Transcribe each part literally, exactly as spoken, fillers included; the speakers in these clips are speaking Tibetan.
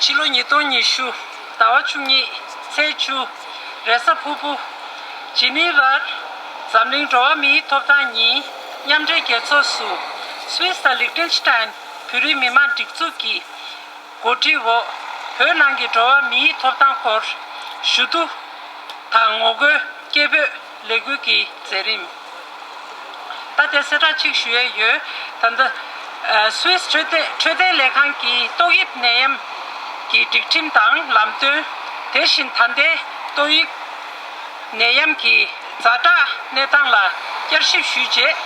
ཕྱི་ལོ་ཉིས་སྟོང་ཉི་ཤུ་ཟླ་བ་བཅུ་གཉིས་ཚེས་བཅུ། རེས་གཟའ་ཕུར་བུ། ཇི་ནི་ཝར་འཛམ་གླིང་འགྲོ་བ་མིའི་ཐོབ་ཐང་ཉིན་མཉམ་འབྲེལ་རྒྱལ་ཚོགས་སུ་སུད་སི་དང་ལིག་ཏེན་སི་ཏན་བོད་རིགས་མི་མང་སྒྲིག་འཛུགས་ཀྱི་གོ་སྒྲིག་འོག་བོད་ནང་གི་འགྲོ་བ་མིའི་ཐོབ་ཐང་སྐོར་ཞུ་གཏུག་དང་ངོ་རྒོལ་སྐད་འབོད་ལས་འགུལ་གྱི་མཛད་རིམ། ད་དེ་གསལ་བསྒྲགས་གཅིག་ཞུ་ཡས་ཡོད། ད་ལྟ་ཨ་སུད་སི་འཕྲོད་བསྟེན་འཕྲོད་བསྟེན་ལས་ཁང་གིས་ཏོག་དབྱིབས་ནད་ཡམས་ཀྱི་སྒྲིག་ཁྲིམས་དང་ལམ་སྟོན། དེ་བཞིན་ད་ལྟའི་ཏོག་དབྱིབས་ནད་ཡམས་ཀྱི་ཛ་དྲག་གནས་སྟངས་ལ་བསྐྱར་ཞིབ་ཞུས་རྗེས།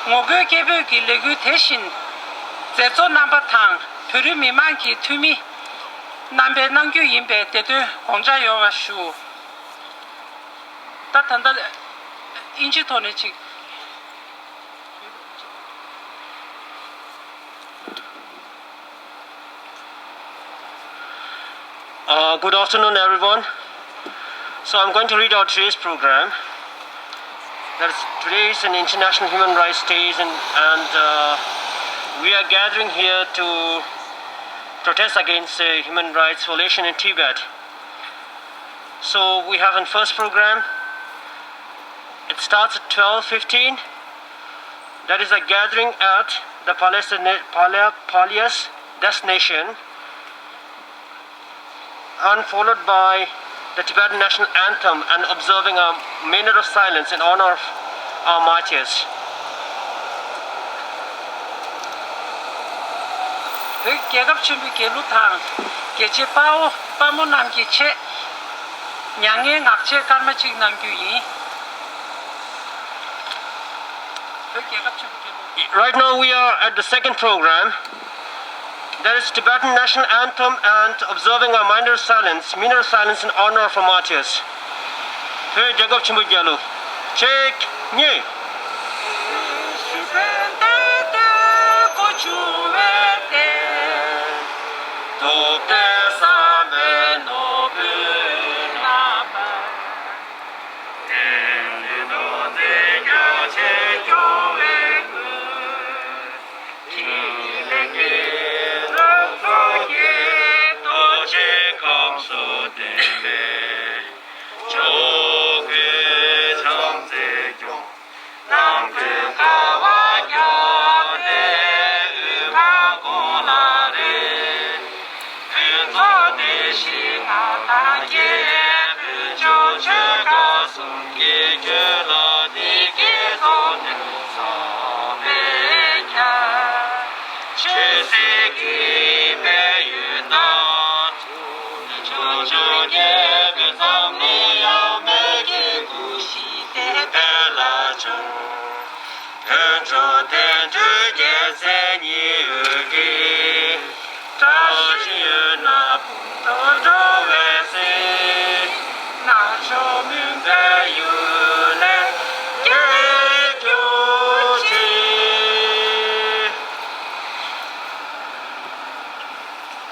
ངོ་རྒོལ་སྐད་འབོད་ཀྱི་ལས་འགུལ་དེ་བཞིན་མཛད་གཙོ་རྣམ་པ་དང་བོད་རིགས་མི་མང་གི་འཐུས་མི་རྣམ་པས་གནང་རྒྱུ་ཡིན་པས་དེ་དོན་དགོངས་འཇགས་ཡོང་བ་ཞུ། ད་ད་ལྟ་ཨིན་ཇི་ཐོག་ནས་ཅིག Uh, good afternoon, everyone. So I'm going to read out today's program. That is, today is an International Human Rights Day, and, and uh, we are gathering here to protest against the human rights violation in Tibet. So we have a first program. It starts at twelve fifteen. That is a gathering at the Palestine, Pala-, Pallias destination, and followed by the Tibetan national anthem and observing a minute of silence in honor of our martyrs. བོད་རྒྱལ་ཁབ་ཆེན་པོའི་རྒྱལ་གླུ་དང་རྒྱལ་གཅེས་དཔའ་བོ་དཔའ་མོ་རྣམས་ཀྱི་ཆེད། མྱ་ངན་ངག་བཅད་སྐར་མ་གཅིག་གནང་རྒྱུ་ཡིན། བོད་རྒྱལ་ཁབ་ཆེན་པོ་རྒྱལ་ལོ། Right now we are at the second program. That is Tibetan national anthem and observing a minute of silence, minute of silence in honor of our martyrs. བོད་རྒྱལ་ཁབ་ཆེན་པོའི་རྒྱལ་གླུ། གཅིག་གཉིས།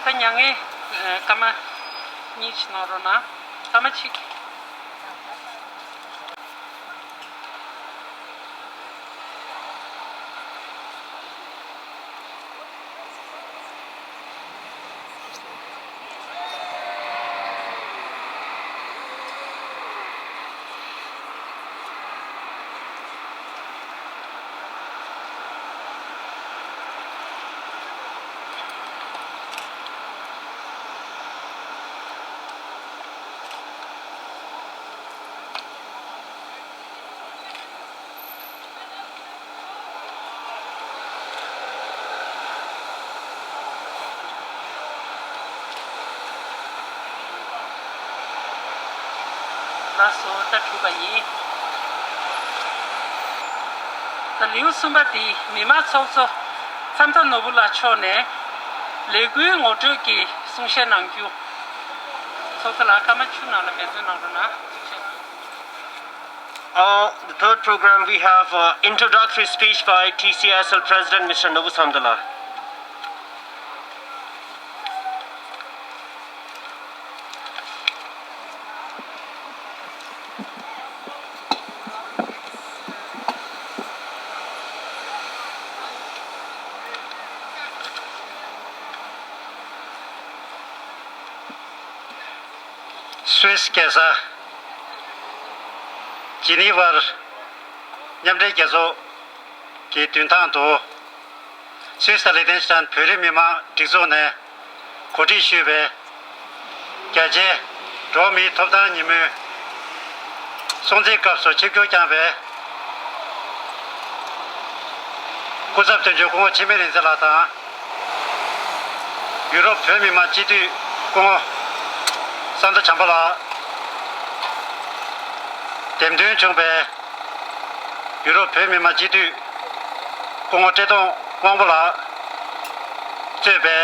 ད་མྱ་ངན་སྐར་མ་གཉིས་ཤིག་གནང་རོགས་གནང་། སྐར་མ་གཅིག་ལགས་སོ། ད་གྲུབ་པ་ཡིན། ད་ལེའུ་གསུམ་པ་འདི་མི་དམངས་ཚོགས་གཙོ་མཚམས་མཐའ་ནོར་བུ་ལགས་མཆོག་ནས་ལས་འགུལ་ངོ་སྤྲོད་ཀྱི་གསུང་བཤད་གནང་རྒྱུ། ཚོགས་གཙོ་ལགས་སྐར་མ་བཅུ་ནང་ལ་འབད་བརྩོན་གནང་རོགས་གནང་། གསུང་བཤད། Uh, the third program, we have uh, introductory speech by T C S L President Mister Nobu Samdala. སུད་སི་རྒྱལ་ས་ཇི་ནི་ཝར་མཉམ་འབྲེལ་རྒྱལ་ཚོགས་ཀྱི་མདུན་ཐང་དུ། སུད་སི་དང་ལིག་ཏེན་སི་ཏན་བོད་རིགས་མི་མང་སྒྲིག་འཛུགས་ནས་གོ་སྒྲིག་ཞུས་པའི་རྒྱ་ཆེའི་འགྲོ་བ་མིའི་ཐོབ་ཐང་ཉིན་མོའི་སྲུང་བརྩིའི་སྐབས་སུ་ཆིབས་བསྒྱུར་བསྐྱངས་པའི་སྐུ་ཚབ་དོན་གཅོད་སྐུ་ངོ་འཆི་མེད་རིག་འཛིན་ལགས་དང་། ཡུ་རོབ་བོད་མི་མང་སྤྱི་འཐུས་སྐུ་ངོ་ས་མཚོ་བྱམས་པ་ལགས། འདེམས་ཐོན་བྱུང་བའི་ཡུ་རོབ་བོད་མི་མང་སྤྱི་འཐུས་སྐུ་ངོ་བཀྲས་མཐོང་དབང་པོ་ལགས། གཙོས་པའི་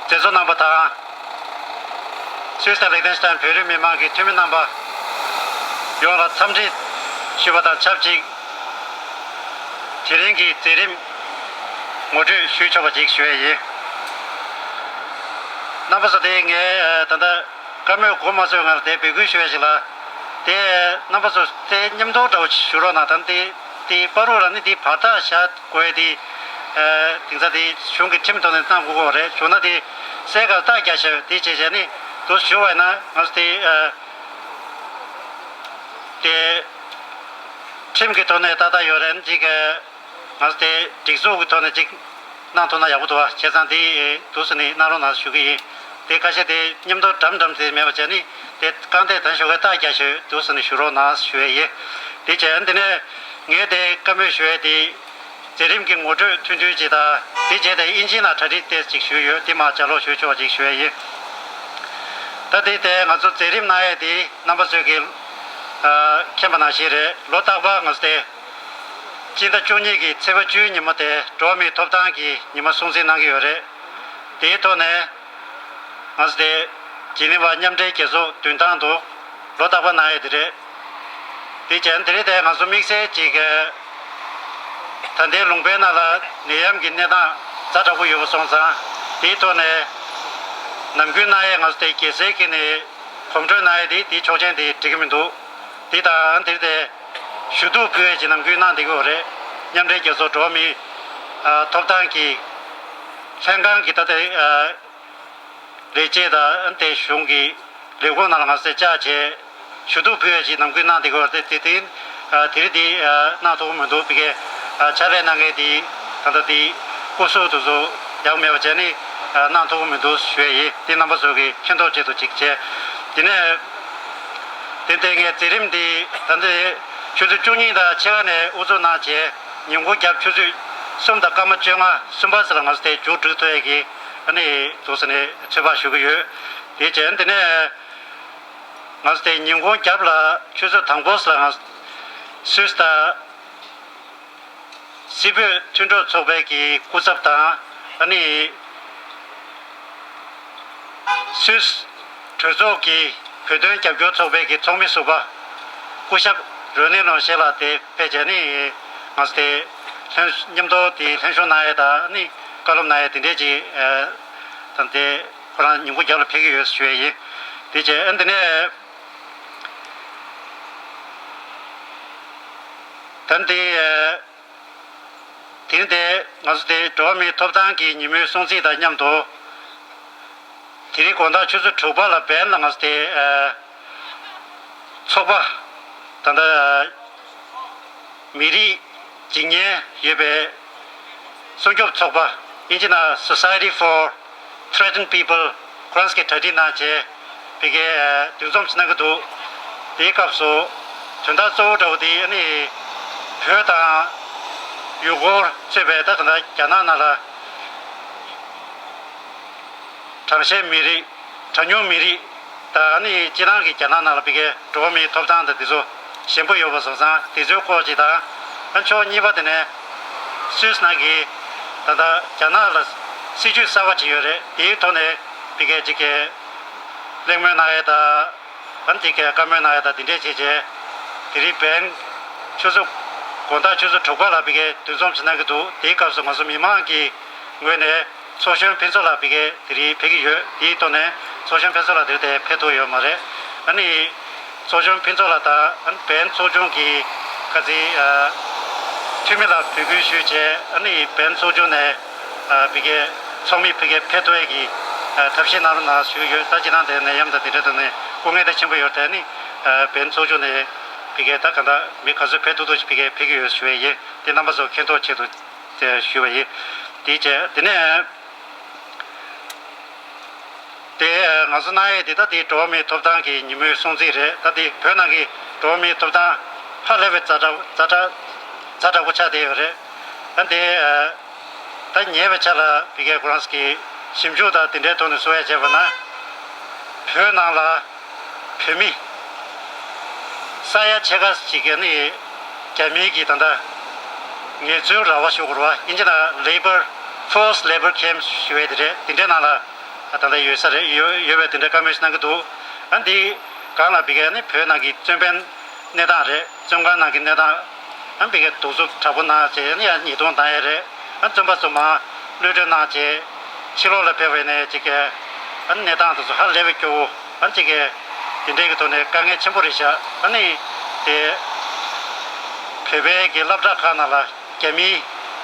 མཛད་གཙོ་རྣམ་པ་དང་། སུད་སི་དང་ལིག་ཏེན་སི་ཏན་བོད་རིགས་མི་མང་གི་འཐུས་མི་རྣམ་པ་ཡོངས་ལ་འཚམས་འདྲི་ཞུས་པ་དང་ཆབས་ཅིག་དེ་རིང་གི་མཛད་རིམ་ངོ་སྤྲོད་ཞུས་ཆོག་པ་ཅིག་ཞུ་ཡས་ཡིན། རྣམ་པ་ཚོ། དེ་ངས་ད་ལྟ་བཀའ་མོལ་གོ་མ་ཚོད་ང་ལ་དེ་འབོད་སྐུལ་ཞུ་ཡས་ཞིག་ལ། དེ་རྣམ་པ་ཚོ་དེ་མཉམ་དུ་འདྲ་བོ་ཞུ་རོགས་གནང་། ད་དེ་དེ་བར་དུ་ལ་ནི་དེ་བར་ཐག་བཞག་དགོས་ཡས་དེ། དེང་སང་དེ་གཞུང་གི་ཁྲིམས་ཐོག་ནས་གནང་དགོས་ཀྱི་རེད། བྱུང་ན་དེ་གསལ་ཁ་རྟགས་རྒྱག་བྱས་དེ་བྱས་བྱས་ནི་དུ་ཞུ་བ་ཡིན་ན། ང་ཚོ་དེ་དེ་ཁྲིམས་ཀྱི་ཐོག་ནས་ཏག་ཏག་ཡོད་རེད། ཅིག་ང་ཚོ་དེ་སྒྲིག་འཛུགས་ཀྱི་ཐོག་ནས་ཅིག་གནང་ཐུབ་ན་ཡག་པོ་འདུག་བ། བྱས་ཙང་དེ་འདུག་སེ་ནི་གནང་རོགས་གནང་ཞུ་གི་ཡིན། དེ་ཁ་ཤས་དེ་མཉམ་དུ་འགྲམ་འགྲམ་དེ་མེད་པ་བྱས་ནི་དེ་རྐང་སྟེགས་དང་ཞོགས་ཀའི་རྟགས་རྒྱག་ཞུ་འདུག་སེ་ནི་ཞུ་རོགས་གནང་ཞུ་ཡས་ཡིན། དེ་བྱས་འདི་ནས་ངས་དེ་བཀའ་མོལ་ཞུ་ཡས་དེ་མཛད་རིམ་གྱི་ངོ་སྤྲོད་ཐུང་ཐུང་ཅིག་དང་། དེ་བྱས་ཏེ་དབྱིན་ཇིའི་ནང་གྲ་སྒྲིག་ཏོག་ཙམ་ཞུས་ཡོད། དེ་མར་ལྗགས་ཀློག་ཞུ་ཆོག་པ་ཅིག་ཞུ་ཡས་ཡིན། ད་དེ་དེ་ང་ཚོ་མཛད་རིམ་གནང་ཡས་དེ་རྣམ་པ་ཚོས་ཀྱི་མཁྱེན་པ་ནང་བཞིན་རེད། ལོ་རྟག་པར་ང་ཚོ་དེ་སྤྱི་ཟླ་བཅུ་གཉིས་ཀྱི་ཚེས་པ་བཅུའི་ཉིན་མོ་དེ་འགྲོ་བ་མིའི་ཐོབ་ཐང་གི་ཉིན་མོ་སྲུང་བརྩི་གནང་གི་ཡོད་རེད། དེའི་ཐོག་ནས་ང་ཚོ་དེ་ཇི་ནི་ཝ་མཉམ་འབྲེལ་རྒྱལ་ཚོགས་མདུན་ཐང་དུ་ལོ་རྟག་པར་གནང་ཡས་དེ་རེད། དེ་བྱས་དེ་རིང་དེ་ང་ཚོ་དམིགས་བསལ་ཅིག་ད་ལྟའི་ལུང་པའི་ནང་ལ་ནད་ཡམས་ཀྱི་གནས་སྟངས་ཛ་དྲག་པོ་ཡོད་པ་སོང་ཙང་། དེའི་ཐོག་ནས་ནམ་རྒྱུན་གནང་ཡས་ང་ཚོ་དེ་རྒྱལ་སའི་ཁྱོན་ནས་གོམ་བགྲོད་གནང་ཡས་དེ་དེའི་ཆོག་མཆན་དེ་འགྲིག་གི་མི་འདུག་དེ་དང་དེ་རིང་དེ་ཞུ་གཏུག་ཕུལ་ཡས་ཀྱི་ནམ་རྒྱུན་གནང་བསྡད་ཀྱི་ཡོད་རེད། མཉམ་འབྲེལ་རྒྱལ་ཚོགས་འགྲོ་བ་མིའི་ཨ་ཐོབ་ཐང་གི་ལྷན་ཁང་གི་ད་ལྟའི་ཨ་ལས་བྱེད་དང་དེ་གཞུང་གི་ལས་ཁུངས་ནང་ལ་ང་ཚོས་བཅར་བྱས་ཞུ་གཏུག་ཕུལ་ཡས་ཀྱི་ནམ་རྒྱུན་གནང་བསྡད་ཀྱི་ཡོད་རེད། དེ་དེ་རིང་ཨ་དེ་རིང་དེ་ཨ་གནང་ཐུབ་ཀྱི་མི་འདུག་དེ་གའི་ཨ་ཕྱག་ལས་གནང་མཁན་དེ་ད་ལྟ་དེ་སྐུ་གཟུགས་དེ་ཚོ་ཡག་པོ་མེད་པ་བྱས་ནས་ཨ་གནང་ཐུབ་ཀྱི་མི་འདུག་ཞུ་ཡས་ཡིན། དེ་རྣམ་པ་ཚོ་གི་མཁྱེན་རྟོགས་ཆེད་དུ་ཅིག་བྱས། དེ་ནས་དེ་ལྟའི་ངའི་མཛད་རིམ་འདི་ད་ལྟ་ཆུ་ཚོད་བཅུ་གཉིས་དང་ཕྱེད་ཀ་ནས་དབུ་འཛུགས་གནང་བྱས། ཉིན་གུང་རྒྱབ་ཆུ་ཚོད་གསུམ་དང་སྐར་མ་བཅོ་ལྔ་གསུམ་པ་ཙམ་ལ་ང་ཚོ་དེ་མཇུག་སྒྲིལ་ཐུབ་ཡས་ཀྱི་ཨ་ནི་འདུག་སེ་ནས་ཚོད་དཔག་ཞུ་གི་ཡོད། དེ་བྱས་དེ་ནས་ང་ཚོ་དེ་ཉིན་གུང་རྒྱབ་ལ་ཆུ་ཚོད་དང་པོ་ཙམ་ལ་ང་ཚོ་སུད་སི་དང་སི་བོད་མཐུན་གྲོགས་ཚོགས་པའི་གི་སྐུ་ཚབ་དང་། ཨ་ནི་སུད་སི་གྲོས་ཚོགས་ཀྱི་བོད་དོན་རྒྱབ་སྐྱོར་ཚོགས་པའི་གི་ཚོགས་མི་ཟུར་པ་སྐུ་ཞབས་རོན་ནེ་ལོང་ཤེ་ལགས་དེ་ཕེབས་བྱས་ནི་ང་ཚོ་དེ་ལྷན་མཉམ་དུ་དེ་ལྷན་ཞུགས་གནང་ཡས་དང་ནི་བཀའ་སློབ་གནང་ཡས་དེ་འདྲས་ཀྱི་ཨ་དང་དེ་ཁོ་རང་ཉིན་གུང་རྒྱབ་ལ་ཕེབས་ཀྱི་ཡོད་ཞུ་ཡས་ཡིན། དེ་བྱས་ཨ་འདི་ནས་ད་འདི་ཨ། དེ་རིང་དེ་ང་ཚོ་དེ་འགྲོ་བ་མིའི་ཐོབ་ཐང་གི་ཉིན་མོའི་སྲུང་བརྩི་དང་མཉམ་དུ། དེ་རིང་དགོང་དག་ཆུ་ཚོད་དྲུག་པ་ལ་བན་ལ་ང་ཚོ་དེ་ཨ་ཚོགས་པ་ད་ལྟ་མི་རིགས་འཇིགས་ཉེན་ཡོད་པའི་སྲུང་སྐྱོབ་ཚོགས་པ། དབྱིན་ཇི་ནང་Society for Threatened People ཁོ་རང་ཚོ་གིས་གྲ་སྒྲིག་གནང་བྱས། ཕ་གིའི་འདུ་འཛོམས་ཤིག་གནང་གི་འདུག་དེའི་སྐབས་སུ་དོན་དག་གཙོ་བོ་འདྲ་བོ་དེ་ཨ་ནི་བོད་དང་ཡུ་གུར་གཙོས་པའི་ད་ག་ད་རྒྱ་ནག་ནང་ལ་གྲངས་ཤེས་མི་རིགས། གྲངས་ཉུང་མི་རིགས་དང་ཨ་ནི་སྤྱིར་བཏང་གི་རྒྱ་ནག་ནང་ལ་ཕ་གིའི་འགྲོ་བ་མིའི་ཐོབ་ཐང་དང་དེ་ཚོ་ཞན་པོ་ཡོད་པ་སོང་ཙང་དེ་ཚོའི་སྐོར་ཅིག་དང་། ཨ་ཕྱོགས་གཉིས་པ་དེ་ནས་སུད་སི་ནང་གི་ད་ལྟ་རྒྱ་ནག་ལ་སྲིད་ཇུས་གསར་པ་ཅིག་ཡོད་རེད། དེའི་ཐོག་ནས་ཕ་གིའི་ཅིག་གི་གླེང་མོལ་གནང་ཡས་དང་། ཨ་ནི་དེ་གའི་བཀའ་མོལ་གནང་ཡ་དང་དེ་འདྲས་བྱས་བྱས། དེ་རིང་བན་ཆུ་ཚོད་དགོང་དག་ཆུ་ཚོད་དྲུག་པ་ལ་ཕ་གིའི་འདུ་འཛོམས་ཤིག་གནང་གི་འདུག་དེའི་སྐབས་སུ་ང་ཚོ་མི་མང་གི་ངོས་ནས་ཚོགས་གཞོན་ཕུན་ཚོགས་ལགས་ཕ་གིའི་དེ་རིང་ཕེབས་ཀྱི་ཡོད། དེའི་ཐོག་ནས་ཚོགས་གཞོན་ཕུན་ཚོགས་ལགས་དེ་རིང་དེ་ཕེབས་ཐུབ་ཡོད་མ་རེད། ཨ་ནི་ཚོགས་གཞོན་ཕུན་ཚོགས་ལགས་དང་ཨ་ནི་བན་ཚོགས་ཆུང་གི་ཁ་ཚིག་ཨ་འཐུས་མི་ལ་འབོད་སྐུལ་ཞུས་བྱས། ཨ་ནི་བན་ཚོགས་ཆུང་ནས་ཨ་ཕ་གིའི་ཚོགས་མི་ཕ་གིར་ཕེབས་ཐུབ་ཡས་ཀྱི་ཨ་ཐབས་ཤེས་གནང་རོགས་གནང་ཞུས་ཡོད། ད་སྤྱིར་བཏང་དེ་ནད་ཡམས་དང་དེ་འདྲ་དང་ནས་ སྐུ་ངལ་དེ་ཆེན་པོ་ཡོད་དེ་ནི་བན་ཚོགས་ཆུང་ནས་ཕ་གིའི་ད་ག་ད་མི་ག་ཚོད་ཕེབས་ཐུབ་ཐུབ་ཕ་གིའི་ཕེབས་ཀྱི་ཡོད་ཞུ་བ་ཡིན། དེ་རྣམ་པ་ཚོ་མཁྱེན་རྟོགས་ཆེད་དུ་ཞུ་བ་ཡིན། དེ་བྱས་དེ་ནས། དེ་ང་ཚོ་གནང་ཡས་དེ་ད་དེ་འགྲོ་བ་མིའི་ཐོབ་ཐང་གི་ཉིན་མོའི་སྲུང་བརྩི་རེད། ད་དེ་བོད་ནང་གི་འགྲོ་བ་མིའི་ཐོབ་ཐང་ཧ་ལས་པའི་ཛ་དྲག་ཛ་དྲག་ཛ་དྲག་པོ་ཆགས་བསྡད་ཡོད་རེད། ཨ་འདི་ད་ཉེ་བའི་ཆར་ལ་ཕ་གིའི་ཁོ་རང་གི་ཞིབ་འཇུག་དང་དེ་འདྲའི་ཐོག་ནས་གསུང་ཡ་བྱས་པ་ན། བོད་ནང་ལ་བོད་མི་ས་ཡ་ཕྱེད་ཀ་ཅིག་གི་ནི་རྒྱ་མིའི་གི་ད་ལྟ་ངལ་རྩོལ་ར་བ་ཞུ་དགོས་རེད་བ། ཨིན་ཇི་ནང་labour forced labour camps ཞུ་ཡས་དེ་རེད། དེ་འདྲའི་ནང་ལ་ད་ལྟ་ཡོད་ས་རེད། ཡོད་ཡོད་པའི་དེ་འདྲའི་བཀའ་མོལ་ཞིག་གནང་གི་འདུག་ཨ་འདི་སྒང་ལ་ཕ་གིའི་ནི་བོད་ནང་གི་བཙོན་པའི་གནས་སྟངས་རེད། བཙོན་ཁང་ནང་གི་གནས་སྟངས། ཨ་ནི་ཕ་གིའི་གདུག་རྩུབ་དྲག་པོ་གནང་བྱས་ནི་ཡང་ཉེས་རྡུང་བཏང་ཡས་རེད། ཨ་ནི་བཙོན་པ་ཚོ་མར་གློད་གྲོལ་གནང་བྱས་ཕྱི་ལོགས་ལ་ཕེབས་པ་ཡིན་ནའི་ཅིག་གི་ཨ་ནི་གནས་སྟངས་དེ་ཚོ་ཧ་ལས་པའི་སྐྱོ་བོ། ཨ་ནི་ཅིག་གི་དེ་འདྲའི་གི་ཐོག་ནས་དཀའ་ངལ་ཆེན་པོ་རེད་ཤག་ཨ་ནི་དེ་བོད་པའི་གི་སློབ་གྲྭ་ཁག་ནང་ལ་རྒྱ་མིའི་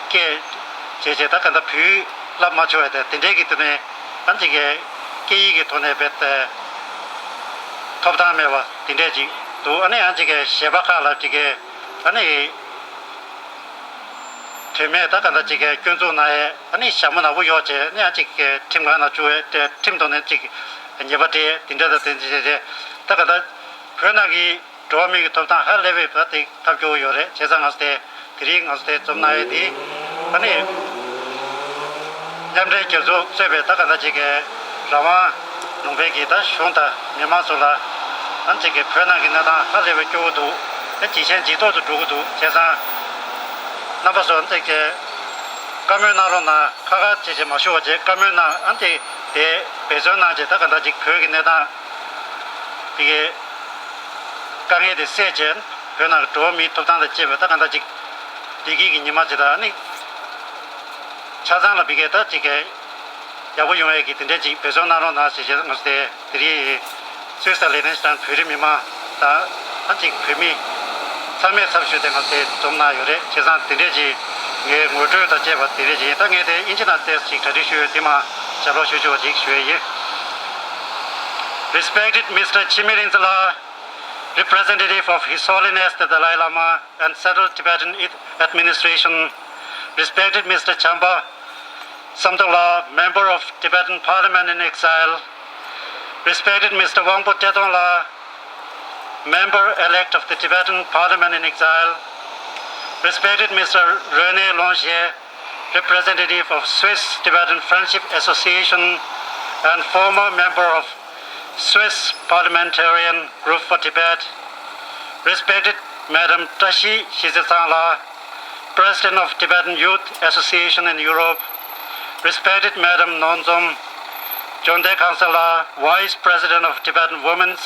སྐད་བྱས་བྱས་ད་ག་ད་བོད་བསླབ་མ་ཆོག་ཡ་དེ་དེ་འདྲའི་གི་ཐོག་ནས་ཨ་ནི་ཅིག་གི་སྐད་ཡིག་གི་ཐོག་ནས་རྦད་དེ་ཐོབ་ཐང་མེད་པ་དེ་འདྲས་ཅིག་འདུག་ཨ་ནི་ཡང་ཅིག་གི་གཞས་པ་ཁག་ལ་ཅིག་གི་ཨ་ནི་དོན་མེད་ད་ག་འདྲ་ཅིག་གི་སྐྱོན་འཛུགས་གནང་ཡས། ཨ་ནི་ཞྭ་མོ་ནག་པོ་གཡོགས་བྱས་ཨ་ནི་ཡང་ཅིག་གི་ཁྲིམས་ཁང་ནང་བཅུག་ཡས། དེ་ཁྲིམས་ཐོག་ནས་ཅིག་ཉེས་པ་འདྲི་དེ་འདྲ་དང་དེ་འདྲ་བྱས་བྱས་ད་ག་འདྲ་བོད་ནང་གི་འགྲོ་བ་མིའི་གི་ཐོབ་ཐང་ཧ་ལས་པའི་བར་དེ་ཐབས་སྐྱོ་བོ་ཡོད་རེད། བྱས་ཙང་ང་ཚོ་དེ་དེ་རིང་ང་ཚོ་དེ་འཛོམས་གནང་ཡས་དེ་ཨ་ནི་མཉམ་འབྲེལ་རྒྱལ་ཚོགས་གཙོས་པའི་ད་ག་འདྲ་ཅིག་གི་རང་དབང་ལུང་པའི་གི་ད་གཞུང་དང་མི་མང་ཚོ་ལ་ཨ་ནི་ཅིག་གི་བོད་ནང་གི་གནས་སྟངས་ཧ་ལས་པའི་སྐྱོ་བོ་འདུག་ཨ་ཇེ་ཞན་ཇེ་སྡུག་ཏུ་འགྲོ་གི་འདུག་བྱས་ཙང་རྣམ་པ་ཚོ་ཨ་ནི་ཅིག་གི་བཀའ་མོལ་གནང་རོགས་གནང་། ཁ་ཁ་བྱས་བྱས་མ་ཞུ་བ་བྱས་བཀའ་མོལ་གནང་། ཨ་ནི་དེ་དེ་འབད་བརྩོན་གནང་བྱས་ད་ག་འདྲ་ཅིག་བོད་ཀྱི་གནས་སྟངས་དེ་གའི་དཀའ་ངལ་དེ་སེལ་བྱས་བོད་ནང་གི་འགྲོ་བ་མིའི་ཐོབ་ཐང་དང་བཅས་པ་ད་ག་འདྲ་ཅིག་བདེ་སྐྱིད་ཀྱི་ཉི་མ་ཅིག་དང་ནི་ཆ་ཚང་ལ་བི་གའི་ད་ཅིག་གའི་ཡག་པོ་ཡོང་ཡས་ཀྱི་དེ་འདྲས་ཅིག་འབད་བརྩོན་གནང་རོགས་གནང་ཞེས་བྱས་ང་ཚོ་དེ་དེ་རིང་སུད་སི་དང་ལི་ཐན་སི་ཐན་བོད་རིགས་མི་མང་དང་ཨ་ཅིག་བོད་མི་ཚང་མས་ཚབ་ཞུས་ཏེ་ང་ཚོ་དེ་འཛོམས་གནང་ཡོད་རེད། བྱས་ཙང་དེ་འདྲས་ཅིག་ངའི་ངོ་སྤྲོད་དང་བཅས་པ་དེ་རེད་ཅིག་ད་ངས་དེ་ཨིན་ཇི་ནང་ཏོག་ཙམ་ཅིག་གྲ་སྒྲིག་ཞུས་ཡོད། དེ་མར་ཞབས་ལོག་ཞུ་ཆོག་པ་ཅིག་ཞུ་ཡས་ཡིན། Respected Mister Chime Rinzala, representative of His Holiness the Dalai Lama and Central Tibetan Administration, respected Mister Champa Samdongla, member of Tibetan Parliament in exile, respected Mister Wangpo Tedongla, member elect of the Tibetan Parliament in exile, respected Mister Rene Longe, representative of Swiss Tibetan Friendship Association and former member of Swiss Parliamentarian Group for Tibet, respected Madam Tashi Shizetsangla, President of Tibetan Youth Association in Europe, respected Madam Nonzom Jonde Khangsala, Vice President of Tibetan Women's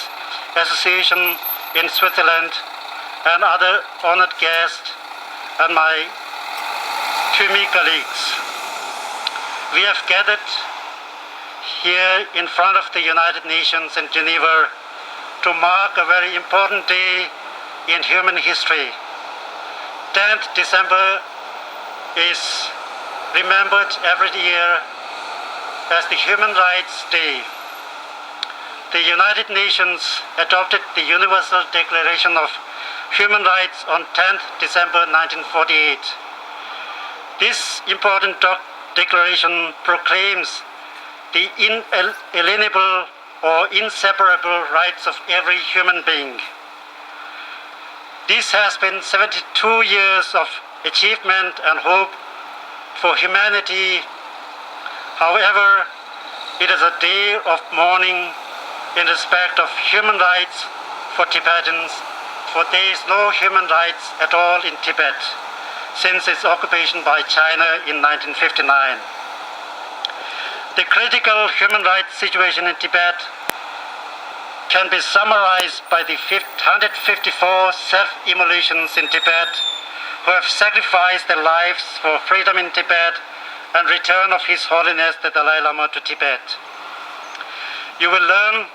Association in Switzerland, and other honored guests and my Thumi colleagues. We have gathered here in front of the United Nations in Geneva to mark a very important day in human history. Tenth December is remembered every year as the Human Rights Day. The United Nations adopted the Universal Declaration of Human Rights on tenth December nineteen forty-eight. This important doc- declaration proclaims the inalienable or inseparable rights of every human being. This has been seventy-two years of achievement and hope for humanity. However, it is a day of mourning in respect of human rights for Tibetans, for there is no human rights at all in Tibet since its occupation by China in nineteen fifty-nine. The critical human rights situation in Tibet can be summarized by the one hundred fifty-four self-immolations in Tibet who have sacrificed their lives for freedom in Tibet and return of His Holiness the Dalai Lama to Tibet. You will learn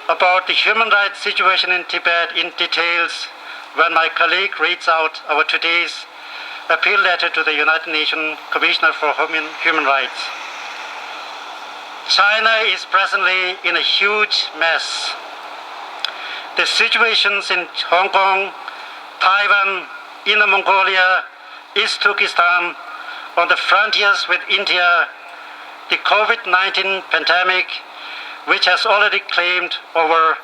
about the human rights situation in Tibet in details when my colleague reads out our today's appeal letter to the United Nations Commissioner for Human, Human Rights. China is presently in a huge mess. The situations in Hong Kong, Taiwan, Inner Mongolia, East Turkestan, on the frontiers with India, the COVID nineteen pandemic, which has already claimed over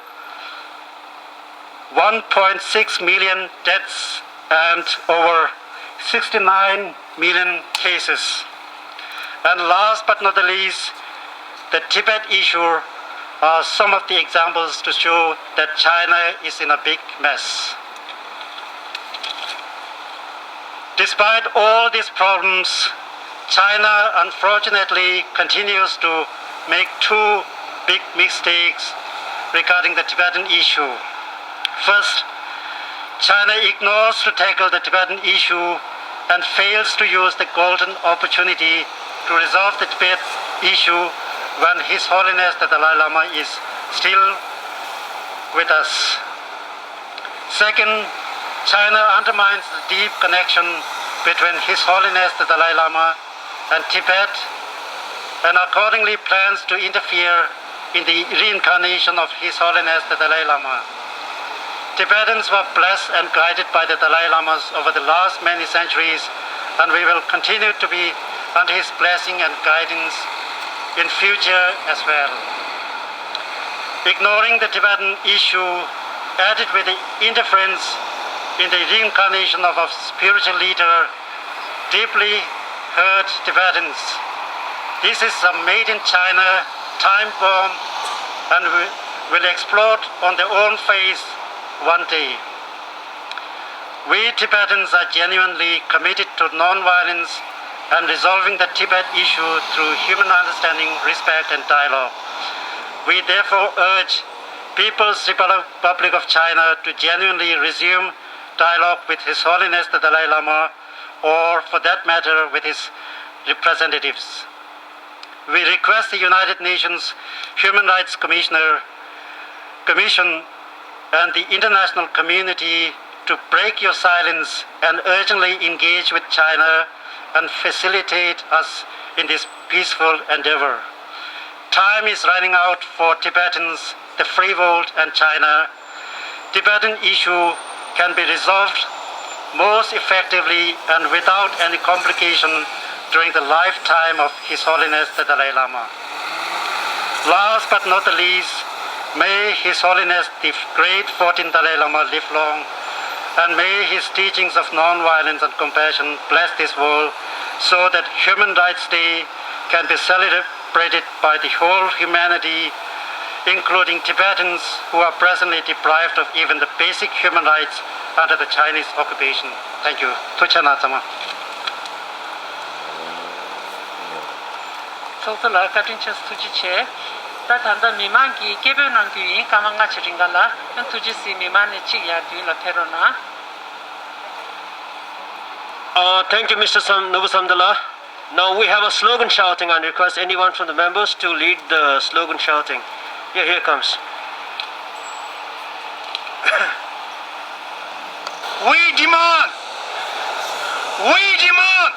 one point six million deaths and over sixty-nine million cases. And last but not the least, the Tibet issue are some of the examples to show that China is in a big mess. Despite all these problems, China unfortunately continues to make two big mistakes regarding the Tibetan issue. First, China ignores to tackle the Tibetan issue and fails to use the golden opportunity to resolve the Tibet issue when His Holiness the Dalai Lama is still with us. Second, China undermines the deep connection between His Holiness the Dalai Lama and Tibet, and accordingly plans to interfere in the reincarnation of His Holiness the Dalai Lama. Tibetans were blessed and guided by the Dalai Lamas over the last many centuries, and we will continue to be under his blessing and guidance in future as well. Ignoring the Tibetan issue, added with the interference in the reincarnation of a spiritual leader, deeply hurt Tibetans. This is a made in China time bomb and wi- will explode on their own face one day. We Tibetans are genuinely committed to non-violence and resolving the Tibet issue through human understanding, respect and dialogue. We therefore urge People's Republic of China to genuinely resume dialogue with His Holiness the Dalai Lama, or for that matter with his representatives. We request the United Nations Human Rights Commissioner, Commission and the international community to break your silence and urgently engage with China and facilitate us in this peaceful endeavor. Time is running out for Tibetans, the free world and China. Tibetan issue can be resolved most effectively and without any complication during the lifetime of His Holiness the Dalai Lama. Last but not the least, may His Holiness the Great fourteenth Dalai Lama live long, and may his teachings of non-violence and compassion bless this world so that Human Rights Day can be celebrated by the whole humanity, including Tibetans who are presently deprived of even the basic human rights under the Chinese occupation. Thank you. ཐུགས་རྗེ་གནང་། ཚང་མ། ཚོགས་གཙོ་ལགས་བཀའ་དྲིན་ཆེ། ཐུགས་རྗེ་ཆེ། ད་ད་ལྟ་མི་མང་གིས་སྐད་འབོད་གནང་རྒྱུ་ཡིན། སྐར་མ་ལྔ་ཅིག་རིང་ག་ལ། ཐུགས་རྗེ་གཟིགས། མི་མང་ནས་གཅིག་ཡར་མདུན་ལ་ཕེབས་རོགས་གནང་། Uh, thank you, Mister Sam, Nobu Samdala. Now we have a slogan shouting and request anyone from the members to lead the slogan shouting. Yeah, here comes. We demand! We demand!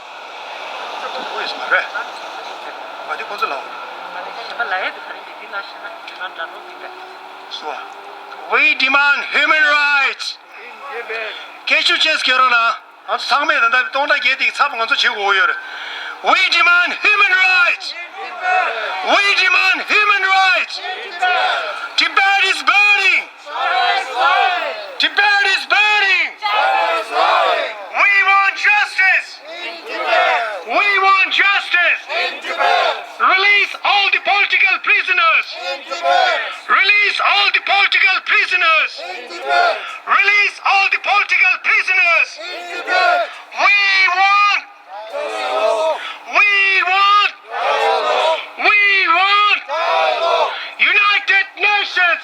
We demand human rights! སྐད་ཤུགས་ཆེ་ཙམ་རྒྱག་རོགས་གནང་། ང་ཚོ་ཚང་མས་ད་ལྟ་སྟོང་ཕྲག་བརྒྱད་དེ་ཚབ་ང་ཚོ་བྱེད་དགོས་ཀྱི་ཡོད་རེད། We demand human rights! We demand human rights! Tibet is burning! Tibet is burning! We want justice! We want justice! Release all the political prisoners! Release all the political prisoners! Release all the political prisoners! We want! We want! We want! United Nations!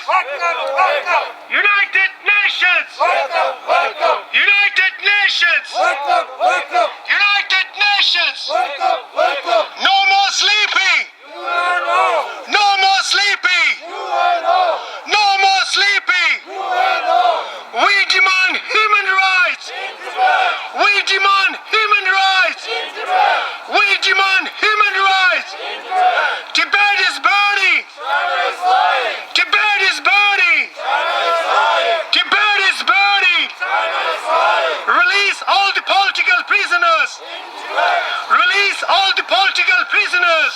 United Nations! United Nations! United Nations! No more sleeping! No more sleeping! No more sleeping! We demand human rights! We demand human rights! We demand human rights! Tibet is burning! Release all the political prisoners.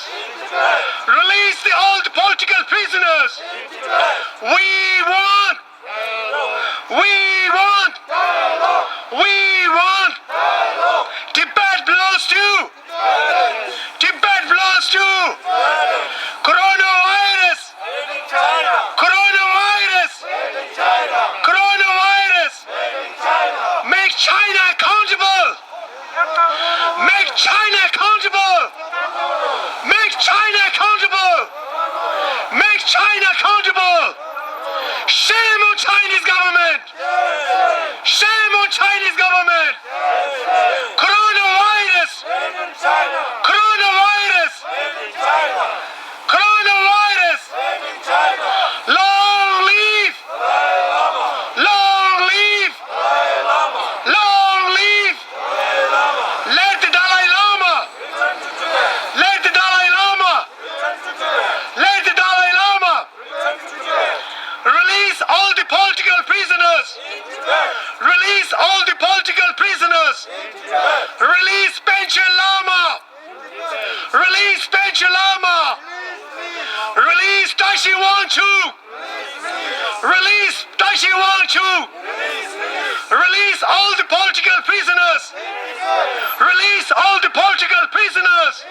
Release the, all the political prisoners. We want, we want, we want. Tibet belongs to, Tibet belongs to coronavirus. Coronavirus. Coronavirus. Make China accountable. Make China accountable. Make China accountable. Make China accountable. Shame on Chinese government. Shame on Chinese government. Coronavirus. Coronavirus. Coronavirus. Long live. Long live. Long live. Let the Dalai Lama. Let the Dalai Lama. Let the Dalai Lama. Release all the political prisoners. Release all the political prisoners. Release Panchen Lama. Release Panchen Lama. Release Tashi Wangchuk. Release Tashi Wangchuk. Release all the political prisoners. Release all the political prisoners.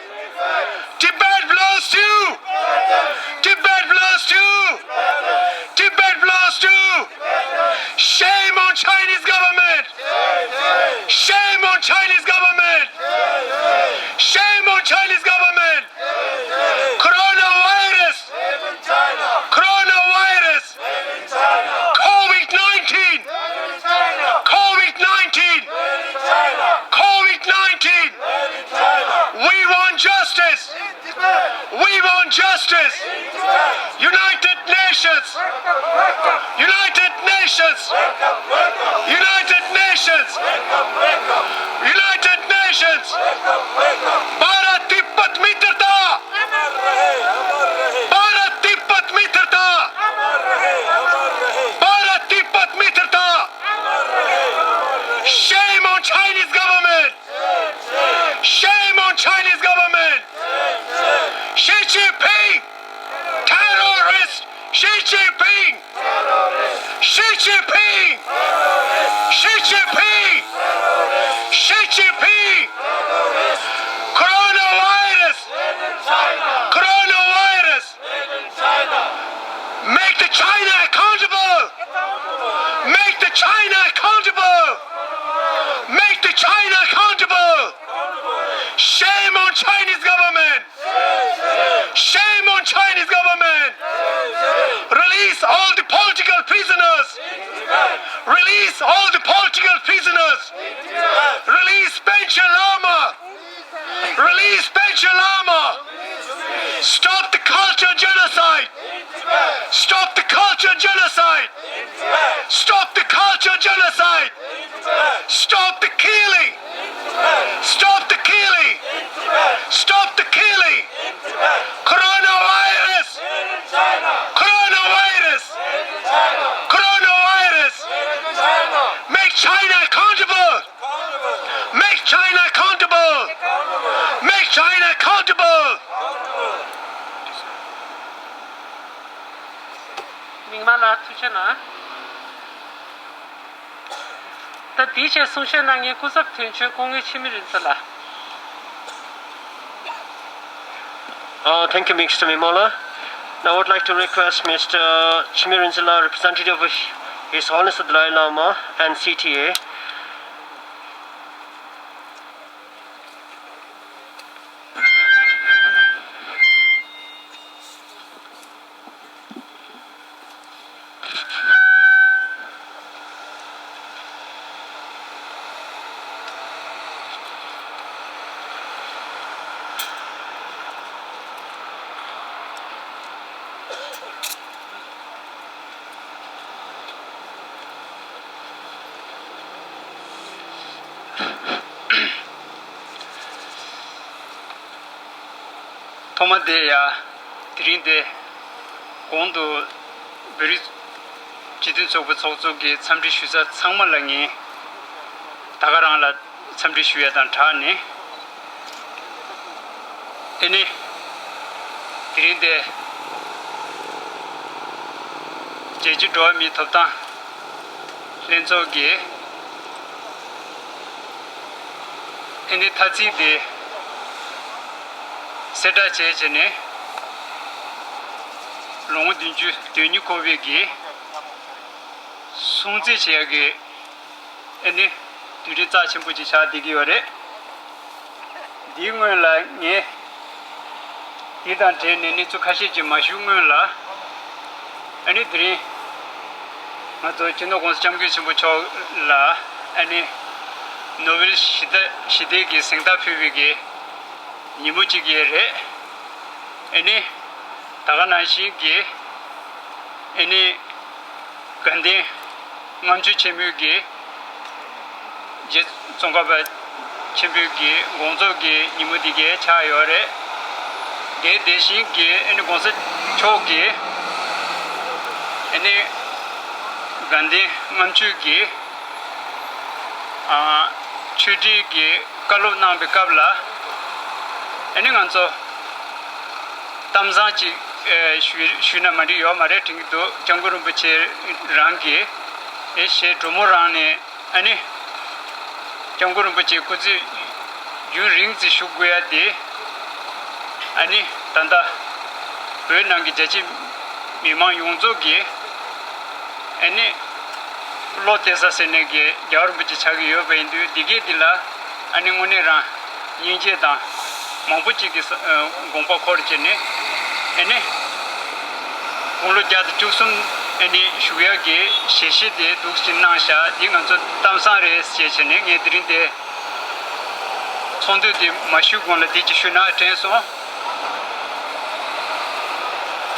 Tibet belongs to you. Tibet belongs to you. Tibet belongs to you. Shame on Chinese government. Shame on Chinese government. Shame on Chinese government. Coronavirus. Coronavirus. COVID nineteen. COVID nineteen. COVID nineteen. We want justice. We want justice. United Nations. United Nations. United Nations. United Nations. Bharat तिब्बत मित्रता। भारत तिब्बत मित्रता। भारत तिब्बत मित्रता। Shame on Chinese government. Shame on Chinese government. Xi Jinping, terrorist. Xi Jinping. Xi Jinping. Xi Jinping. Xi Jinping. Coronavirus. Coronavirus. Make the China accountable. Make the China accountable. Make the China accountable. Shame on Chinese government. Shame on Chinese government. Release all the political prisoners. Release all the political prisoners. Release Panchen Lama. Release Panchen Lama. Stop the culture genocide. Stop the culture genocide. Stop the culture genocide. Stop the killing. Stop the killing. Stop the killing. Coronavirus. Coronavirus. Coronavirus. Make China accountable. Make China accountable. Make China accountable. མིག་དམར་ལགས་ཐུགས་རྗེ་གནང་། ད་དེའི་ཆེད་གསུང་བཤད་གནང་མཁན་སྐུ་ཚབ་དོན་གཅོད་སྐུ་ངོ་འཆི་མེད་རིག་འཛིན་ལགས། Uh, thank you, Mister Mimola. Now I would like to request Mister Chimir Rinzila, representative of His Holiness the Dalai Lama and C T A. ཐོག་མ་དེ་ཡ། དེ་རིང་དེ་གོང་དུ་བོད་རིགས་སྤྱི་མཐུན་ཚོགས་པའི་ཚོགས་གཙོ་གིས་འཚམས་འདྲི་ཞུ་ས་ཚང་མ་ལ་ངས་ད་ག་རང་ལ་འཚམས་འདྲི་ཞུ་ཡ་དང་སྦྲགས་ནས། ཨེ་ནི། དེ་རིང་འདི། རྒྱལ་སྤྱིའི་འགྲོ་བ་མིའི་ཐོབ་ཐང་ལྷན་ཚོགས་ཀྱི། ཨེ་ནི་ཐ་ཚིག་འདི། གསལ་བསྒྲགས་བྱས་བྱས་ནས། ལོ་ངོ་བདུན་ཅུ་དོན་གཉིས་འཁོར་བའི་གི། སྲུང་བརྩི་བྱེད་ཡག་གི། ཨེ་ནི། དུས་དྲན་རྩ་ཆེན་པོ་ཅིག་ཆགས་བསྡད་ཀྱི་ཡོད་རེད། འདིའི་སྔོན་ལ་ངས་འདི་དང་འབྲེལ་ནས་གནས་ཚུལ་ཁ་ཤས་ཅིག་མ་ཞུ་སྔོན་ལ། ཨ་ནི་དེ་རིང་ང་ཚོ་སྤྱི་ནོར་༸གོང་ས་༸སྐྱབས་མགོན་ཆེན་པོ་མཆོག་ལ། ཨ་ནི་ནོ་བེལ་ཞི་བདེ་ཞི་བདེ་གི་གཟེངས་རྟགས་ཕུལ་བའི་གི་ཉིན་མོ་ཅིག་ཡོད་རེད། ཨ་ནི་ད་ག་ནང་བཞིན་གྱི། ཨ་ནི་དགའ་ལྡན་ལྔ་མཆོད་ཆེན་མོའི་གི་རྗེ་ཙོང་ཁ་པ་ཆེན་པོའི་གི་དགོངས་རྫོགས་ཀྱི་ཉིན་མོ་འདི་གའི་ཆགས་ཡོད་རེད། དེ་དེ་བཞིན་གྱི་ཨ་ནི་༸གོང་ས་མཆོག་གིས་ཨ་ནི་དགའ་ལྡན་ལྔ་མཆོད་ཀྱི་ཨ་ཆོས་ཁྲིད་ཀྱི་བཀའ་སློབ་གནང་བའི་སྐབས་ལ། ཨ་ནི་ང་ཚོ་གཏམ་བཟང་ཅིག་ཨེ་ཞུ་ཞུས་ན་མ་འགྲིག་ཡོད་མ་རེད་དྲན་གྱི་འདུག་སྐྱབས་མགོན་རིན་པོ་ཆེ་རང་གིས་ཨེ་ཞེ་དྲོན་མོ་རང་ནས། ཨ་ནི། སྐྱབས་མགོན་རིན་པོ་ཆེ་སྐུ་ཚེ་རྒྱུན་རིང་ཙམ་བཞུགས་དགོས་ཡ་དེ། ཨ་ནི་ད་ལྟ་བོད་ནང་གི་རྒྱ་ཆེ་མི་མང་ཡོངས་རྫོགས་ཀྱི་ཨ་ནི་བློ་གཏད་ས་ཟེར་ནས་ཀྱི་རྒྱལ་བ་རིན་པོ་ཆེ་ཆགས་ཀྱི་ཡོད་པ་ཡིན་དུས། འདི་གའི་འདི་ལ་ཨ་ནི་དངོས་གནས་རང་སྙིང་རྗེ་དང་མང་པོ་ཅིག་གི་ས་ཨ་དགོངས་པ་འཁོར་བྱས་ནས། ཨ་ནི་དགུང་ལོ་བརྒྱ་དང་བཅུ་གསུམ་ཨ་ནི་བཞུགས་ཡག་གི་ཞལ་བཞེས་དེ་འདུག་ཅིག་གནང་བཞག་འདི་ང་ཚོ་གཏམ་བཟང་རེད་ཅེས་བྱས་ནས། ངས་དེ་རིང་དེ་ཚོགས་འདུ་དེ་མ་ཞུས་གོང་ལ་དེ་ཅིག་ཞུས་ན་དྲན་སོང་།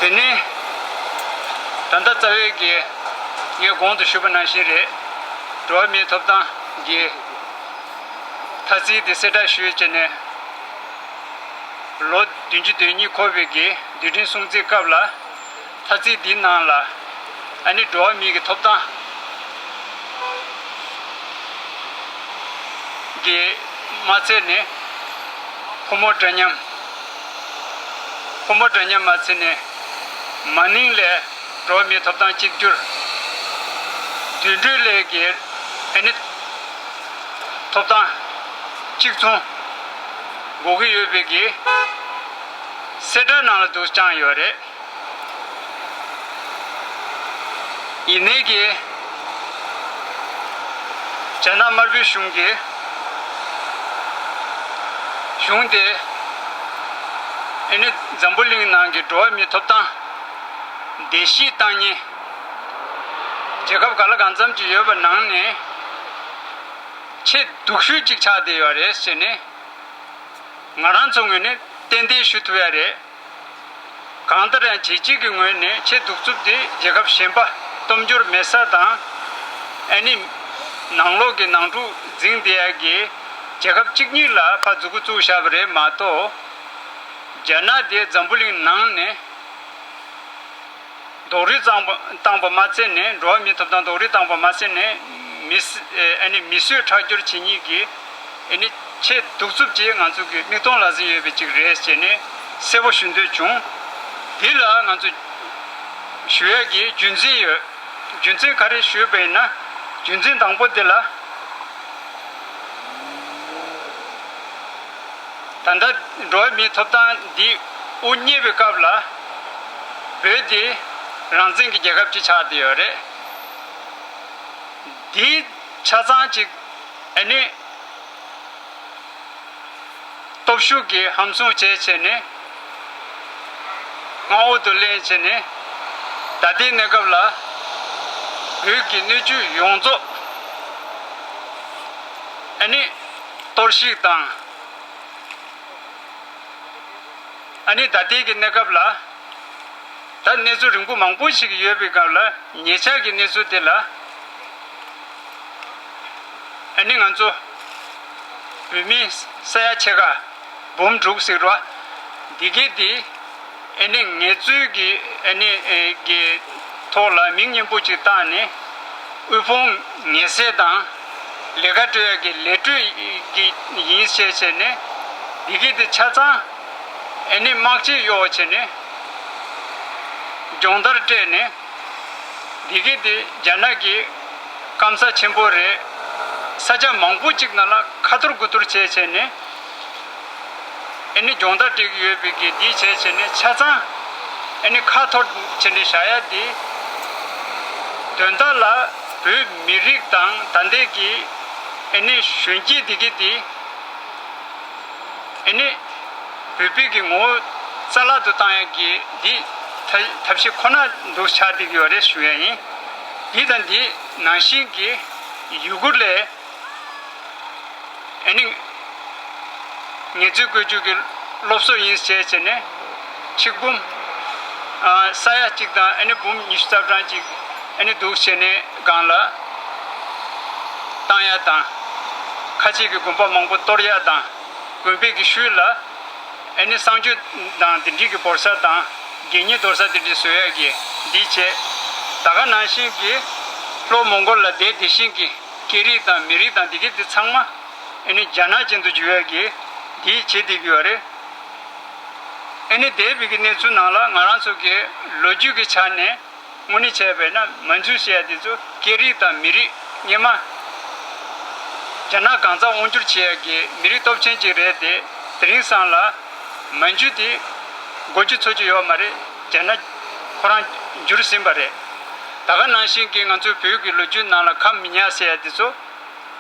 དེ་ནས་ད་ལྟ་རྩ་བའི་གི་ངས་གོང་དུ་ཞུས་པ་ནང་བཞིན་རེད། འགྲོ་བ་མིའི་ཐོབ་ཐང་གི་ཐ་ཚིག་དེ་གསལ་བསྒྲགས་ཞུས་བྱས་ནས། ལོ་བདུན་ཅུ་དོན་གཉིས་འཁོར་བའི་གི་དུས་དྲན་སྲུང་བརྩིའི་སྐབས་ལ། ཐ་ཚིག་འདིའི་ནང་ལ་ཨ་ནི་འགྲོ་བ་མིའི་གི་ཐོབ་ཐང་གི་མ་ཚད་ནས་ཕོ་མོ་འདྲ་མཉམ། ཕོ་མོ་འདྲ་མཉམ་མ་ཚད་ནས་མ་ནིང་ལས་འགྲོ་བ་མིའི་ཐོབ་ཐང་གཅིག་གྱུར། དུད་འགྲོའི་ལས་ཀྱི་ཨ་ནི་ཐོབ་ཐང་གཅིག་མཚུངས་དགོས་ཀྱི་ཡོད་པའི་གི་གསལ་བསྒྲགས་ནང་ལ་འདུག་བཅངས་ཡོད་རེད། ཡིན་ནའི་གི་རྒྱ་ནག་དམར་པོའི་གཞུང་གི་གཞུང་དེ་ཨ་ནི་འཛམ་བུ་གླིང་ནང་གི་འགྲོ་བ་མིའི་ཐོབ་ཐང་བརྡལ་བཤིག་བཏང་མཁན་རྒྱལ་ཁབ་ག་ལ་གང་འཚམ་ཅིག་ཡོད་པ་ནང་ནས། ཆེས་སྡུག་ཤོས་གཅིག་ཆགས་བསྡད་ཡོད་རེད་ཟེར་ནས་ང་རང་ཚོའི་ངོས་ནས་ཏན་ཏན་ཞུ་ཐུབ་ཡ་རེད། གང་ལྟར་ཡང་རྒྱལ་སྤྱི་གི་ངོས་ནས་ཆེས་གདུག་རྩུབ་དེ་རྒྱལ་ཁབ་གཞན་པ་སྟོབས་འབྱོར་མེད་ས་དང་། ཨ་ནི་ནང་ལོགས་ཀྱི་ནང་འཁྲུག་འཛིང་བསྡད་ཡ་གི་རྒྱལ་ཁབ་གཅིག་གཉིས་ལ་ཕར་མཛུབ་གུ་བཙུགས་བཞག་པ་རེད་མ་གཏོགས། རྒྱ་ནག་དེ་འཛམ་བུ་གླིང་ནང་ནས། རྡོག་རོལ་བཏང་པ་བཏང་པ་མ་ཚད་ནས། འགྲོ་བ་མིའི་ཐོབ་ཐང་རྡོག་རོལ་བཏང་པ་མ་ཚད་ནས། མི་ཨ་ནི་མི་གསོད་ཁྲག་སྦྱོར་བྱེད་མཁན་གྱི་ཨ་ནི་ཆེས་གདུག་རྩུབ་ཅིག་ང་ཚོ་གི་མིག་མཐོང་ལག་ཟིན་ཡོད་པ་ཅིག་རེད་ཟེར་ནས་གསལ་པོ་ཞུ་འདོད་བྱུང་། འདི་ལ་ང་ཚོ་ཞུ་ཡས་ཀྱི་རྒྱུ་མཚན་ཡོད། རྒྱུ་མཚན་ག་རེ་ཞུས་པ་ཡིན་ན། རྒྱུ་མཚན་དང་པོ་འདི་ལ། ད་ལྟ་འགྲོ་བ་མིའི་ཐོབ་ཐང་འདི་དབུ་བརྙེས་པའི་སྐབས་ལ། བོད་འདི་རང་བཙན་གྱི་རྒྱལ་ཁབ་ཅིག་ཆགས་བསྡད་ཡོད་རེད། འདི་ཆ་ཚང་ཅིག་ཨ་ནི་སྟོབས་ཤུགས་ཀྱིས་ཧམ་བཟུང་བྱས་བྱས་ནས། མངའ་འོག་ཏུ་ལེན་བྱས་ནས། ད་ལྟའི་གནས་སྐབས་ལ་བོད་ཀྱི་སྣོད་བཅུད་ཡོངས་རྫོགས་ཨ་ནི་གཏོར་བཤིག་དང་། ཨ་ནི་ད་ལྟའི་གི་གནས་སྐབས་ལ། ད་གནས་ཚུལ་རིང་པོ་མང་པོ་ཞིག་ཡོད་པའི་སྐབས་ལ། ཉེ་ཆར་གྱི་གནས་ཚུལ་དེ་ལ། ཨ་ནི་ང་ཚོ་བོད་མི་ས་ཡ་ཕྱེད་ཀ་འབུམ་དྲུག་ཟེར་བ་འདི་གས་དེ། ཨ་ནི་ངལ་རྩོལ་གྱི་ཨ་ནི་ཨེ་གི་ཐོག་ལ་མིང་སྙན་པོ་ཅིག་བཏགས་ནས། དབུལ་ཕོངས་ངལ་སེལ་དང་། ལས་ཀ་སྤྲོད་ཡག་གི་ལས་སྤྲོད་ཀྱི་ཡིན་ཞེས་བྱས་ནས། འདི་གས་དེ་ཆ་ཚང་ ཨེ་ནི་དམག་ཆས་གཡོག་བྱས་ནས་སྦྱོང་བརྡར་སྤྲད་ནས། འདི་གི་དེ་རྒྱ་ནག་གི་སྐམ་ས་ཆེན་པོ་རེད། ས་ཆ་མང་པོ་ཅིག་ནང་ལ་ཁ་ཐོར་དགུ་ཐོར་བྱས་བྱས་ནས། ཨེ་ནི་སྦྱོང་བརྡར་སྤྲད་ཀྱི་ཡོད་པའི་གི་འདི་བྱས་བྱས་ནས་ཆ་ཚང་ཨེ་ནི་ཁ་ཐོར་བྱས་ནས་བཞག་ཡ་དེ། དོན་དག་ལ་བོད་མི་རིགས་དང་ད་ལྟའི་གི་ཨེ་ནི་གཞོན་སྐྱེས་འདི་གི་དེ། ཨེ་ནི་བོད་པའི་གི་ངོ་བོ་རྩ་བརླག་ཏུ་བཏང་ཡ་གི་འདི་ཐབས་ཐབས་ཤེས་ཁོ་ན་འདུག་ཆགས་བསྡད་ཀྱི་ཡོད་རེད་ཞུ་ཡ་ཡིན། འདི་དང་འདི་ནང་བཞིན་གྱི་ཡུ་གུར་ལས། ཨ་ནི་ངལ་རྩོལ་བཀོལ་སྤྱོད་ཀྱི་སློབ་གསོ་ཡིན་ཟེར་བྱས་ནས་ཆིག་འབུམ་ཨ་ས་ཡ་གཅིག་དང་ཨ་ནི་འབུམ་ཉི་ཤུ་རྩ་གྲངས་ཅིག་ཨ་ནི་འདུག་བྱས་ནས་སྒང་ལ་བཏང་ཡ་དང་། ཁ་ཆེ་གི་དགོན་པ་མང་པོ་གཏོར་ཡ་དང་། དགོན་པའི་གི་ཤུལ་ལ་ཨ་ནི་གསང་སྤྱོད་དང་དེ་འདྲའི་གི་བོར་ས་དང་དགེ་བསྙེན་དོར་ས་དེ་འདྲའི་བཟོ་ཡ་གི་འདི་བྱས། ད་ག་ནང་བཞིན་གྱི་ལྷོ་མོང་གོལ་ལ་བསྡད་དེ་བཞིན་གྱི། སྐད་རིགས་དང་མི་རིགས་དང་འདི་གའི་འདི་ཚང་མ་ཨེ་ནི་རྒྱ་ནག་ཅན་དུ་འགྱུར་ཡ་གི་འདི་བྱེད་བསྡད་ཀྱི་ཡོད་རེད། ཨེ་ནི་འདས་པའི་གི་གནས་ཚུལ་ནང་ལ་ང་རང་ཚོ་གི་ལོ་རྒྱུས་ཀྱི་ཆ་ནས་དངོས་གནས་བྱས་པས་ན་མན་ཇུ་ཟེར་ཡ་འདི་ཚོ་སྐད་རིགས་དང་མི་རིགས་སྔོན་མ་རྒྱ་ནག་གང་ས་དབང་བསྒྱུར་བྱེད་ཡ་གི་མི་རིགས་སྟོབས་ཆེན་ཅིག་རེད་དེ། དེ་རིང་སང་ལ་མན་ཇུ་དེ་འགོ་རྒྱུ་ཚོ་རྒྱུ་ཡོད་མ་རེད། རྒྱ་ནག་ཁོ་རང་འགྱུར་ཟིན་པ་རེད། ད་ག་ནང་བཞིན་གྱི་ང་ཚོའི་བོད་ཀྱི་ལོ་རྒྱུས་ནང་ལ་ཁམས་མི་ཉག་ཟེར་ཡ་དེ་ཚོ་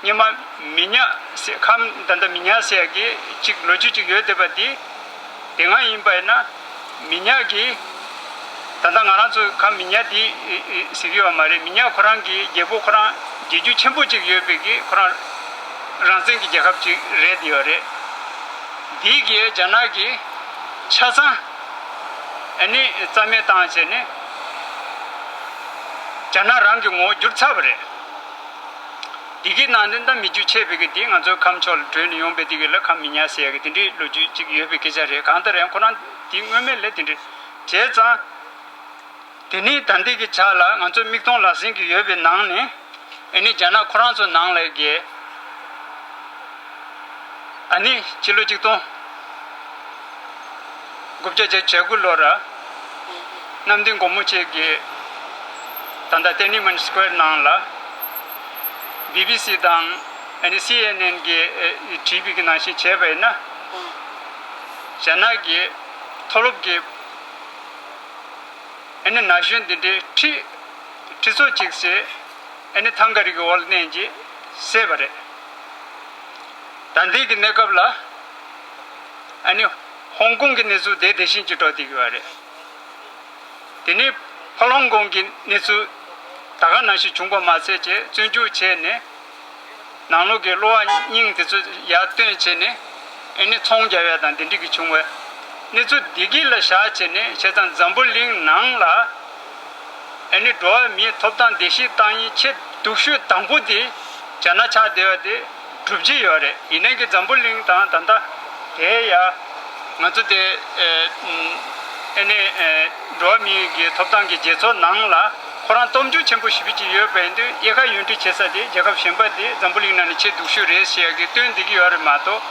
སྔོན་མ་མི་ཉག་ཟེར་ཁམས་ད་ལྟ་མི་ཉག་ཟེར་ཡ་གི་གཅིག་ལོ་རྒྱུས་གཅིག་ཡོད་བསྡད་པ་དེ་དེ་སྔ་ཡིན་པ་ཡིན་ན་མི་ཉག་གི་ད་ལྟ་ང་རང་ཚོ་ཁམས་མི་ཉག་དེ་ཟེར་གྱི་ཡོད་མ་རེད། མི་ཉག་ཁོ་རང་གི་རྒྱལ་པོ་ཁོ་རང་རྒྱལ་རྒྱུད་ཆེན་པོ་གཅིག་ཡོད་པའི་གི་ཁོ་རང་རང་བཙན་གྱི་རྒྱལ་ཁབ་ཅིག་རེད་ཡོད་རེད། འདི་གི་རྒྱ་ནག་གི་ཆ་ཚང་ཨ་ནི་རྩ་མེད་བཏང་བྱས་ནས་རྒྱ་ནག་རང་གི་ངོ་བོ་བསྒྱུར་ཚར་བ་རེད། འདི་གི་ནང་དོན་དང་མི་རྒྱུ་ཆད་པའི་གི་འདི་ང་ཚོའི་ཁམས་ཕྱོགས་ལ་བྲོས་ནས་ཡོང་པའི་འདི་གི་ལ་ཁམས་མི་ཉག་ཟེར་ཡ་གི་འདི་འདྲའི་ལོ་རྒྱུས་ཅིག་ཡོད་པའི་སྐད་ཆ་རེད། གང་ལྟར་ཡང་ཁོ་རང་འདི་སྔོན་མེད་ལས་འདི་འདྲ་བྱས་ཙང་། དེ་ནས་ད་ལྟའི་གི་ཆ་ལ་ང་ཚོ་མིག་མཐོང་ལག་ཟིན་གྱི་ཡོད་པའི་ནང་ནས་ཨ་ནི་རྒྱ་ནག་ཁོ་རང་ཚོ་ནང་ལ་གི་ཨ་ནི་ཕྱི་ལོ་ཆིག་སྟོང་དགུ་བརྒྱ་བརྒྱད་ཅུ་གྱ་དགུ་ལོར་གནམ་བསྟན་སྒོ་མོ་ཆེ་གི་ད་ལྟ་ཏེན་ཨན་མན་སྐུ་ཝེར་ནང་ལ་བི་བི་སི་དང་ཨ་ནི་སི་ཨེན་ཨེན་གི་བྲིས་པའི་གི་ནང་བཞིན་བྱས་པ་ཡིན་ན། རྒྱ་ནག་གི་མཐོ་སློབ་ཀྱི་ཨ་ནི་ན་གཞོན་འདི་འདྲའི་ཁྲི་ཁྲི་ཚོ་གཅིག་ཟེར་ཨ་ནི་ཐང་ག་རི་གི་འོག་ལ་མནན་གྱིས་བསད་པ་རེད། ད་ལྟའི་གི་གནས་སྐབས་ལ་ཨ་ནི་ཧོང་ཀོང་གི་གནས་ཚུལ་དེ་དེ་བཞིན་གྱི་འགྲོ་བསྡད་ཀྱི་ཡོད་རེད། དེ་ནས་ཕ་ལོང་ཀོང་གི་གནས་ཚུལ་ད་ག་ནང་བཞིན་བྱུང་པ་མ་ཚད་ཀྱི་བཙོན་འཇུག་བྱས་ནས། ནང་ལོགས་ཀྱི་གློ་བ་རྙིང་དེ་ཚོ་ཡར་བཏོན་བྱས་ནས་ཨ་ནི་ཚོང་རྒྱག་ཡ་དང་དེ་འདྲ་གི་བྱུང་བའི་གནས་ཚུལ་འདི་གི་ལ་བཞག་བྱས་ནས་བྱས་ཙང་འཛམ་བུ་གླིང་ནང་ལ་ཨ་ནི་འགྲོ་བ་མིའི་ཐོབ་ཐང་བརྡལ་བཤིག་བཏང་ཡིན་ཆེས་སྡུག་ཤོས་དང་པོ་དེ་རྒྱ་ནག་ཆགས་བསྡད་པ་དེ་གྲུབ་ཀྱི་ཡོད་རེད། ཡིན་ནའི་གི་འཛམ་བུ་གླིང་དང་ད་ལྟ་དེ་ཡ་ང་ཚོ་དེ་ཨ་ནི་འགྲོ་བ་མིའི་གི་ཐོབ་ཐང་གི་རྒྱལ་ཚོགས་ནང་ལ། ཁོ་རང་སྟོབས་འབྱོར་ཆེན་པོ་ཞེ་པོ་ཅིག་ཡོད་པ་ཡིན་དུས་དབྱེ་ཁ་ཡོན་ཏན་བྱེད་ས་དེ་རྒྱལ་ཁབ་གཞན་པ་དེ་འཛམ་བུ་གླིང་ནང་ནས་ཆེས་སྡུག་ཤོས་རེད་ཟེར་ཡ་གི་སྟོན་བསྡད་ཀྱི་ཡོད་རེད་མ་གཏོགས།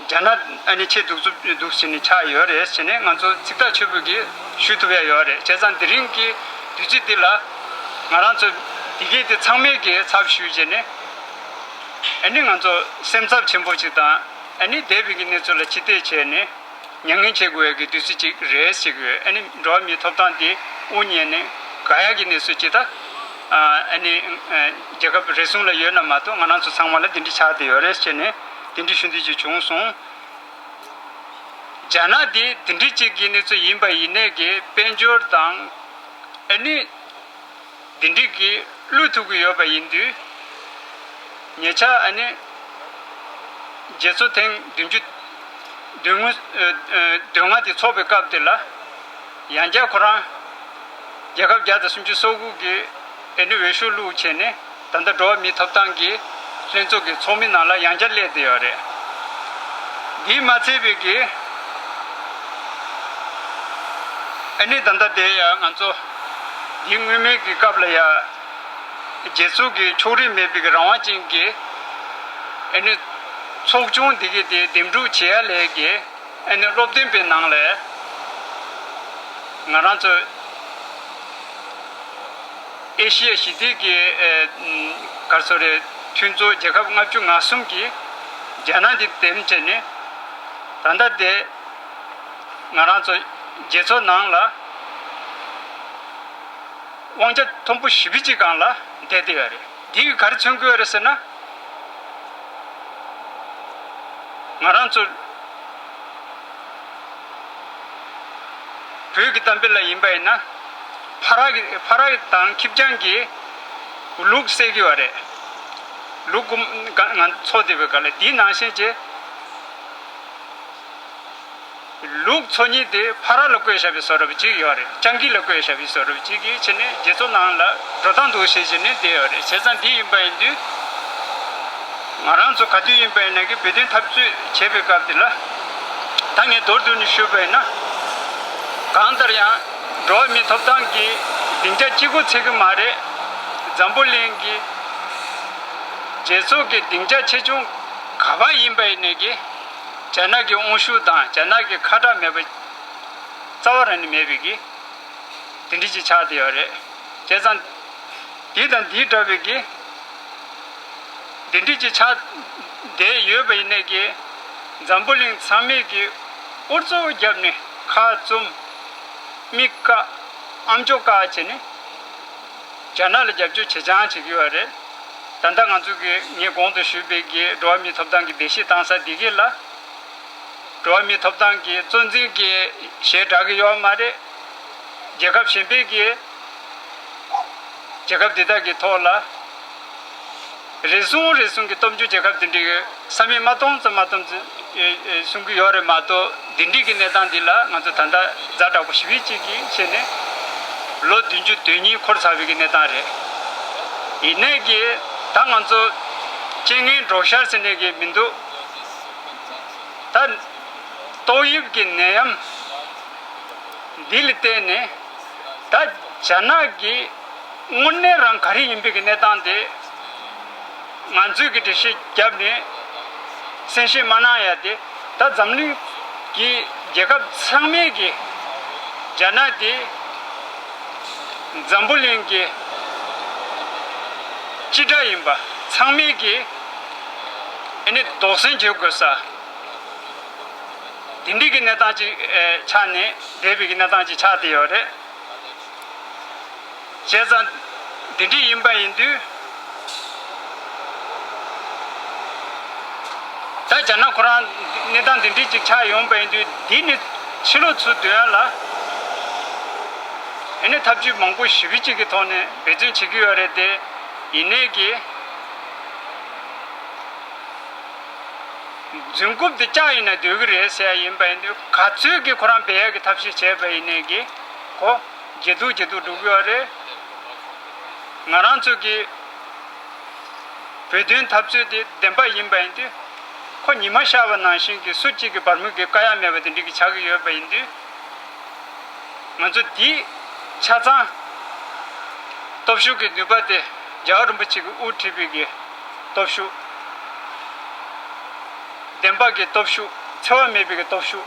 རྒྱ་ནག་ཨ་ནི་ཆེས་སྡུག་རྩུབ་སྡུག་ཟེར་ནས་ཆགས་ཡོད་རེད་ཟེར་ནས་ང་ཚོ་ཚིག་ཐག་ཆོད་པོ་གི་ཞུ་ཐུབ་ཡ་ཡོད་རེད། བྱས་ཙང་དེ་རིང་གི་དུས་ཚོད་འདི་ལ་ང་རང་ཚོ་དེ་གའི་དེ་ཚང་མས་གི་ཚབ་ཞུས་བྱས་ནས་ཨ་ནི་ང་ཚོ་སེམས་འཚབ་ཆེན་པོ་ཅིག་དང་ཨ་ནི་འདས་པའི་གི་གནས་ཚུལ་ལ་ཕྱི་བལྟས་བྱས་ནས། མྱ་ངན་བྱེད་དགོས་ཡ་གི་དུས་ཚོད་ཅིག་རེད་ཟེར་གི་ཡོད། ཨ་ནི་འགྲོ་བ་མིའི་ཐོབ་ཐང་དེ་དབུ་བརྙེས་ནས་དགའ་ཡ་གི་གནས་ཚུལ་ཅིག་ད་ཨ་ནི་རྒྱལ་ཁབ་རེ་ཟུང་ལ་ཡོད་ན་མ་གཏོགས་ང་རང་ཚོ་ཚང་མ་ལ་དེ་འདྲ་ཆགས་བསྡད་ཡོད་རེད་ཟེར་ནས་དེ་འདྲ་ཞུ་འདོད་ཅིག་བྱུང་སོང་། རྒྱ་ནག་དེ་དེ་འདྲ་ཅིག་གི་གནས་ཚུལ་ཡིན་པ་ཡིན་ནའི་གི་དཔལ་འབྱོར་དང་ཨ་ནི། འདི་འགྲིག་གིས་བློས་ཐུབ་ཀྱི་ཡོད་པ་ཡིན་དུས། ཉེ་ཆར་ཨ་ནི་རྒྱལ་ཚོགས་ཐེངས་བདུན་ཅུ་དོན་དངོས་ཨ་ཨ་དོན་ལྔ་དེ་ཚོགས་པའི་སྐབས་དེ་ལ་ཡང་བསྐྱར་ཁོ་རང་རྒྱལ་ཁབ་བརྒྱ་དང་སུམ་ཅུ་སོ་དགུ་གི་ཨ་ནི་འོས་ཤོག་བླུགས་བྱས་ནས་ད་ལྟ་འགྲོ་བ་མིའི་ཐོབ་ཐང་གི་ལྷན་ཚོགས་ཀྱི་ཚོགས་མི་ནང་ལ་ཡང་བསྐྱར་སླེབས་བསྡད་ཡོད་རེད། འདིས་མ་ཚད་པའི་གི་ཨ་ནི་ད་ལྟ་དེ་ཡང་ང་ཚོ་འདི་སྔོན་མའི་གི་སྐབས་ལ་ཡང་རྒྱལ་ཚོགས་ཀྱི་ཕྱོགས་རིས་མེད་པའི་གི་རང་དབང་ཅན་གྱི་ཨ་ནི་ཚོགས་ཆུང་འདི་གི་དེ་འདེམས་སྒྲུག་བྱེད་ཡ་ལས་ཀྱི་ ཨ་ནི་སློབ་སྟོན་པའི་ནང་ལ་ང་རང་ཚོ་ཨེ་ཤི་ཡ་ཞི་བདེ་གི་ཨེ་ག་རེ་ཟེར་རེད། མཐུན་ཚོགས་རྒྱལ་ཁབ་ལྔ་བཅུ་ང་གསུམ་གྱིས་རྒྱ་ནག་འདི་འདེམས་བྱས་ནས། ད་ལྟ་དེ་ང་རང་ཚོ་རྒྱལ་ཚོགས་ནང་ལ་དབང་ཆ་མཐོན་པོ་ཞེ་པོ་ཅིག་སྒང་ལ་བསྡད་བསྡད་ཡོད་རེད། འདི་གིས་ག་རེ་མཚོན་གྱི་ཡོད་རེད་ཟེར་ན། ང་རང་ཚོ་བོད་ཀྱི་གཏམ་དཔེ་ལ་ཡིན་པ་ཡིན་ན། ཕ་ར་གི་ཕ་ར་དང་ཁྱི་སྤྱང་གི་ལུག་བསད་ཀྱི་ཡོད་རེད། ལུག་གུམ་ང་ང་འཚོ་བསྡད་པའི་སྐབས་ལ། དེའི་ནང་བཞིན་བྱས། ལུག་འཚོ་མཁན་དེ་ཕ་ར་ལ་བསྐོས་བཞག་པའི་བཟོ་འདྲ་པོ་ཅིག་ཡོད་རེད། སྤྱང་ཀི་ལ་བསྐོས་བཞག་པའི་བཟོ་འདྲ་པོ་ཅིག་གིས་བྱས་ནས་རྒྱལ་ཚོགས་ནང་ལ་འགྲོ་སྟངས་འདུག་བྱས་བྱས་ནས་བསྡད་ཡོད་རེད། བྱས་ཙང་འདི་ཡིན་པ་ཡིན་དུས། ང་རང་ཚོ་ག་དུས་ཡིན་པ་ཡིན་ནའི་བོད་དོན་འཐབ་རྩོད་བྱེད་པའི་སྐབས་དེ་ལ། ད་ངས་མདོར་བསྡུས་ནས་ཞུས་པ་ཡིན་ན། གང་ལྟར་ཡང་འགྲོ་བ་མིའི་ཐོབ་ཐང་གི་སྡིངས་ཆ་གཅིག་པོ་ཚད་ཀྱི་མ་རེད། འཛམ་བུ་གླིང་གི་རྒྱལ་ཚོགས་ཀྱི་སྡིངས་ཆ་ཆེ་ཆུང་ག་པར་ཡིན་པ་ཡིན་ནའི་རྒྱ་ནག་གི་དབང་ཤུགས་དང་རྒྱ་ནག་གི་ཁ་གྲག་མེད་པ་རྩ་བ་རང་ནས་མེད་པའི་གི་དེ་འདྲ་ཅིག་ཆགས་བསྡད་ཡོད་རེད། བྱས་ཙང་འདི་དང་འདི་འདྲ་བའི་གི་དེ་འདྲ་ཅིག་ཆགས་བསྡད་ཡོད་པ་ཡིན་ནའི་གི་འཛམ་བུ་གླིང་ཚང་མས་གི་ཨུ་ཚུགས་བརྒྱབ་ནས་ཁ་བཙུམ། མིག་བཀག། ཨམ་ཅོག་བཀག་བྱས་ནས་རྒྱ་ནག་ལ་རྒྱབ་སྐྱོར་ཇེ་ཆུང་བྱེད་ཀྱི་ཡོད་རེད། ད་ལྟ་ང་ཚོ་གི་ངས་གོང་དུ་ཞུས་པའི་གི་འགྲོ་བ་མིའི་ཐོབ་ཐང་གི་བརྡལ་བཤིག་བཏང་ས་འདི་གི་ལ། འགྲོ་བ་མིའི་ཐོབ་ཐང་གི་གཙོ་འཛིན་གྱི་ཞལ་གྲགས་ཀྱི་ཡོད་མ་རེད། རྒྱལ་ཁབ་གཞན་པའི་གི་རྒྱལ་ཁབ་འདི་དག་གི་ཐོག་ལ་རེ་ཟུང་རེ་ཟུང་གི་སྟོབས་འབྱོར་རྒྱལ་ཁབ་འདི་འདྲའི་ས་མིག་མ་སྟོང་ཙམ་མ་སྟོང་ཙམ་གསུང་གི་ཡོད་རེད་མ་གཏོགས། འདི་འདྲའི་གི་གནས་སྟངས་འདི་ལ་ང་ཚོ་ད་ལྟ་ཛ་དྲག་པོ་ཞེ་པོ་ཅིག་གི་བྱས་ནས་ལོ་བདུན་ཅུ་དོན་གཉིས་འཁོར་ཚར་བའི་གི་གནས་སྟངས་རེད། ཡིན་ནའི་གི་ད་ང་ཚོ་རྐྱེན་ངན་གྲོགས་ཤར་ཟེར་ནས་གི་མི་འདུག་ད་ཏོག་དབྱིབས་ཀྱི་ནད་ཡམས་འདི་ལ་བརྟེན་ནས་ད་རྒྱ་ནག་གི་དངོས་གནས་རང་ག་རེ་ཡིན་པའི་གི་གནས་སྟངས་དེ་ང་ཚོས་གི་འགྲེལ་བཤད་བརྒྱབ་ནས་གསན་བཞེས་མ་གནང་ཡ་དེ། ད་འཛམ་གླིང་གི་རྒྱལ་ཁབ་ཚང་མས་གི་རྒྱ་ནག་དེ་འཛམ་བུ་གླིང་གི་སྤྱི་དགྲ་ཡིན་པ་ཚང་མས་གི་ཨ་ནི་དོགས་ཟོན་བྱེད་དགོས་ས། དེ་འདྲའི་གི་གནས་སྟངས་ཅིག་ཨེ་ཆགས་ནས་བསྡད་པའི་གི་གནས་སྟངས་ཅིག་ཆགས་བསྡད་ཡོད་རེད། བྱས་ཙང་འདི་འདྲ་ཡིན་པ་ཡིན་དུས། ད་རྒྱ་ནག་ཁོ་རང་གནས་སྟངས་འདི་འདྲ་ཅིག་ཆགས་ཡོང་པ་ཡིན་དུས། འདི་ནི་ཕྱི་ལོགས་ཚུར་འདོན་ཡ་ལ་ཨ་ནི་ཐབས་ཇུས་མང་པོ་ཞེ་པོ་ཅིག་གི་ཐོག་ནས་འབད་བརྩོན་བྱེད་ཀྱི་ཡོད་རེད་དེ། ཡིན་ནའི་གི་རྫུན་རྐུབ་དེ་བཅག་ཡིན་ན་སྡོད་ཀྱི་རེད་ཟེར་ཡ་ཡིན་པ་ཡིན་དུས། ག་ཚོད་ཀྱི་ཁོ་རང་འབད་ཡ་གི་ཐབས་ཤེས་བྱས་པ་ཡིན་ནའི་གི་ཁོ་ཇེ་སྡུག་ཇེ་སྡུག་འགྲོ་གི་ཡོད་རེད། ང་རང་ཚོ་གི་བོད་དོན་འཐབ་རྩོད་དེ་བདེན་པ་ཡིན་པ་ཡིན་དུས། ཁོ་ཉི་མ་ཤར་བ་ནང་བཞིན་གྱི་སུ་གཅིག་གི་སྦར་མོ་གི་དཀའ་ཡག་མེད་པ་དེ་འདྲ་གི་ཆགས་ཀྱི་ཡོད་པ་ཡིན་དུས། ང་ཚོ་འདི་ཆ་ཚང་སྟོབས་ཤུགས་ཀྱི་ནུས་པ་དེ་རྒྱལ་བ་རིན་པོ་ཆེ་གིས་དབུ་ཁྲིད་པའི་གི་སྟོབས་ཤུགས། བདེན་པ་གི་སྟོབས་ཤུགས། འཚེ་བ་མེད་པའི་གི་སྟོབས་ཤུགས།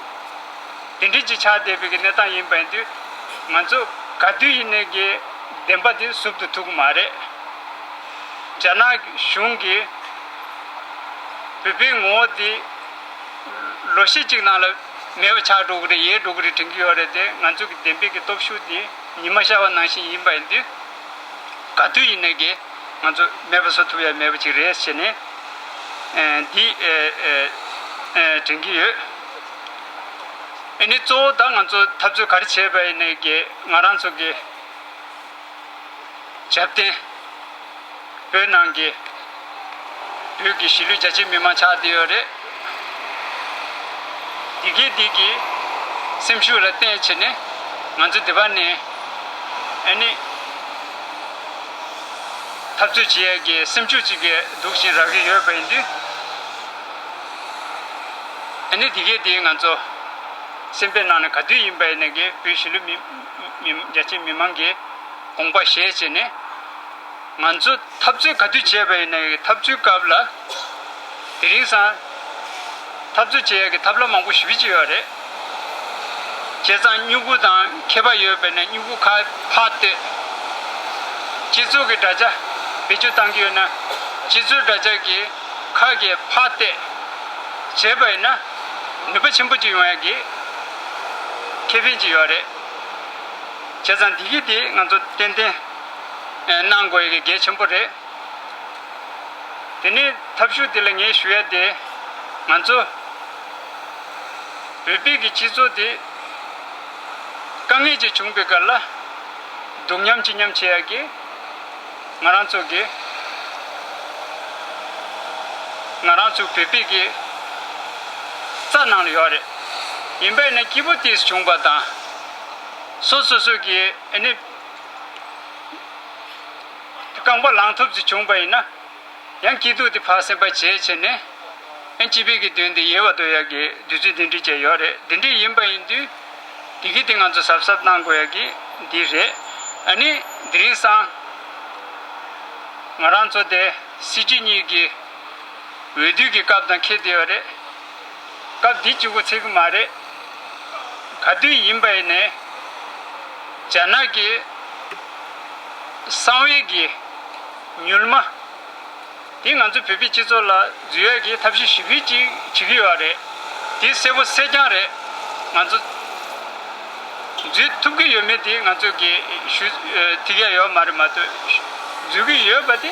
དེ་འདྲ་ཅིག་ཆགས་བསྡད་པའི་གི་གནས་སྟངས་ཡིན་པ་ཡིན་དུས། ང་ཚོ་ག་དུས་ཡིན་ནའི་གི་བདེན་པ་དེ་ཟུབ་ཏུ་ཐུབ་ཀྱི་མ་རེད། རྒྱ་ནག་གཞུང་གིས་བོད་པའི་ངོ་བོ་དེ་ལོ་ཤས་ཅིག་ནང་ལ་མེད་པ་ཆགས་འགྲོ་གི་རེད། ཡལ་འགྲོ་གི་རེད་དྲན་གྱི་ཡོད་རེད་དེ། ང་ཚོ་གི་བདེན་པའི་གི་སྟོབས་ཤུགས་དེ་ཉི་མ་ཤར་བ་ནང་བཞིན་ཡིན་པ་ཡིན་དུས། ག་དུས་ཡིན་ནའི་གི་ང་ཚོ་མེད་པ་བཟོ་ཐུབ་ཡ་མེད་པ་ཅིག་རེད་ཟེར་ནས་ཨེ་འདི་ཨེ་ཨེ་ཨེ་དྲན་གྱི་ཡོད། ཨ་ནི་གཙོ་བོ་ད་ང་ཚོ་འཐབ་རྩོད་ག་རེ་བྱས་པ་ཡིན་ནའི་གི་ང་རང་ཚོ་གི་རྒྱབ་རྟེན། བོད་ནང་གི་བོད་ཀྱི་གཞིས་ལུས་རྒྱ་ཆེ་མི་མང་ཆགས་བསྡད་ཡོད་རེད། འདི་གའི་འདི་གི་སེམས་ཤུགས་ལ་བརྟེན་བྱས་ནས་ང་ཚོ་འདི་པ་ནས་ཨ་ནི་འཐབ་རྩོད་བྱེད་ཡས་ཀྱི་སེམས་ཤུགས་ཅིག་གི་འདུག་བཞིན་རག་གི་ཡོད་པ་ཡིན་དུས། ཨ་ནི་འདི་གའི་འདི་ང་ཚོ་སེམས་པའི་ནང་ནས་ག་དུས་ཡིན་པ་ཡིན་ནའི་གི་བོད་གཞིས་ལུས་མི་མི་རྒྱ་ཆེ་མི་མང་གི་དགོངས་པ་བཞེས་བྱས་ནས། ང་ཚོ་འཐབ་རྩོད་ག་དུས་བྱས་པ་ཡིན་ནའི་འཐབ་རྩོད་སྐབས་ལ་དེ་རིང་སང་། འཐབ་རྩོད་བྱེད་ཡག་གི་ཐབས་ལམ་མང་པོ་ཞེ་པོ་ཅིག་ཡོད་རེད། བྱས་ཙང་སྨྱུ་གུ་དང་མཁས་པ་ཡོད་པས་ན་སྨྱུ་གུ་ཁ་ཕར་གཏད། སྤྱི་ཚོགས་ཀྱི་དྲ་རྒྱ་བེད་སྤྱོད་བཏང་གི་ཡོད་ན་སྤྱི་ཚོགས་དྲ་རྒྱ་གི་ཁ་གི་ཕར་གཏད། བྱས་པ་ཡིན་ན་ནུས་པ་ཆེན་པོ་ཅིག་ཡོང་ཡག་གི་ཁེ་ཕན་ཅིག་ཡོད་རེད། བྱས་ཙང་འདི་གི་དེ་ང་ཚོ་ཏན་ཏན་གནང་དགོས་ཡག་གི་གལ་ཆེན་པོ་རེད། དེ་ནས་ཐབས་ཤུགས་དེ་ལ་ངས་ཞུ་ཡ་དེ། ང་ཚོ་བོད་པའི་གི་སྤྱི་ཚོགས་དེ་དཀའ་ངལ་ཅིག་བྱུང་པའི་སྐབས་ལ་སྡུག་མཉམ་ཅི་མཉམ་བྱེད་ཡ་གི་ང་རང་ཚོ་གི་ང་རང་ཚོ་བོད་པའི་གི་རྩ་ནང་ལ་ཡོད་རེད། ཡིན་པས་ན་སྐྱིད་པོ་ཏོག་ཙམ་བྱུང་པ་དང་། སོ་སོ་སོ་གི་ཨ་ནི་རྐང་པ་ལངས་ཐུབ་ཅིག་བྱུང་པ་ཡིན་ན། ཡང་སྐྱིད་སྡུག་དེ་ཕར་སེམས་པ་བྱས་བྱས་ནས། ཨེ་སྤྱི་པའི་གི་དོན་དེ་ཡལ་བར་དོར་ཡག་གི་དུས་ཚོད་དེ་འདྲ་ཅིག་ཡོད་རེད། དེ་འདྲ་ཡིན་པ་ཡིན་དུས། དེ་གི་དེ་ང་ཚོ་གཟབ་གཟབ་གནང་དགོས་ཡག་གི་འདི་རེད། ཨ་ནི་དེ་རིང་སང་ང་རང་ཚོ་དེ་སྲིད་སྤྱི་གཉིས་ཀྱི་འོས་བསྡུ་གི་སྐབས་དང་འཁེལ་བསྡད་ཡོད་རེད། སྐབས་འདི་གཅིག་པོ་ཚད་ཀྱི་མ་རེད། ག་དུས་ཡིན་པ་ཡིན་ནའི་རྒྱ་ནག་གི་གསང་བའི་གི་མྱུལ་མ་དེ་ང་ཚོ་བོད་པའི་སྤྱི་ཚོགས་ལ་འཛུལ་ཡག་གི་ཐབས་ཤེས་ཞེ་པོ་ཅིག་བྱེད་ཀྱི་ཡོད་རེད། དེ་གསལ་པོ་གསལ་རྐྱང་རེད། ང་ཚོ་འཛུལ་ཐུབ་ཀྱི་ཡོད་མེད་དེ་ང་ཚོ་གི་ཞུ་ཐིག་ཡ་ཡོད་མ་རེད་མ་གཏོགས། འཛུལ་གྱི་ཡོད་པ་དེ།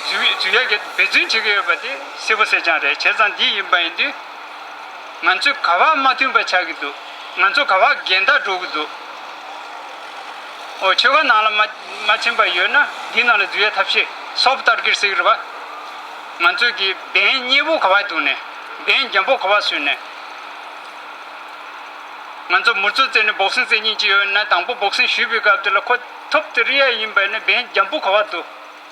འཛུལ་འཛུལ་ཡག་གི་འབད་བརྩོན་བྱེད་ཀྱི་ཡོད་པ་དེ་གསལ་པོ་གསལ་རྐྱང་རེད། བྱས་ཙང་འདི་ཡིན་པ་ཡིན་དུས། ང་ཚོས་ག་བ་མ་མཐུན་པ་ཆགས་ཀྱི་འདུག་ང་ཚོ་ག་བ་འགལ་ཟླ་འགྲོ་གི་འདུག་ཨོ་ཆོལ་ཁ་ནང་ལ་མ་མ་ཕྱིན་པ་ཡོད་ན་འདི་ནང་ལ་འཛུལ་ཡ་ཐབས་ཤེས་སོབ་ཊར་གེཊ་ཟེར་གི་རེད་པ། ང་ཚོས་ཀྱི་འབེན་མཉེས་པོ་ག་བ་འདུག་ནས་འབེན་འཇམ་པོ་ག་བ་བཟོས་ནས། ང་ཚོ་མུ་ཚོ་རྩེ་ནས་བོག་སིང་རྩེ་སྙིང་རྗེ་ཡོད་ན་དང་པོ་བོག་སིང་ཞུས་པའི་སྐབས་དེ་ལ་ཁོ་ཐོབ་དེ་རི་ཡ་ཡིན་པ་ཡིན་ན་འབེན་འཇམ་པོ་ག་བ་འདུག་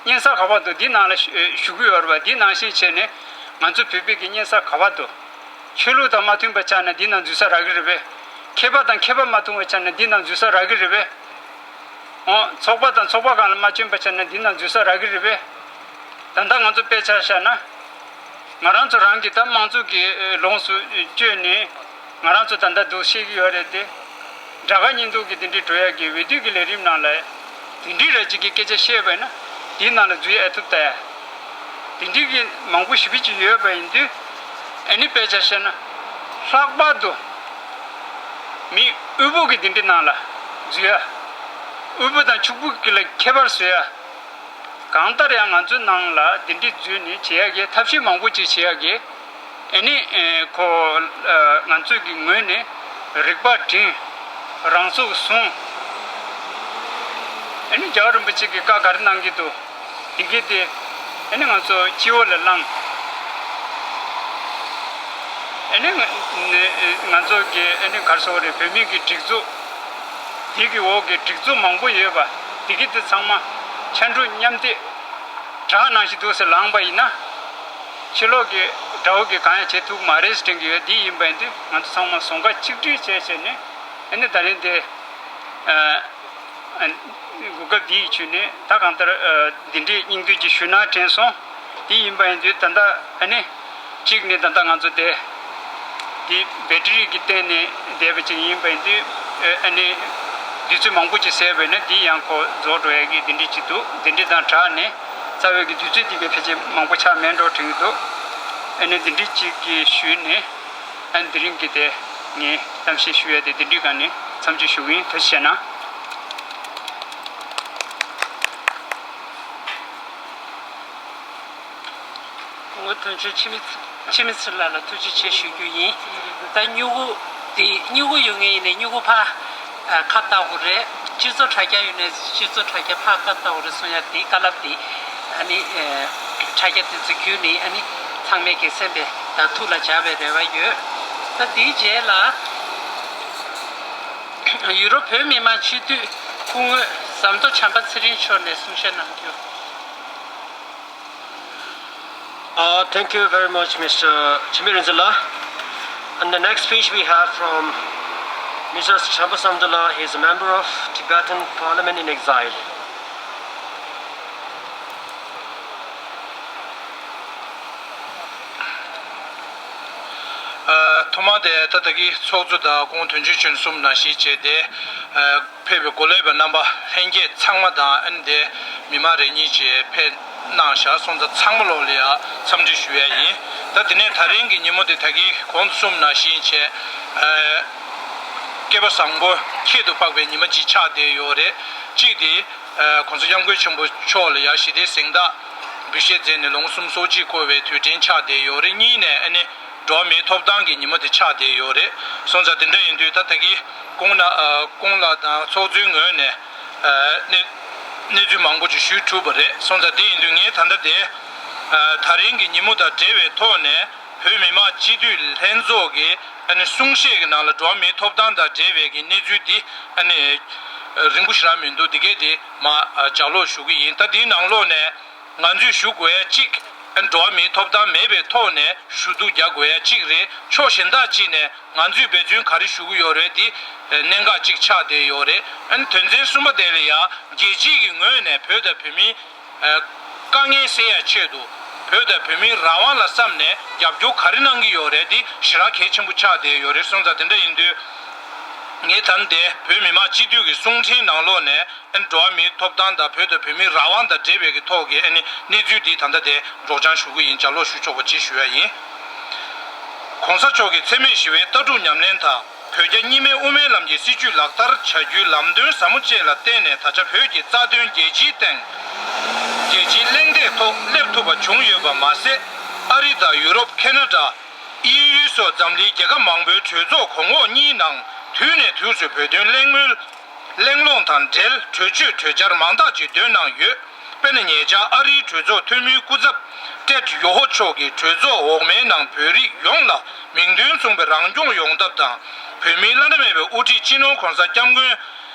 གཉན་ས་ག་བ་འདུག་འདི་ནང་ལ་ཞུ་ཞུ་གི་ཡོད་རེད་པ། འདི་ནང་བཞིན་བྱས་ནས་ང་ཚོ་བོད་པའི་གི་གཉན་ས་ག་བ་འདུག་ཆོས་ལུགས་དང་མ་མཐུན་པ་ཆགས་ན་འདི་ནང་འཛུལ་ས་རག་གི་རེད་པས། མཁས་པ་དང་མཁས་པ་མ་མཐུན་པ་ཆགས་ན་འདི་ནང་འཛུལ་ས་རག་གི་རེད་པས། འོ་ཚོགས་པ་དང་ཚོགས་པ་གང་ལ་མ་བྱོན་པ་ཆགས་ན་འདི་ནང་འཛུལ་ས་རག་གི་རེད་པས། ད་ལྟ་ང་ཚོ་དཔེ་ཆ་བཞག་ན། ང་རང་ཚོ་རང་གི་ད་དམངས་གཙོ་གི་ལོངས་སུ་སྤྱོད་ནས་ང་རང་ཚོ་ད་ལྟ་འདུག་ཤེས་ཀྱི་ཡོད་རེད་དེ། དགྲ་དགའ་གཉེན་སྡུག་གི་དེ་འདྲའི་འགྲོ་ཡག་གི་འོས་བསྡུ་གི་ལས་རིམ་ནང་ལ་དེ་འདྲའི་ར་ཅིག་གི་སྐད་ཆ་བཤད་པ་ཡིན་ན་དེའི་ནང་ལ་འཛུལ་ཡ་ཨེ་ཐུབ་ལྟ་ཡ། དེ་འདྲའི་གི་མང་པོ་ཞེ་པོ་ཅིག་ཡོད་པ་ཡིན་དུས། ཨ་ནི་དཔེ་ཆ་བཤད་ན་ལྷག་པར་དུ་མི་དབུལ་པོ་གི་དེ་འདྲའི་ནང་ལ་འཛུལ་ཡ། དབུལ་པོ་དང་ཕྱུག་པོ་གི་ལ་ཁྱད་པར་བཟོ་ཡ། གང་ལྟར་ཡང་ང་ཚོའི་ནང་ལ་འདི་འདྲའི་འཛུལ་ནས་བྱེད་ཡག་གི་ཐབས་ཤེས་མང་པོ་ཅིག་བྱེད་ཡག་གི། ཨ་ནི་ཁོ་ང་ཚོའི་གི་ངོས་ནས་རིག་པ་བསྒྲིམས། རང་ཚུགས་བཟུང་། ཨ་ནི་རྒྱལ་བ་རིན་པོ་ཆེ་གི་བཀའ་ག་རེ་གནང་གི་འདུག་འདི་གི་དེ་ཨ་ནི་ང་ཚོ་སྤྱི་བོ་ལ་བླངས། ཨ་ནི་ང་ང་ཚོ་གི་ཨ་ནི་ག་རེ་ཟེར་དགོས་རེད། བོད་མི་གི་སྒྲིག་འཛུགས་འདི་གི་འོག་གི་སྒྲིག་འཛུགས་མང་པོ་ཡོད་པ་འདི་གི་དེ་ཚང་མ་ཕྱར་གྲུ་མཉམ་འདེགས་བྲག་ནང་བཞིན་འདུག་ཟེར་ལངས་པ་ཡིན་ན། ཕྱི་ལོགས་ཀྱི་དགྲ་བོ་གིས་གང་ཡང་བྱེད་ཐུབ་མ་རེད་ཟེར་དྲན་གྱི་ཡོད། འདི་ཡིན་པ་ཡིན་དུས་ང་ཚོ་ཚང་མ་ཟོང་ཁ་གཅིག་སྒྲིལ་བྱས་བྱས་ནས་ཨ་ནི་ད་རིང་འདི་ཨ་ཨ་གོ་སྐབས་འདི་ཡི་བརྒྱུད་ནས་ད་གང་ལྟར་ཨ་འདི་འདྲའི་སྙིང་བསྡུས་ཀྱི་ཞུ་སྣང་དྲན་སོང་། འདི་ཡིན་པ་ཡིན་དུས་ད་ལྟ་ཨ་ནི་གཅིག་ནས་ད་ལྟ་ང་ཚོ་དེ་འདི་བེ་ཊི་རི་གི་སྟེང་ནས་བསྡད་པ་ཅིག་ཡིན་པ་ཡིན་དུས་ཨ་ནི་དུས་ཚོད་མང་པོ་ཅིག་ཟད་པ་ཡིན་ན་འདི་ཡང་ཁོ་རྫོགས་འགྲོ་ཡ་གི་འདི་འདྲའི་ཅིག་འདུག་འདི་འདྲའི་དང་སྦྲགས་ནས། རྩ་བའི་གི་དུས་ཚོད་འདི་གའི་ཕལ་ཆེར་མང་པོ་ཆགས་མེད་འགྲོ་དྲན་གྱི་འདུག་ཨ་ནི་འདི་འདྲའི་ཅིག་གི་ཞུས་ནས་ཨ་ནི་དེ་རིང་གི་དེ་ངས་གཏམ་བཤད་ཞུ་ཡ་དེ་འདི་འདྲའི་སྒང་ནས་མཚམས་གཅོད་ཞུ་གི་ཡིན། ཐུགས་རྗེ་ཆེ་གནང་། སྐུ་ངོ་དོན་གཅོད་འཆི་མེད་འཆི་མེད་ཚེ་རིང་ལགས་ལ་ཐུགས་རྗེ་ཆེ་ཞུ་རྒྱུ་ཡིན། ད་སྨྱུ་གུ་དེ་སྨྱུ་གུ་ཡོད་མཁན་ཡིན་ནའི་སྨྱུ་གུ་ཕར་ཨ་ཁ་བཏགས་དགོས་རེད། སྤྱི་ཚོགས་དྲ་རྒྱ་ཡོད་ནའི་སྤྱི་ཚོགས་དྲ་རྒྱ་ཕར་ཁ་བཏགས་དགོས་རེད་གསུང་ཡ་དེ་བཀའ་སློབ་དེ་ཨ་ནི་ཨ་དྲ་རྒྱ་དེ་ཚོ་བརྒྱུད་ནས་ཨ་ནི་ཚང་མས་ཀྱི་སེམས་པའི་ད་ཐུགས་ལ་འཇགས་པའི་རེ་བ་ཡོད། ད་དེའི་རྗེས་ལ་ཡུ་རོབ་བོད་མི་མང་སྤྱི་འཐུས་སྐུ་ངོ་ཟམ་གདོང་བྱམས་པ་ཚེ་རིང་མཆོག་ནས་གསུང་བཤད་གནང་རྒྱུ། Uh, thank you very much, Mister Chime Rinzila. And the next speech we have from Mister Champa Samdala. He is a member of Tibetan Parliament in Exile. ཐོག་མར་དེ་ད་ལྟ་གི་ཚོགས་གཙོ་དང་ཁོང་དོན་གཅོད་གཅོད་གསུམ་ནང་བཞིན་བྱས་ཏེ། ཕེབས་པའི་གོ་ལས་པ་རྣམ་པ་ལྷན་རྒྱས་ཚང་མ་དང་ཨ་ནི་དེ་མི་མང་རེ་གཉིས་བཅས་ཕེབས་གནང་བཞག་སོང་ཙང་ཚང་མ་ལོག་ལ་ཡང་འཚམས་འདྲི་ཞུ་ཡ་ཡིན། ད་དེ་ནས་ད་རིང་གི་ཉིན་མོ་དེ་ད་གིན་གོང་དུ་གསུངས་ནང་བཞིན་བྱས། སྐལ་པ་བཟང་པོ་ཁྱད་དུ་འཕགས་པའི་ཉི་མ་ཅིག་ཆགས་བསྡད་ཡོད་རེད། གཅིག་དེ། གོང་ས་སྐྱབས་མགོན་ཆེན་པོ་མཆོག་ལ་ཡང་ཞི་བདེའི་གཟེངས་རྟགས་འབུལ་བཞེས་མཛད་ནས་ལོ་ངོ་སུམ་ཅུ་སོ་གཅིག་འཁོར་བའི་དུས་དྲན་ཆགས་བསྡད་ཡོད་རེད། གཉིས་ནས་ཨ་ནི། འགྲོ་བ་མིའི་ཐོབ་ཐང་གི་ཉིན་མོ་དེ་ཆགས་བསྡད་ཡོད་རེད། སོང་ཙང་དེ་འདྲ་ཡིན་དུས་ད་ལྟ་གི་སྐུ་ལ་ཨ་སྐུ་ལ་དང་ཚོགས་གཙོའི་ངོས་ནས་ཨ་གནས་གནས་ཚུལ་མང་པོ་ཅིག་ཞུས་གྲུབ་པ་རེད། སོང་ཙང་དེ་ཡིན་དུས་ངས་ད་ལྟ་དེ་ཨ་ད་རིང་གི་ཉིན་མོ་དང་འབྲེལ་བའི་ཐོག་ནས་བོད་མི་མང་སྤྱི་འཐུས་ལྷན་ཚོགས་ཀྱི་ཨ་ནི་གསུང་བཤད་ཀྱི་ནང་ལ་འགྲོ་བ་མིའི་ཐོབ་ཐང་དང་འབྲེལ་བའི་གི་གནས་ཚུལ་འདི་ཨ་ནི་རིང་པོ་ཞེ་དྲག་མི་འདུག་འདི་གས་དེ་མ་ཨ་ལྗགས་ཀློག་ཞུ་གི་ཡིན། ད་འདིའི་ནང་ལོགས་ནས། ང་ཚོས་ཞུ་དགོས་ཡ་གཅིག་འགྲོ་བ་མིའི་ཐོབ་ཐང་མེད་པའི་ཐོག་ནས་ཞུ་གཏུག་རྒྱག་དགོས་ཡ་གཅིག་རེད། ཕྱོགས་གཞན་དག་ཅིག་ནས་ང་ཚོས་འབད་བརྩོན་ག་རེ་ཞུ་གི་ཡོད་རེད་དེ་གནད་འགག་ཅིག་ཆགས་བསྡད་ཡོད་རེད། ཨ་ནི་དོན་ཚན་གསུམ་པ་དེ་ལ་ཡང་རྒྱལ་སྤྱི་གི་ངོས་ནས་བོད་དང་བོད་མིའི་དཀའ་ངལ་སེལ་ཡ་ཆེད་དུ་བོད་དང་བོད་མིའི་རང་དབང་ལ་བསམ་ནས་རྒྱབ་སྐྱོར་ག་རེ་གནང་གི་ཡོད་རེད་དེ་ཞེ་དྲག་གལ་ཆེན་པོ་ཆགས་བསྡད་ཡོད་རེད། སོང་ཙང་དེ་འདྲ་ཡིན་དུས་ངས་ད་ནི་དེ་བོད་མི་མང་སྤྱི་འཐུས་ཀྱི་གསུང་འཕྲིན་ནང་ལོགས་ནས། ཨ་ནི་འགྲོ་བ་མིའི་ཐོབ་ཐང་དང་བོད་དང་བོད་མིའི་རང་དབང་དང་འབྲེལ་བའི་གི་ཐོག་གི་ཨ་ནི་གནས་ཚུལ་འདི་ད་ལྟ་དེ་སྒྲོག་སྦྱང་ཞུ་གི་ཡིན། ལྗགས་ཀློག་ཞུ་ཆོག་པ་ཅིག་ཞུ་ཡ་ཡིན། གོང་ས་མཆོག་གིས་འཚེ་མེད་ཞི་བའི་ལྟ་གྲུབ་ཉམས་ལེན་དང་བོད་རྒྱ་གཉིས་སྨན་དབུ་མའི་ལམ་གྱི་སྲིད་བྱུས་ལག་བསྟར་བྱ་རྒྱུའི་ལམ་སྟོན་ཟབ་མོ་བཅས་ལ་བརྟེན་ནས་ད་ཆ་བོད་ཀྱི་རྩ་དོན་རྒྱལ་སྤྱིའི་སྟེང་རྒྱལ་སྤྱིའི་གླེང་སྟེགས་ཐོག་སླེབས་ཐུབ་པ་བྱུང་ཡོད་པ་མ་ཟད། ཨ་རི་དང་ཡུ་རོབ། ཁེ་ན་ཌ། དབྱིན་ཡུལ་སོགས་འཛམ་གླིང་རྒྱལ་ཁབ་མང་པོའི་གྲོས་ཚོགས་གོང་འོག་གཉིས་ནང་དུས་ནས་དུས་སུ་བོད་དོན་གླེང་མོལ། གླེང་སློང་དང་འབྲེལ་གྲོས་ཆོད་གྲོས་འཆར་མང་དག་ཅིག་འདོན་གནང་ཡོད། དཔེར་ན་ཉེ་ཆར་ཨ་རིའི་གྲོས་ཚོགས་འཐུས་མིའི་སྐུ་ཚབ་ཏེད་ཡོ་ཧོ་མཆོག་གིས་གྲོས་ཚོགས་འོག་མའི་ནང་བོད་རིགས་ཡོངས་ལ་མིང་དོན་མཚུངས་པའི་རང་སྐྱོང་ཡོང་ཐབས་དང་། བོད་མིའི་བླ་ན་མེད་པའི་དབུ་ཁྲིད་སྤྱི་ནོར་གོང་ས་སྐྱབས་མགོན་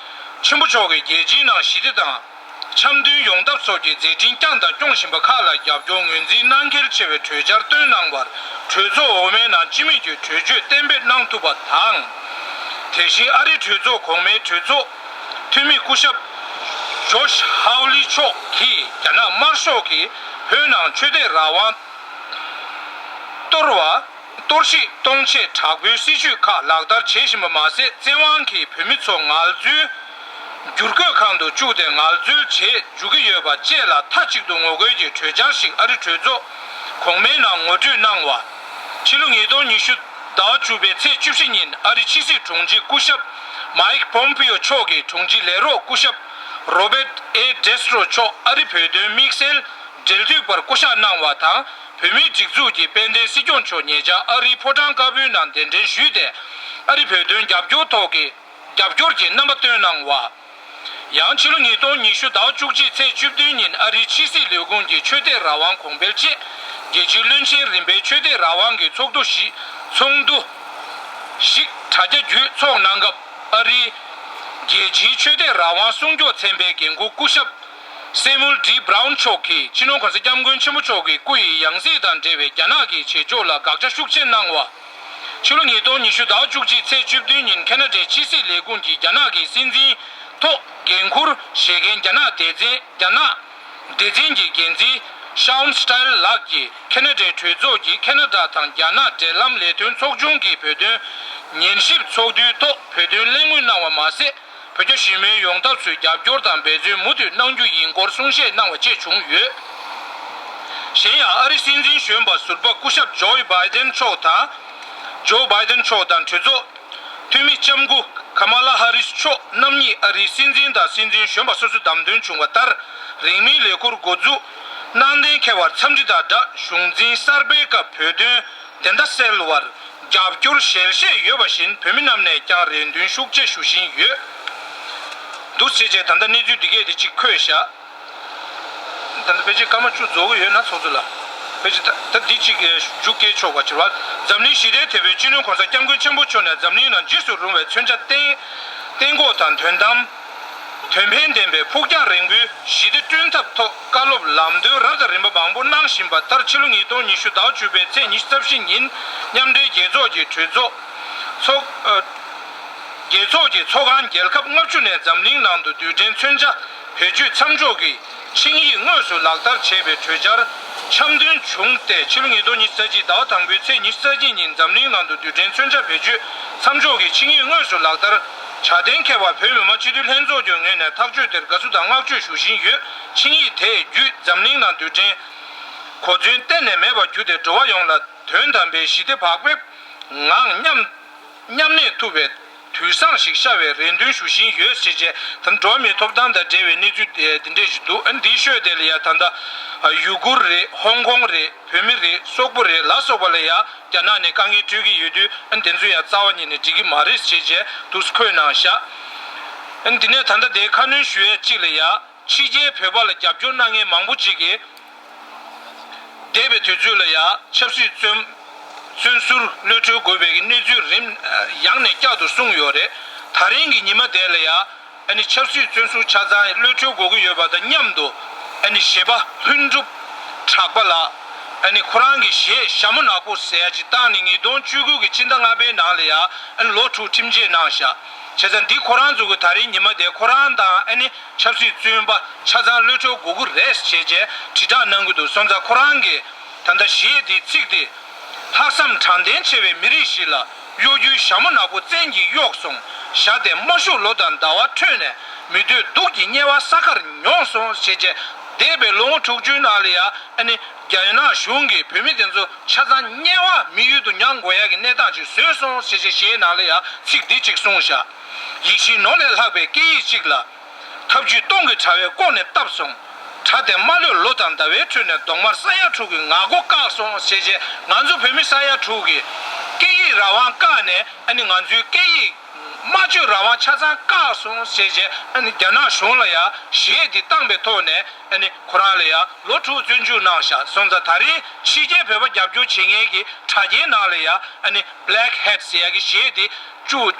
ཆེན་པོ་མཆོག་གིས་རྒྱལ་སྤྱིའི་ནང་ཞི་བདེ་དང་། འཆམ་མཐུན་ཡོང་ཐབས་སོགས་ཀྱི་མཛད་འཕྲིན་བསྐྱངས་དང་སྐྱོང་བཞིན་པ་ཁག་ལ་རྒྱབ་སྐྱོར་ངོས་འཛིན་གནང་གལ་ཆེ་བའི་གྲོས་འཆར་བཏོན་གནང་བར་གྲོས་ཚོགས་འོག་མའི་ནང་སྤྱི་མོས་ཀྱི་གྲོས་ཆོད་གཏན་འབེབས་གནང་ཐུབ་པ་དང་། དེ་བཞིན་ཨ་རི་གྲོས་ཚོགས་གོང་མའི་གྲོས་ཚོགས་འཐུས་མི་སྐུ་ཞབས་ཇོ་ཤ་ཧའོ་ལི་མཆོག་གིས་རྒྱ་ནག་དམར་ཤོག་གིས་བོད་ནང་ཆོས་དད་རང་དབང་གཏོར་བ། གཏོར་བཤིག་གཏོང་ཆེད་དྲག་པོའི་སྲིད་བྱུས་ཁག་ལག་བསྟར་བྱེད་བཞིན་པ་མ་ཟད། བཙན་དབང་གིས་བོད་མི་ཚོ་ངལ་རྩོལ་བསྒྱུར་བཀོད་ཁང་དུ་བཅུག་སྟེ་ངལ་རྩོལ་བྱེད་འཇུག་གི་ཡོད་པ་བཅས་ལ་མཐའ་གཅིག་ཏུ་ངོ་རྒོལ་གྱི་གྲོས་འཆར་ཞིག་ཨ་རི་གྲོས་ཚོགས་གོང་མའི་ནང་ངོ་སྤྲོད་གནང་བ། ཕྱི་ལོ་ཉིས་སྟོང་ཉི་ཤུ་ཟླ་བ་བཅུ་པའི་ཚེས་བཅུ་བཞི་ཉིན་ཨ་རི་ཕྱི་སྲིད་དྲུང་ཆེ་སྐུ་ཞབས་མཱིག་པོམ་པིའོ་མཆོག་གིས་དྲུང་ཆེ་ལས་རོགས་སྐུ་ཞབས་རོ་བེད་ཨེ་ཌེ་སི་ཏྲོ་མཆོག་ཨ་རི་བོད་དོན་དམིགས་བསལ་འབྲེལ་མཐུད་པར་སྐུ་བཞག་གནང་བ་དང་། བོད་མིའི་སྒྲིག་འཛུགས་ཀྱི་དཔལ་ལྡན་སྲིད་སྐྱོང་མཆོག་ཉེ་ཆར་ཨ་རིའི་ཕོ་བྲང་དཀར་པོའི་ནང་གདན་འདྲེན་ཞུས་ཏེ། ཨ་རི་བོད་དོན་རྒྱབ་སྐྱོར་ཐོག་གི་རྒྱབ་སྐྱོར་གྱི་རྣམ་པ་བཏོན་གནང་བ། ཡང་ཕྱི་ལོ་ཉིས་སྟོང་ཉི་ཤུ་ཟླ་བ་བཅུ་གཅིག་ཚེས་བཅུ་བདུན་ཉིན་ཨ་རིའི་ཕྱི་སྲིད་ལས་ཁུངས་ཀྱི་ཆོས་དད་རང་དབང་གོང་འཕེལ་ཆེད་རྒྱལ་སྤྱིའི་བློན་ཆེན་རིམ་པའི་ཆོས་དད་རང་དབང་གི་ཚོགས་འདུ་ཞིག་ཚོགས་འདུ་ཞིག་དྲ་རྒྱ་བརྒྱུད་ཚོགས་གནང་སྐབས། ཨ་རིའི་རྒྱལ་སྤྱིའི་ཆོས་དད་རང་དབང་སྲུང་སྐྱོབ་ཚན་པའི་འགན་འཁུར་སྐུ་ཞབས་སེ་མུལ་ཌི་བྷ་རའུན་མཆོག་གིས་སྤྱི་ནོར་གོང་ས་སྐྱབས་མགོན་ཆེན་པོ་མཆོག་གི་སྐུ་ཡི་ཡང་སྲིད་དང་འབྲེལ་བའི་རྒྱ་ནག་གི་བྱེད་ཕྱོགས་ལ་དགག་བྱ་ཤུགས་ཆེ་གནང་བ། ཕྱི་ལོ་ཉིས་སྟོང་ཉི་ཤུ་ཟླ་བ་བཅུ་གཅིག་ཚེས་བཅུ་བདུན་ཉིན་ཁེ་ན་ཌའི་ཕྱི་སྲིད་ལས་ཁུངས་ཀྱིས་རྒྱ་ནག་གི་སྲིད་འཛིན་ཐོག་འགན་འཁུར་བཞེས་མཁན་རྒྱ་ནག་སྡེ་ཚན་རྒྱ་ནག་སྡེ་ཚན་གྱི་འགན་འཛིན་ཤའོན་སི་ཏཱིལ་ལགས་ཀྱིས་ཁེ་ན་ཌའི་གྲོས་ཚོགས་ཀྱི་ཁེ་ན་ཌ་དང་རྒྱ་ནག་འབྲེལ་ལམ་ལས་དོན་ཚོགས་ཆུང་གི་བོད་དོན་ཉན་ཞིབ་ཚོགས་འདུའི་ཐོག་བོད་དོན་གླེང་མོལ་གནང་བ་མ་ཟད། བོད་རྒྱ་ཞི་མོལ་ཡོང་ཐབས་སུ་རྒྱབ་སྐྱོར་དང་འབད་བརྩོན་མུ་མཐུད་གནང་རྒྱུ་ཡིན་སྐོར་གསུང་བཤད་གནང་བ་བཅས་བྱུང་ཡོད། གཞན་ཡང་ཨ་རིའི་སྲིད་འཛིན་གཞོན་པ་ཟུར་པ་སྐུ་ཞབས་ཇོ་བྷའི་ཌེན་མཆོག་དང་། ཇོ་བྷའི་ཌེན་མཆོག་དང་གྲོས་ཚོགས་འཐུས་མི་ལྕམ་སྐུ་ཁ་མ་ལ་ཧ་རིས་མཆོག་རྣམ་གཉིས་ཨ་རིའི་སྲིད་འཛིན་དང་སྲིད་འཛིན་གཞོན་པ་སོ་སོ་བདམས་ཐོན་བྱུང་བ་ལྟར། རིང་མིན་ལས་འཁུར་འགོ་འཛུགས་གནང་གཏན་འཁེལ་བར་འཚམས་འདྲི་དང་སྦྲགས། གཞུང་འཛིན་གསར་པའི་སྐབས་བོད་དོན་བདེན་མཐའ་གསལ་བར་རྒྱབ་སྐྱོར་ཞལ་བཞེས་ཡོད་པ་བཞིན། བོད་མི་རྣམས་ནས་ཀྱང་རེ་འདུན་ཤུགས་ཆེ་ཞུ་བཞིན་ཡོད། འདུག་སེ་བྱས་ད་ལྟ་གནས་ཚུལ་འདི་གས་དེ་གཅིག་འཁོད་བཞག་ད་ལྟ་ཕལ་ཆེར་སྐར་མ་བཅུ་རྫོགས་ཀྱི་ཡོད་ན་ཚོགས་གཙོ་ལགས། ཕལ་ཆེར་ད་ད་འདི་གཅིག་མཇུག་སྐྱེལ་ཆོག་པ་ཕྱིར་བ། འཛམ་གླིང་ཞི་བདེའི་དེད་དཔོན་སྤྱི་ནོར་གོང་ས་སྐྱབས་མགོན་ཆེན་པོ་མཆོག་ནས་འཛམ་གླིང་ནང་འཇིགས་སུ་རུང་བའི་མཚོན་ཆ་བསྟན་བསྟན་འགོག་དང་དོན་དམ། དོན་ཕན་ལྡན་པའི་ཕུགས་རྒྱང་རིང་པོའི་ཞི་བདེ་བསྐྲུན་ཐབས་ཐོག་བཀའ་སློབ་ལམ་སྟོན་རབ་དང་རིམ་པ་མང་པོ་གནང་བཞིན་པ་ལྟར། ཕྱི་ལོ་ཉིས་སྟོང་ཉི་ཤུ་ཟླ་བ་བཅུ་པའི་ཚེས་ཉི་ཤུ་རྩ་བཞི་ཉིན་མཉམ་འབྲེལ་རྒྱལ་ཚོགས་ཀྱི་གྲོས་ཚོགས་ཚོགས་ཨ། རྒྱལ་ཚོགས་ཀྱི་ཚོགས་ཁང་རྒྱལ་ཁབ་ལྔ་བཅུ་ནས་འཛམ་གླིང་ནང་དུ་རྡུལ་ཕྲན་མཚོན་ཆ་བེད་སྤྱོད་མཚམས་འཇོག་གི་ཆིངས་ཡིག་དངོས་སུ་ལག་བསྟར་བྱས་པའི་གྲོས་འཆར་ འཆམ་མཐུན་བྱུང་སྟེ། ཕྱི་ལོ་ཉིས་སྟོང་ཉི་ཤུ་རྩ་གཅིག་ཟླ་བ་དང་པོའི་ཚེས་ཉི་ཤུ་རྩ་གཅིག་ཉིན་འཛམ་གླིང་ནང་དུ་རྡུལ་ཕྲན་མཚོན་ཆ་བེད་སྤྱོད་མཚམས་འཇོག་གི་ཆིངས་ཡིག་དངོས་སུ་ལག་བསྟར། བྱ་གཏན་འཁེལ་བར་བོད་མི་མང་སྤྱི་འཐུས་ལྷན་ཚོགས་ཀྱི་ངོས་ནས་ཐག་གཅོད་དེར་དགའ་བསུ་དང་བསྔགས་བརྗོད་ཞུ་བཞིན་ཡོད། ཆིངས་ཡིག་དེ་བརྒྱུད་འཛམ་གླིང་ནང་རྡུལ་ཕྲན་གོ་མཚོན་གཏན་ནས་མེད་པར་གྱུར་ཏེ། འགྲོ་བ་ཡོངས་ལ་དོན་དམ་པའི་ཞི་བདེ་བག་ཕེབས་ངང་མཉམ་མཉམ་གནས་ཐུབ་པའི་དུས་བཟང་ཞིག་ཤར་བའི་རེ་འདུན་ཞུ་བཞིན་ཡོད་ཟེར་བྱས། ད་འགྲོ་བ་མིའི་ཐོབ་ཐང་དང་འབྲེལ་བའི་གནས་ཚུལ་དེ་འདི་འདྲས་ཞིག་འདུག། ཨ་ནི་འདིའི་ཤོད་དེ་ལ་ཡ་ད་ལྟ་ཡུ་གུར་རེད། ཧོང་ཀོང་རེད། བོད་མི་རེད། སོག་པོ་རེད་ལ་སོགས་པ་ལ་ཡ་རྒྱ་ནག་ནས་དཀའ་ངལ་སྤྲོད་ཀྱི་ཡོད་དུས། ཨ་ནི་དེ་ཚོ་ཡ་རྩ་བ་ཉིད་ནས་འགྲིག་གི་མ་རེད་ཟེར་བྱས་འདུག་སེ་འཁོད་གནང་བཞག། ཨ་ནི་འདི་ནས་ད་ལྟ་དེའི་ཁ་སྣོན་ཞུ་ཡས་གཅིག་ལ་ཡ། ཕྱི་རྒྱལ་བོད་པ་ལ་རྒྱབ་སྐྱོར་གནང་མཁན་མང་པོ་ཅིག་གིས། འདས་པའི་དུས་ཚོད་ལ་ཡང་ཆབ་སྲིད་བཙོན་བཙོན་ཟུར་གློད་གྲོལ་དགོས་པའི་གནས་ཚུལ་རིམ་ཡང་ནས་བསྐྱར་དུ་གསུངས་ཡོད་རེད། ད་རིང་གི་ཉི་མ་དེ་ལ་ཡང་ཨ་ནི་ཆབ་སྲིད་བཙོན་ཟུར་ཆ་ཚང་གློད་གྲོལ་དགོས་ཀྱི་ཡོད་པ་དང་མཉམ་དུ། ཨ་ནི་གཞས་པ་ལྷུན་གྲུབ་གྲགས་པ་ལགས། ཨ་ནི་ཁོ་རང་གི་གཞས་ཞྭ་མོ་ནག་པོ་ཟེར་ཡ་ཅིག་བཏང་ནས་ཉིས་སྟོང་བཅུ་དགུ་གི་ཕྱི་ཟླ་ལྔ་པའི་ནང་ལ་ཡང་ཨ་ནི་ལོ་དྲུག་ཁྲིམས་ཆད་གནང་བཞག། བྱས་ཙང་འདི་ཁོ་རང་ཚོ་གི་ད་རིང་ཉི་མ་དེ་ཁོ་རང་དང་ཨ་ནི་ཆབ་སྲིད་བཙོན་པ་ཆ་ཚང་གློད་གྲོལ་དགོས་ཀྱི་རེད་ཅེས་བྱས་དྲིལ་བསྒྲགས་གནང་གི་འདུག། སོང་ཙང་ཁོ་རང་གིས་ད་ལྟ་གཞས་དེའི་ཚིག་དེ། ལྷག་བསམ་དྲང་བདེན་ཆེ་བའི་མི་རིགས་ཤིག་ལ་གཡོ་སྒྱུའི་ཞྭ་མོ་ནག་པོ་བཙན་གྱིས་གཡོགས་སོང་། ཞྭ་དེ་དམར་ཤོག་ལོ་དང་ཟླ་བ་ཁྲོད་ནས་མི་འདོད་སྡུག་གི་དམྱལ་བ་ས་ཁར་མྱོང་སོང་ཞེས་བྱས། འདས་པའི་ལོ་ངོ་དྲུག་ཅུའི་ནང་ལ་ཡང་ཨ་ནི་རྒྱ་ནག་གཞུང་གིས་བོད་མི་དེ་ཚོ་ཆ་ཚང་དམྱལ་བ་མི་ཡུལ་དུ་མྱང་དགོས་ཡག་གི་གནས་སྟངས་ཅིག་བཟོས་སོང་ཞེས་བྱས་གཞས་ནང་ལ་ཡང་ཚིག་འདི་གཅིག་གསུངས་བཞག། ཡིད་བཞིན་ནོར་ལས་ལྷག་པའི་སྐད་ཡིག་ཅིག་ལ། ཐབས་ཇུས་སྟོང་གི་དྲ་བས་བཀོག་ནས་བཏབ་སོང་། དྲ་དེ་མ་ལོས་ལོ་དང་ཟླ་བའི་ཁྲོད་ནས་གདོང་དམར་ས་ཡ་དྲུག་གི་ངག་སྒོ་བཀག་སོང་ཞེས་བྱས། ང་ཚོ་བོད་མི་ས་ཡ་དྲུག་གི་སྐད་ཡིག་རང་དབང་བཀག་ནས། ཨ་ནི་ང་ཚོའི་སྐད་ཡིག་སྨྲ་བརྗོད་རང་དབང་ཆ་ཚང་བཀག་སོང་ཞེས་བྱས། ཨ་ནི་རྒྱ་ནག་གཞུང་ལ་ཡང་གཞས་འདི་བཏང་པའི་ཐོག་ནས། ཨ་ནི་ཁོ་རང་ལ་ཡང་ལོ་དྲུག་བཙོན་འཇུག་གནང་བཞག། སོང་ཙང་ད་རེས་ཕྱི་རྒྱལ་བོད་པ་རྒྱབ་སྐྱོར་བྱེད་མཁན་གྱི་དྲ་རྒྱའི་ནང་ལ་ཡང་ཨ་ནི་Black Hat ཟེར་ཡག་གི་གཞས་དེ་བཅུག།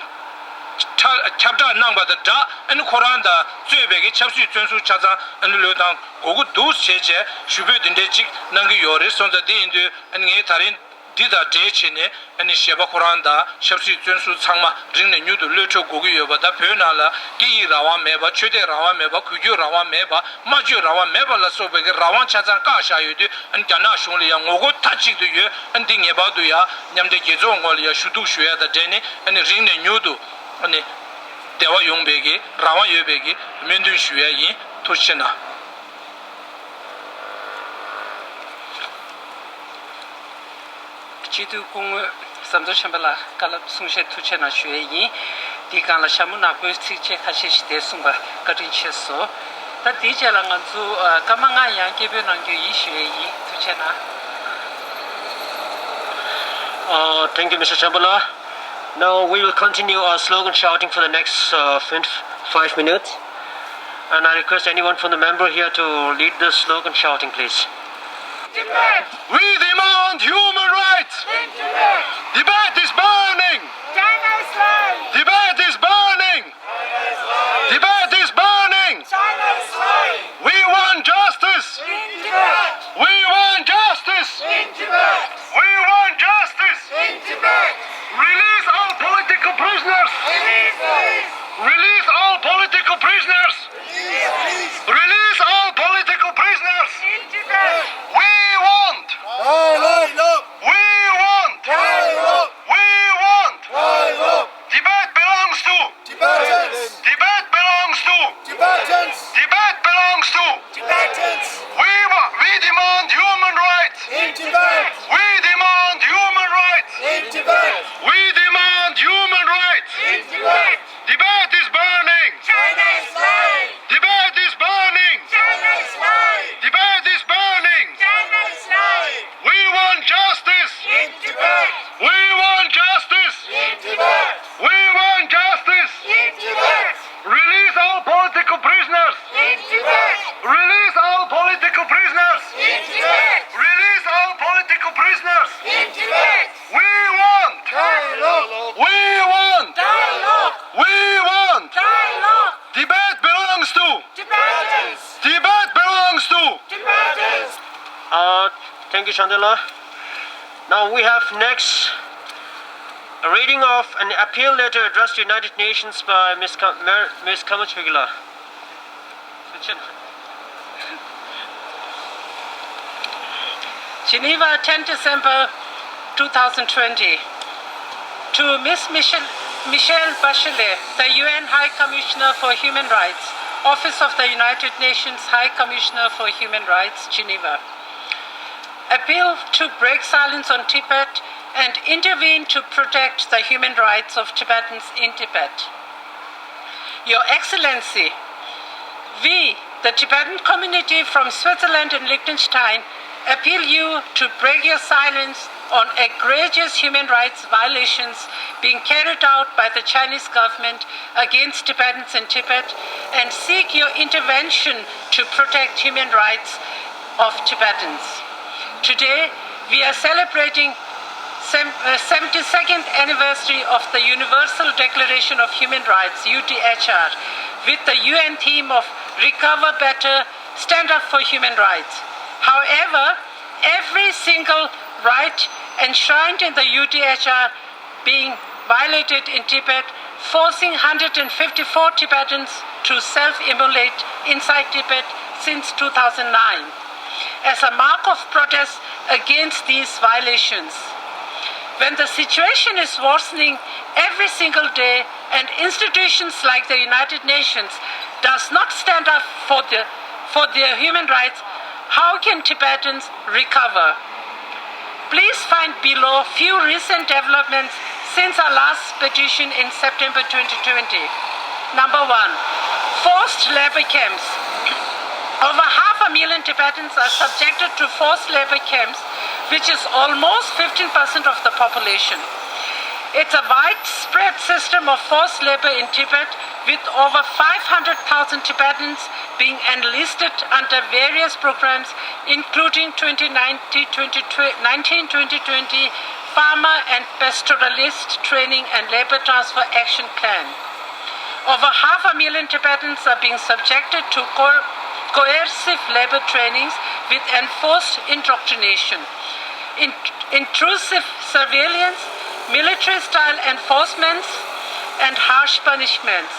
ཁྱབ་བསྒྲགས་གནང་བ་དང་སྦྲགས། ཨ་ནི་ཁོ་རང་དང་གཙོས་པའི་གི་ཆབ་སྲིད་བཙོན་ཟུར་ཆ་ཚང་ཨ་ནི་གློད་བཏང་དགོས་ཀྱི་འདུག་ཟེར་བྱས་ཞུ་འབོད་འདི་འདྲས་ཅིག་གནང་གི་ཡོད་རེད། སོང་ཙང་འདི་ཡིན་དུས་ཨ་ནི་ངས་ད་རིང་འདི་དང་འབྲེལ་བྱས་ནས། ཨ་ནི་གཞས་པ་ཁོ་རང་དང་ཆབ་སྲིད་བཙོན་ཟུར་ཚང་མ་རིང་ནས་མྱུར་དུ་གློད་གྲོལ་དགོས་ཀྱི་ཡོད་པ་དང་། བོད་ནང་ལ་སྐད་ཡིག་རང་དབང་མེད་པ། ཆོས་དད་རང་དབང་མེད་པ། གུས་སྐྱོད་རང་དབང་མེད་པ། སྨྲ་བརྗོད་རང་དབང་མེད་པ་ལ་སོགས་པའི་གི་རང་དབང་ཆ་ཚང་བཀག་བཞག་ཡོད་དུས། ཨ་ནི་རྒྱ་ནག་གཞུང་ལ་ཡང་ངོ་རྒོལ་མཐའ་གཅིག་ཏུ་ཡོད། ཨ་ནི་འདི་ངེས་པར་དུ་ཡང་མཉམ་འབྲེལ་རྒྱལ་ཚོགས་ངོས་ལ་ཡང་ཞུ་གཏུག་ཞུ་ཡ་དང་འབྲེལ་ནས། ཨ་ནི་རིང་ནས་མྱུར་དུ་ཨ་ནི་བདེ་བ་ཡོང་བའི་གི་རང་དབང་ཡོད་པའི་གི་སྨོན་འདུན་ཞུ་ཡ་ཡིན། ཐུགས་རྗེ་གནང་། སྤྱི་འཐུས་སྐུ་ངོ་ཟམ་གདོང་ཆོས་འཕེལ་ལགས། བཀའ་སློབ་གསུང་བཤད་ཐུགས་རྗེ་གནང་ཞུ་ཡས་ཡིན། དེའི་སྒང་ལ་ཞྭ་མོ་ནག་པོའི་ཚིགས་བཅད་ཁ་ཤས་ཤིག་དེ་གསུངས་པ་བཀའ་དྲིན་ཆེ་སོང་། ད་དེའི་རྗེས་ལ་ང་ཚོ་ཨ་སྐར་མ་ལྔ་ཡང་སྐད་འབོད་གནང་རྒྱུ་ཡིན་ཞུ་ཡས་ཡིན། ཐུགས་རྗེ་གནང་། Uh, thank you, Mister Chambola. Now we will continue our slogan shouting for the next uh, fin- five minutes. And I request anyone from the member here to lead the slogan shouting, please. Tibet! We demand human rights! In Tibet! Tibet is burning! China is lying! Tibet is burning! Tibet is burning! China is lying! We want justice! In Tibet! We want justice! In Tibet! We want justice! In Tibet! Release all political prisoners! Release, release! Release all political prisoners! Release all political prisoners! In Tibet! We want! Dialogue! We want! Dialogue! We want! Dialogue! Tibet belongs to! Tibetans! Tibet belongs to! Tibetans! Tibet belongs to! Tibetans! We wa- we demand human rights! In Tibet! We demand human rights! In Tibet! We demand human rights! In Tibet! Tibet is burning! China is lying! Tibet is burning! China is lying! Tibet is burning! China is lying! We want justice! In Tibet! We want justice! In Tibet! We want justice! In Tibet! Release all political prisoners! In Tibet! Release all political prisoners! In Tibet! Release all political prisoners! In Tibet! We want! Dialogue! We want! Dialogue! We want! Dialogue! Tibet belongs to! Tibetans! Tibet belongs to! Tibetans! Uh, thank you, Chandela. Now we have next a reading of an appeal letter addressed to United Nations by Miss Ka- Mer- Miss Kama Chugila. Geneva, ten December two thousand twenty. To Miss Michelle, Michelle Bachelet, the U N High Commissioner for Human Rights, Office of the United Nations High Commissioner for Human Rights, Geneva. Appeal to break silence on Tibet and intervene to protect the human rights of Tibetans in Tibet. Your Excellency, we, the Tibetan community from Switzerland and Liechtenstein, appeal you to break your silence on egregious human rights violations being carried out by the Chinese government against Tibetans in Tibet and seek your intervention to protect human rights of Tibetans. Today, we are celebrating sem- uh, seventy-second anniversary of the Universal Declaration of Human Rights, U D H R, with the U N theme of Recover Better, Stand Up for Human Rights. However, every single right enshrined in the U D H R being violated in Tibet, forcing one hundred fifty-four Tibetans to self immolate inside Tibet since two thousand nine, as a mark of protest against these violations. When the situation is worsening every single day and institutions like the United Nations does not stand up for, the, for their human rights, how can Tibetans recover? Please find below few recent developments since our last petition in September twenty twenty. Number one, forced labor camps. Over half a million Tibetans are subjected to forced labor camps, which is almost fifteen percent of the population. It's a widespread system of forced labor in Tibet, with over five hundred thousand Tibetans being enlisted under various programs, including twenty nineteen twenty, nineteen twenty twenty Farmer and Pastoralist Training and Labor Transfer Action Plan. Over half a million Tibetans are being subjected to co- coercive labor trainings with enforced indoctrination, in- intrusive surveillance, military style enforcements, and harsh punishments.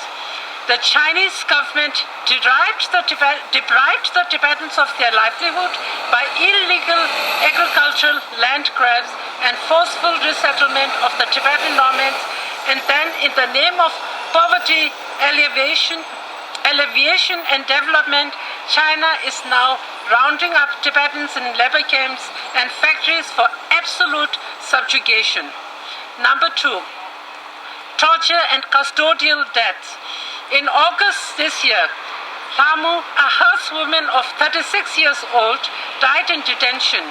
The Chinese government derived the Tibet- deprived the Tibetans of their livelihood by illegal agricultural land grabs and forceful resettlement of the Tibetan nomads, and then, in the name of poverty alleviation, alleviation and development, China is now rounding up Tibetans in labor camps and factories for absolute subjugation. Number two, torture and custodial deaths. In August this year, Lamu, a herdswoman of thirty-six years old, died in detention.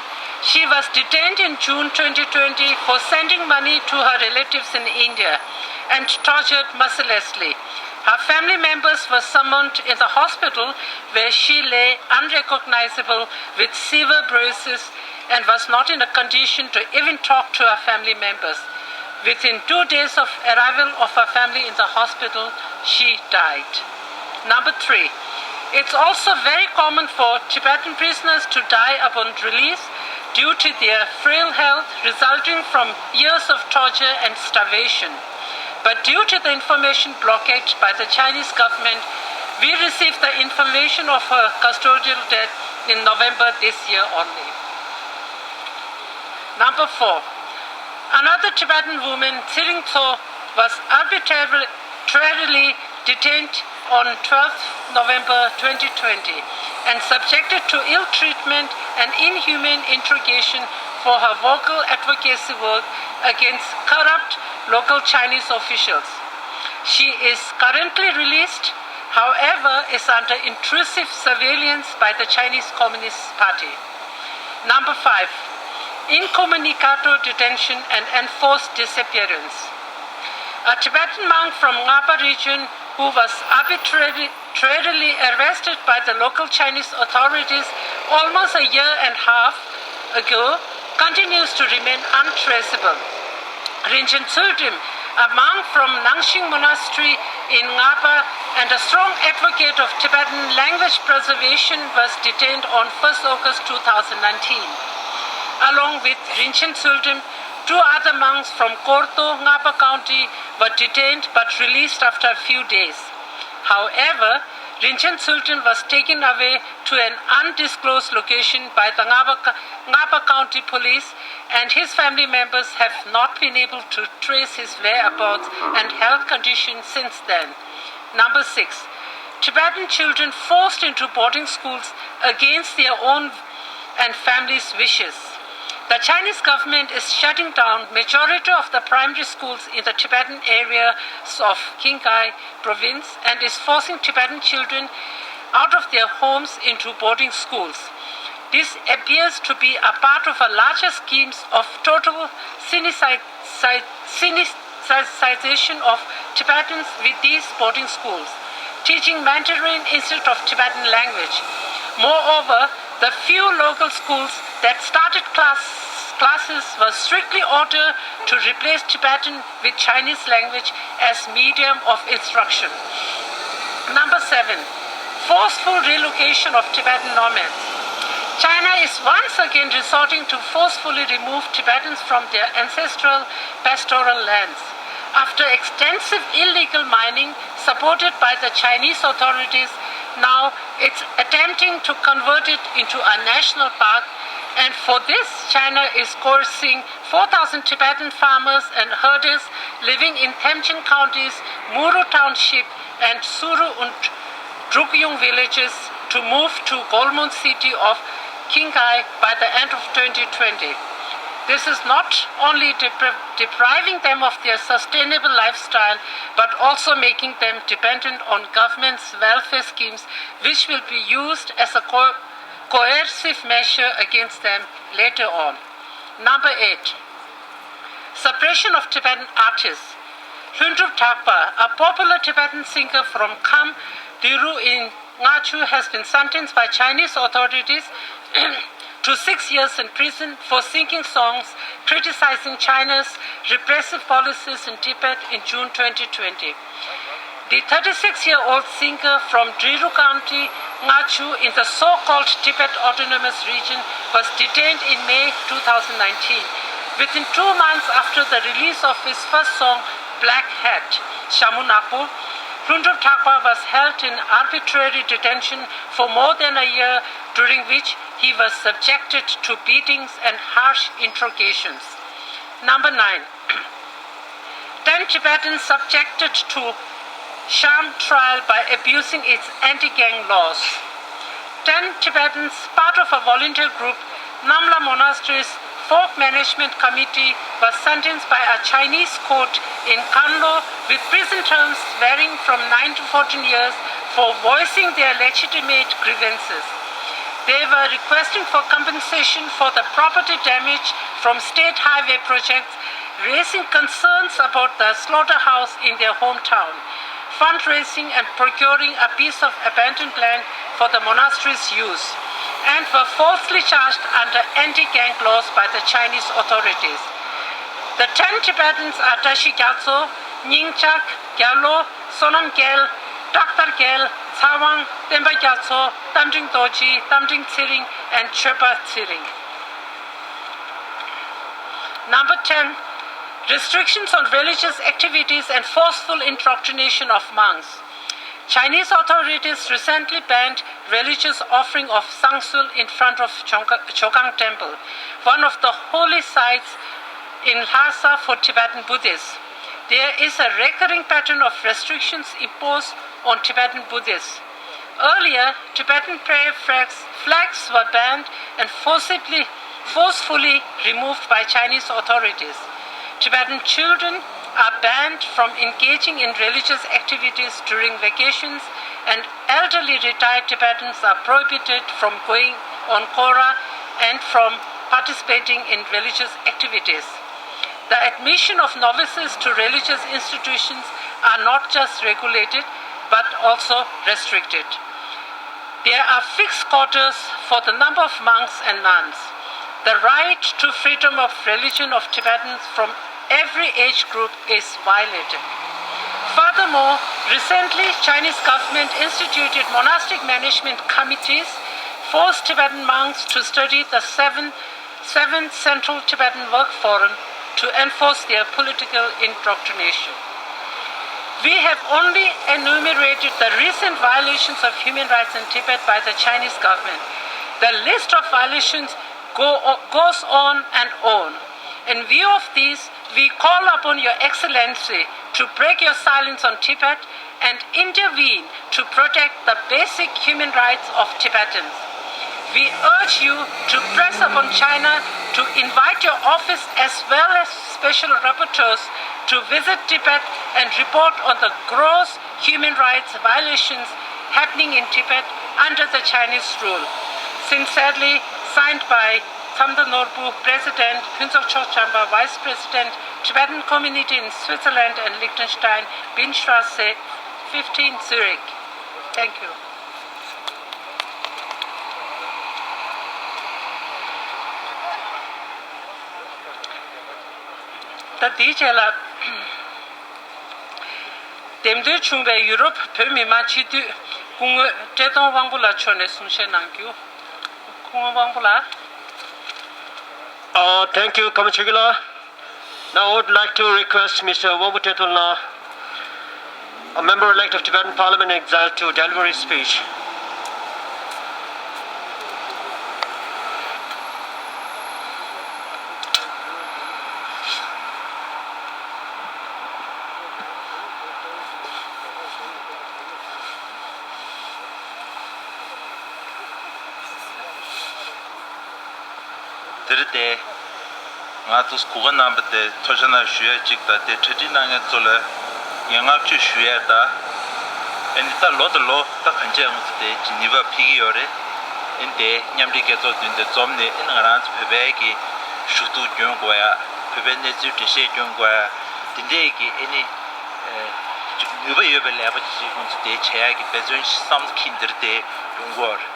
She was detained in June twenty twenty for sending money to her relatives in India and tortured mercilessly. Her family members were summoned in the hospital, where she lay unrecognizable with severe bruises and was not in a condition to even talk to her family members. Within two days of arrival of her family in the hospital, she died. Number three, it's also very common for Tibetan prisoners to die upon release due to their frail health resulting from years of torture and starvation. But due to the information blockade by the Chinese government, we received the information of her custodial death in November this year only. Number four, another Tibetan woman, Tshering Tso, was arbitrarily detained on twelfth November twenty twenty and subjected to ill treatment and inhumane interrogation for her vocal advocacy work against corrupt local Chinese officials. She is currently released, however, is under intrusive surveillance by the Chinese Communist Party. Number five, incommunicado detention and enforced disappearance. A Tibetan monk from Ngaba region who was arbitrarily arrested by the local Chinese authorities almost a year and a half ago continues to remain untraceable. Rinchen Tsultrim, a monk from Nangshing Monastery in Ngaba and a strong advocate of Tibetan language preservation, was detained on first August two thousand nineteen. Along with Rinchen Tsultrim, two other monks from Korto, Ngaba County, were detained but released after a few days. However, Rinchen Tsultrim was taken away to an undisclosed location by the Ngaba, Ngaba County Police, and his family members have not been able to trace his whereabouts and health condition since then. Number six, Tibetan children forced into boarding schools against their own and family's wishes. The Chinese government is shutting down majority of the primary schools in the Tibetan areas of Qinghai province and is forcing Tibetan children out of their homes into boarding schools. This appears to be a part of a larger scheme of total Sinicide, Sinicization of Tibetans with these boarding schools, teaching Mandarin instead of Tibetan language. Moreover, the few local schools that started class, classes were strictly ordered to replace Tibetan with Chinese language as medium of instruction. Number seven, forceful relocation of Tibetan nomads. China is once again resorting to forcefully remove Tibetans from their ancestral pastoral lands. After extensive illegal mining supported by the Chinese authorities, now it's attempting to convert it into a national park, and for this, China is coercing four thousand Tibetan farmers and herders living in Themchen counties, Muru Township, and Suru und Drukyung villages to move to Golmon city of Qinghai by the end of twenty twenty. This is not only depri- depriving them of their sustainable lifestyle, but also making them dependent on government's welfare schemes, which will be used as a co- coercive measure against them later on. Number eight, suppression of Tibetan artists. Hlundrup Thakpa, a popular Tibetan singer from Kham Diru in Ngachu, has been sentenced by Chinese authorities to six years in prison for singing songs criticizing China's repressive policies in Tibet in June twenty twenty. The thirty-six-year-old singer from Driru County, Ngachu, in the so-called Tibet Autonomous Region, was detained in May two thousand nineteen. Within two months after the release of his first song, Black Hat, Shamu Nakpo, Hlundrup Thakpa was held in arbitrary detention for more than a year, during which he was subjected to beatings and harsh interrogations. Number nine, ten Tibetans subjected to sham trial by abusing its anti-gang laws. Ten Tibetans, part of a volunteer group, Namla Monastery's Folk Management Committee, were sentenced by a Chinese court in Kanlo with prison terms varying from nine to fourteen years for voicing their legitimate grievances. They were requesting for compensation for the property damage from state highway projects, raising concerns about the slaughterhouse in their hometown, fundraising and procuring a piece of abandoned land for the monastery's use, and were falsely charged under anti-gang laws by the Chinese authorities. The ten Tibetans are Tashi Gyatso, Nyingchak, Gyalo, Sonam Gyal, Taktar Gyal, Tsawang, Temba Gyatso, Tamdring Dorji, Tamdring Tsiring, and Chopa Tsiring. Number ten, restrictions on religious activities and forceful indoctrination of monks. Chinese authorities recently banned religious offering of sangsul in front of Chongka- Chogang Temple, one of the holy sites in Lhasa for Tibetan Buddhists. There is a recurring pattern of restrictions imposed on Tibetan Buddhists. Earlier, Tibetan prayer flags, flags were banned and forcibly, forcefully removed by Chinese authorities. Tibetan children are banned from engaging in religious activities during vacations, and elderly retired Tibetans are prohibited from going on Kora and from participating in religious activities. The admission of novices to religious institutions are not just regulated but also restricted. There are fixed quotas for the number of monks and nuns. The right to freedom of religion of Tibetans from every age group is violated. Furthermore, recently Chinese government instituted monastic management committees, forced Tibetan monks to study the seven, seventh Central Tibetan Work Forum to enforce their political indoctrination. We have only enumerated the recent violations of human rights in Tibet by the Chinese government. The list of violations go, goes on and on. In view of these, we call upon Your Excellency to break your silence on Tibet and intervene to protect the basic human rights of Tibetans. We urge you to press upon China to invite your office as well as special rapporteurs to visit Tibet and report on the gross human rights violations happening in Tibet under the Chinese rule. Sincerely, signed by Thamda Norbu, President, Phuntsog Chokchamba, Vice President, Tibetan Community in Switzerland and Liechtenstein, Bindstrasse fifteen, Zurich. Thank you. ད་དེའི་རྗེས་ལ། འདེམས་ཐོན་བྱུང་བའི་ཡུ་རོབ་བོད་མི་མང་སྤྱི་འཐུས་སྐུ་ངོ་བཀྲས་མཐོང་དབང་པོ་ལགས་མཆོག་ནས་གསུང་བཤད་གནང་རྒྱུ། སྐུ་ངོ་དབང་པོ་ལགས། Uh, thank you, Kamachoki la. Now I would like to request Mister Wangpo Tretol la, a member-elect of Tibetan Parliament in exile, to deliver his speech. དེར་བརྟེན། ང་ཚོས་གོ་སྐབས་གནང་བ་དེ་ཐུགས་རྗེ་གནང་ཞུ་ཡ་གཅིག་དང་། དེ་གྲ་སྒྲིག་གནང་མཁན་ཚོ་ལ་ངས་བསྔགས་བརྗོད་ཞུ་ཡ་དང་། ཨ་ནི་ད་ལོ་དང་ལོ་ད་གང་ཅི་ང་ཚོ་དེ་ཇི་ནི་ཝ་ཕེབས་ཀྱི་ཡོད་རེད། ཨ་ནི་དེ་མཉམ་འབྲེལ་རྒྱལ་ཚོགས་མདུན་དུ་འཛོམས་ནས། ཨ་ནི་ང་རང་ཚོ་བོད་པའི་གི་ཞུ་གཏུག་སྐྱོན་དགོས་ཡ། བོད་པའི་གནས་ཚུལ་འགྲེལ་བཤད་སྐྱོན་དགོས་ཡ། དེ་འདྲས་ཀྱི་ཨ་ནི་ཨ་ནུས་པ་ཡོད་པའི་ལས་ཀ་ཅིག་ང་ཚོ་དེ་བྱེད་ཡ་གི་འབད་བརྩོན་ཞིག་བསམ་ཚུལ་འཁྱེར་འདིར་དེ་ཡོང་གི་ཡོད་རེད།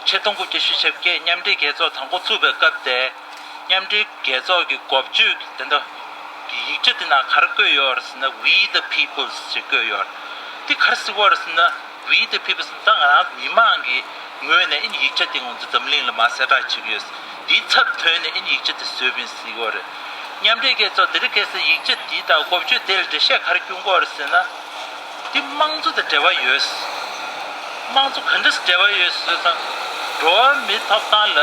ཆིག་སྟོང་དགུ་བརྒྱ་བཞི་བཅུ་ཞེ་བརྒྱད་མཉམ་འབྲེལ་རྒྱལ་ཚོགས་དང་པོ་བཙུགས་པའི་སྐབས་དེ། མཉམ་འབྲེལ་རྒྱལ་ཚོགས་ཀྱི་འགོ་བརྗོད་དེ་འདྲ་གི་ཡིག་ཆ་དེ་ནང་ག་རེ་བཀོད་ཡོད་རེད་ཟེར་ན། We the Peoples ཞེས་བཀོད་ཡོད་རེད། དེ་ག་རེ་ཟེར་གྱི་ཡོད་རེད་ཟེར་ན། We the Peoples ད་ང་རང་མི་མང་གི་ངོས་ནས་ཨ་ནི་ཡིག་ཆ་དེ་ང་ཚོ་འཛམ་གླིང་ལ་མར་གསལ་བསྒྲགས་བྱེད་ཀྱི་ཡོད། དེའི་ཚབ་ཐོན་ནས་ཨ་ནི་ཡིག་ཆ་དེ་བཟོས་པ་ཡིན་ཟེར་གྱི་ཡོད་རེད། མཉམ་འབྲེལ་རྒྱལ་ཚོགས་དེ་རིང་ཁ་སང་ཡིག་ཆ་འདི་དང་འགོ་བརྗོད་དེ་ལ་འགྲེལ་བཤད་ག་རེ་སྐྱོན་གྱི་ཡོད་རེད་ཟེར་ན། འདི་དམངས་གཙོ་དང་འབྲེལ་བ་ཡོད། དམངས་གཙོ་ག་འདྲ་སེ་འབྲེལ་བ་ཡོད་ཟེར་ཙང་། འགྲོ་བ་མིའི་ཐོབ་ཐང་ལ་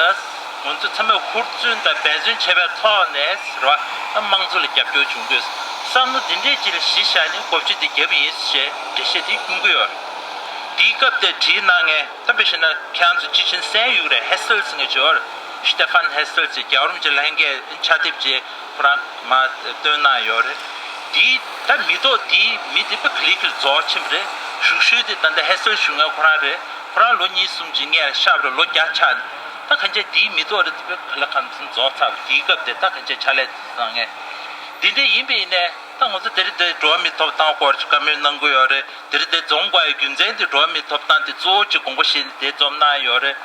ང་ཚོ་ཚང་མས་ཧུར་བརྩོན་དང་འབད་བརྩོན་བྱས་པའི་ཐོག་ནས་ཟེར་བ། དམངས་གཙོ་ལ་རྒྱབ་སྐྱོར་བྱུང་དགོས་བསམ་བློ་འདི་འདྲས་ཅིག་ལ་གཞི་བཞག་ནས་འགོ་བརྗོད་འདི་བརྒྱབ་པ་ཡིན་ཞེས་འགྲེལ་བཤད་འདི་སྐྱོན་གྱི་ཡོད། དེའི་སྐབས་དེར་བྲིས་གནང་མཁན་ད་དཔེ་བཞག་ན་ཁྱེད་རང་ཚོ་ཅི་ཕྱིན་གསན་ཡོད་རེད། ཧེ་སེལ་ཟེར་མཁན་ཅིག་ཡོད་རེད། ཤི་ཏེ་ཕན་ཧེ་སེལ་ཅེས་རྒྱལ་བ་རིན་པོ་ཆེ་ལྷན་རྒྱས་ཕྱག་དེབ་ཅིག་ཁོ་རང་མར་བཏོན་གནང་ཡོད་རེད། དེའི་ད་མི་ཐོག་དེའི་མི་དེ་དཔེ་ག་ལེ་ག་ལེ་རྫོགས་ཕྱིན་པ་རེད། ཞུགས་ཞུགས་དེ་ད་ལྟ་ཧེ་སེལ་ཞུ་མཁན་ཁོ་རང་རེད། ཁོ་རང་ལོ་གཉིས་གསུམ་ཅིག་སྔོན་ལ་གཤེགས་པ་རེད། ལོ་བརྒྱ་ཆགས་ནས། ད་གང་ཅི་དེའི་མི་ཐོག་རེད། དེ་དཔེ་ག་ལེ་ག་ལེ་རྫོགས་ཚར་བ། དེའི་སྐབས་དེ་ད་གང་ཅི་ཕྱག་ལས་བཏང་མཁན་དེ་འདྲ་ཡིན་པ་ཡིན་ནའི། ད་ང་ཚོ་དེ་རིང་འདིར་འགྲོ་བ་མིའི་ཐོབ་ཐང་སྐོར་ཅིག་བཀའ་མོལ་གནང་གི་ཡོད་རེད། དེ་རིང་འདིར་འཛོམས་དགོས་ཡ་རྒྱུ་མཚན་དེ་འགྲོ་བ་མིའི་ཐོབ་ཐང་དེ་གཙོ་བོ་ཅིག་དགོངས་པ་བཞེས་ནས་འདིར་འཛོམས་གནང་ཡོད་རེད།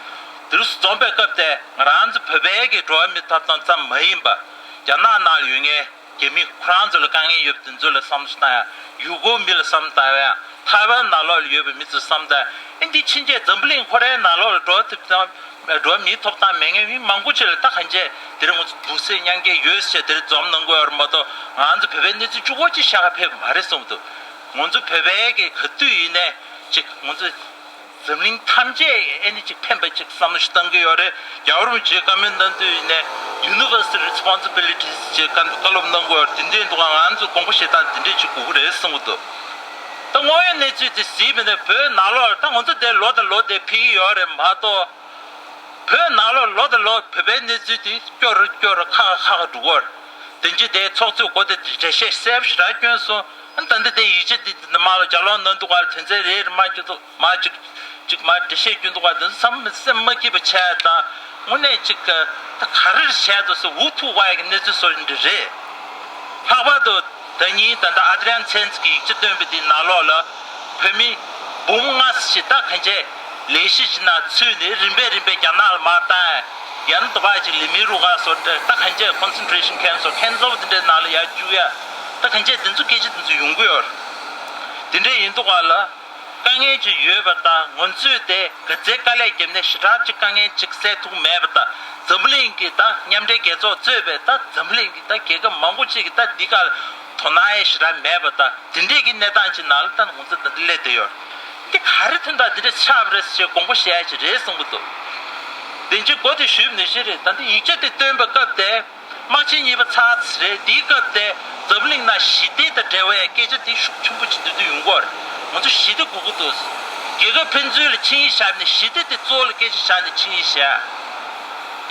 དེ་རིང་འཛོམས་པའི་སྐབས་དེ་ང་རང་ཚོ་བོད་པའི་གི་འགྲོ་བ་མིའི་ཐོབ་ཐང་ཙམ་མ་ཡིན་པ། རྒྱ་ནག་ནང་ལ་ཡོད་མཁན་རྒྱ་མི་ཁོ་རང་ཚོ་ལ་དཀའ་ངལ་ཡོད་པ་དེ་ཚོ་ལ་བསམ་བློ་བཏང་ཡ། ཡུ་གུར་མི་ལ་བསམ་བློ་བཏང་ཡ། ཐའེ་ཝན་ནང་ལོགས་ལ་ཡོད་པའི་མི་ཚོ་བསམ་བློ་བཏང་ཡ། ཨ་འདི་ཕྱིན་ཆད་འཛམ་བུ་གླིང་ཁོ་རའི་ནང་ལོགས་ལ་འགྲོ་ཐུབ་དང་། འགྲོ་བ་མིའི་ཐོབ་ཐང་མེད་མཁན་མི་མང་པོ་ཅིག་ལ་ད་གང་ཅི་དེ་རིང་ང་ཚོ་གདུང་སེམས་མཉམ་སྐྱེད་ཡོད་ཟེར་དེར་འཛོམས་གནང་དགོས་ཡོད་རེད་མ་གཏོགས། ང་ཚོ་བོད་པའི་གནས་ཚུལ་གཅིག་པོ་ཅིག་བཤད་ག་ཕེབས་པ་མ་རེད་གསུངས་འདུག་ང་ཚོ་བོད་པའི་གི་ག་དུས་ཡིན་ནའི་ཅིག་ང་ཚོ་འཛམ་གླིང་ཐམས་ཅད་ཨེ་ནི་ཅིག་ཕན་པ་ཅིག་བསམ་བློ་ཞིག་བཏང་གི་ཡོད་རེད། རྒྱལ་བ་རིན་པོ་ཆེས་བཀའ་མོལ་གནང་དུས་ཡིན་ནའི་Universal Responsibilities ཅེས་བཀའ་བཀའ་སློབ་གནང་གི་ཡོད་རེད། དེ་འདྲའི་འདུག་ག་ང་ཚོ་དགོངས་པ་བཞེས་སྟངས་དེ་འདྲས་ཅིག་དགོས་ཀྱི་རེད་གསུངས་གི་འདུག་ད་དངོས་ཡོད་གནས་ཚུལ་དེ་གཟིགས་པ་ཡིན་ན་བོད་ནང་ལོགས་ད་ང་ཚོ་དེ་ལོ་དང་ལོ་དེ་ཕེབས་ཀྱི་ཡོད་རེད་མ་གཏོགས། བོད་ནང་ལོགས་ལོ་དང་ལོ་བོད་པའི་གནས་ཚུལ་དེ་སྐྱོ་རུ་སྐྱོ་རུ་ཁག་ཁག་ཁག་འགྲོ་གི་ཡོད་རེད། དེ་འཇི་དེ་ཚོགས་གཙོས་གོ་དེ་འགྲེལ་བཤད་གསལ་པོ་ཞེ་དྲག་བསྐྱོན་སོང་། ཨ་ད་འདི་དེ་ཡིག་ཆ་འདི་འདི་མ་ལ་ལྗགས་ཀློག་གནང་འདུག་ག་དོན་ཚན་རེ་རེ་མ་འགྱུར་འདུག་མ་གཅིག་གཅིག་མ་འགྲེལ་བཤད་བསྐྱོན་འདུག་ག་དེ་ཚོ་བསམ་སེམས་མ་སྐྱིད་པ་བྱས་དང་། དངོས་གནས་གཅིག་ག་ད་ག་རེ་བྱས་འདུག་ཟེར་འུ་ཐུག་བ་ཡ་གི་གནས་ཚུལ་བཟོ་འདི་རེད། ལྷག་པར་དུ་ཟླ་ཉིན་ད་ལྟ་ཨ་དྲི་ཡན་ཚན་གྱི་ཡིག་ཆ་བཏོན་པ་དེའི་ནང་ལོགས་ལ་བོད་མི་འབུམ་ལྔ་ཙམ་ཞིག་ད་གང་ཅི་ལས་གཞི་ཅིག་ནང་ཚུད་ནས་རིམ་པས་རིམ་པས་རྒྱ་ནག་ལ་མར་བཏང་། ཡང་ན་དུ་བ་ཅིག་ལི་མི་རུ་ག་སོགས་འདྲ་ད་གང་ཅི་concentration camp སོགས་ཁྱད་མཚར་པོ་དེ་འདྲའི་ནང་ལ་ཡར་བཅུག་ཡ། ད་གང་ཅི་དེ་ཚོ་སྐད་ཆ་དེ་ཚོ་ཡོང་གི་ཡོད་རེད། དེ་འདྲ་ཡིན་དུས་ག་ལ། དཀའ་ངལ་ཅིག་ཡོད་པ་དང་། ང་ཚོས་དེ་ག་ཚད་དཀའ་ལས་བརྒྱབ་ནས་ཞེ་དྲག་ཅིག་དཀའ་ངལ་ཅིག་སེལ་ཐུབ་མེད་པ་དང་། འཛམ་བུ་གླིང་གི་ད་མཉམ་འབྲེལ་རྒྱལ་ཚོགས་གཙོས་པའི་ད་འཛམ་བུ་གླིང་གི་ད་རྒྱལ་ཁབ་མང་པོ་ཅིག་གིས་ད་འདི་ག་ དོ་སྣང་ཡས་ཞེ་དྲག་མེད་པ་དང་། དེ་འདྲས་ཀྱི་གནས་སྟངས་ཅིག་ནང་ལ་ད་ང་ཚོ་ད་ལྟ་སླེབས་བསྡད་ཡོད། འདི་ག་རེ་དོན་དག་འདི་འདྲ་ཆགས་པ་རེད་ཟེར་དགོངས་པ་བཞེས་ཡ་ཅིག་རེད་གསུང་གི་འདུག་དེ་འདྲའི་གོ་དེ་ཞུས་པ་ནང་བཞིན་རེད། ད་ལྟ་ཡིག་ཆ་དེ་བཏོན་པའི་སྐབས་དེ་དམག་ཆེན་གཉིས་པ་ཚར་ཚར་རེད། དེའི་སྐབས་དེ་འཛམ་བུ་གླིང་ནང་ཞི་བདེ་དང་འབྲེལ་བའི་སྐད་ཆ་དེ་ཤུགས་ཆེན་པོ་ཅིག་འདུག་འདུག་ཡོང་གི་ཡོད་རེད། ང་ཚོ་ཞི་བདེ་དགོས་ཀྱི་འདུག་རྒྱལ་ཁབ་ཕན་ཚུན་ལ་ཆིངས་ཡིག་བཞག་ནས་ཞི་བདེ་དེ་གཙོ་བོ་ལ་སྐད་ཆ་བཞག་ནས་ཆིངས་ཡིག་བཞག་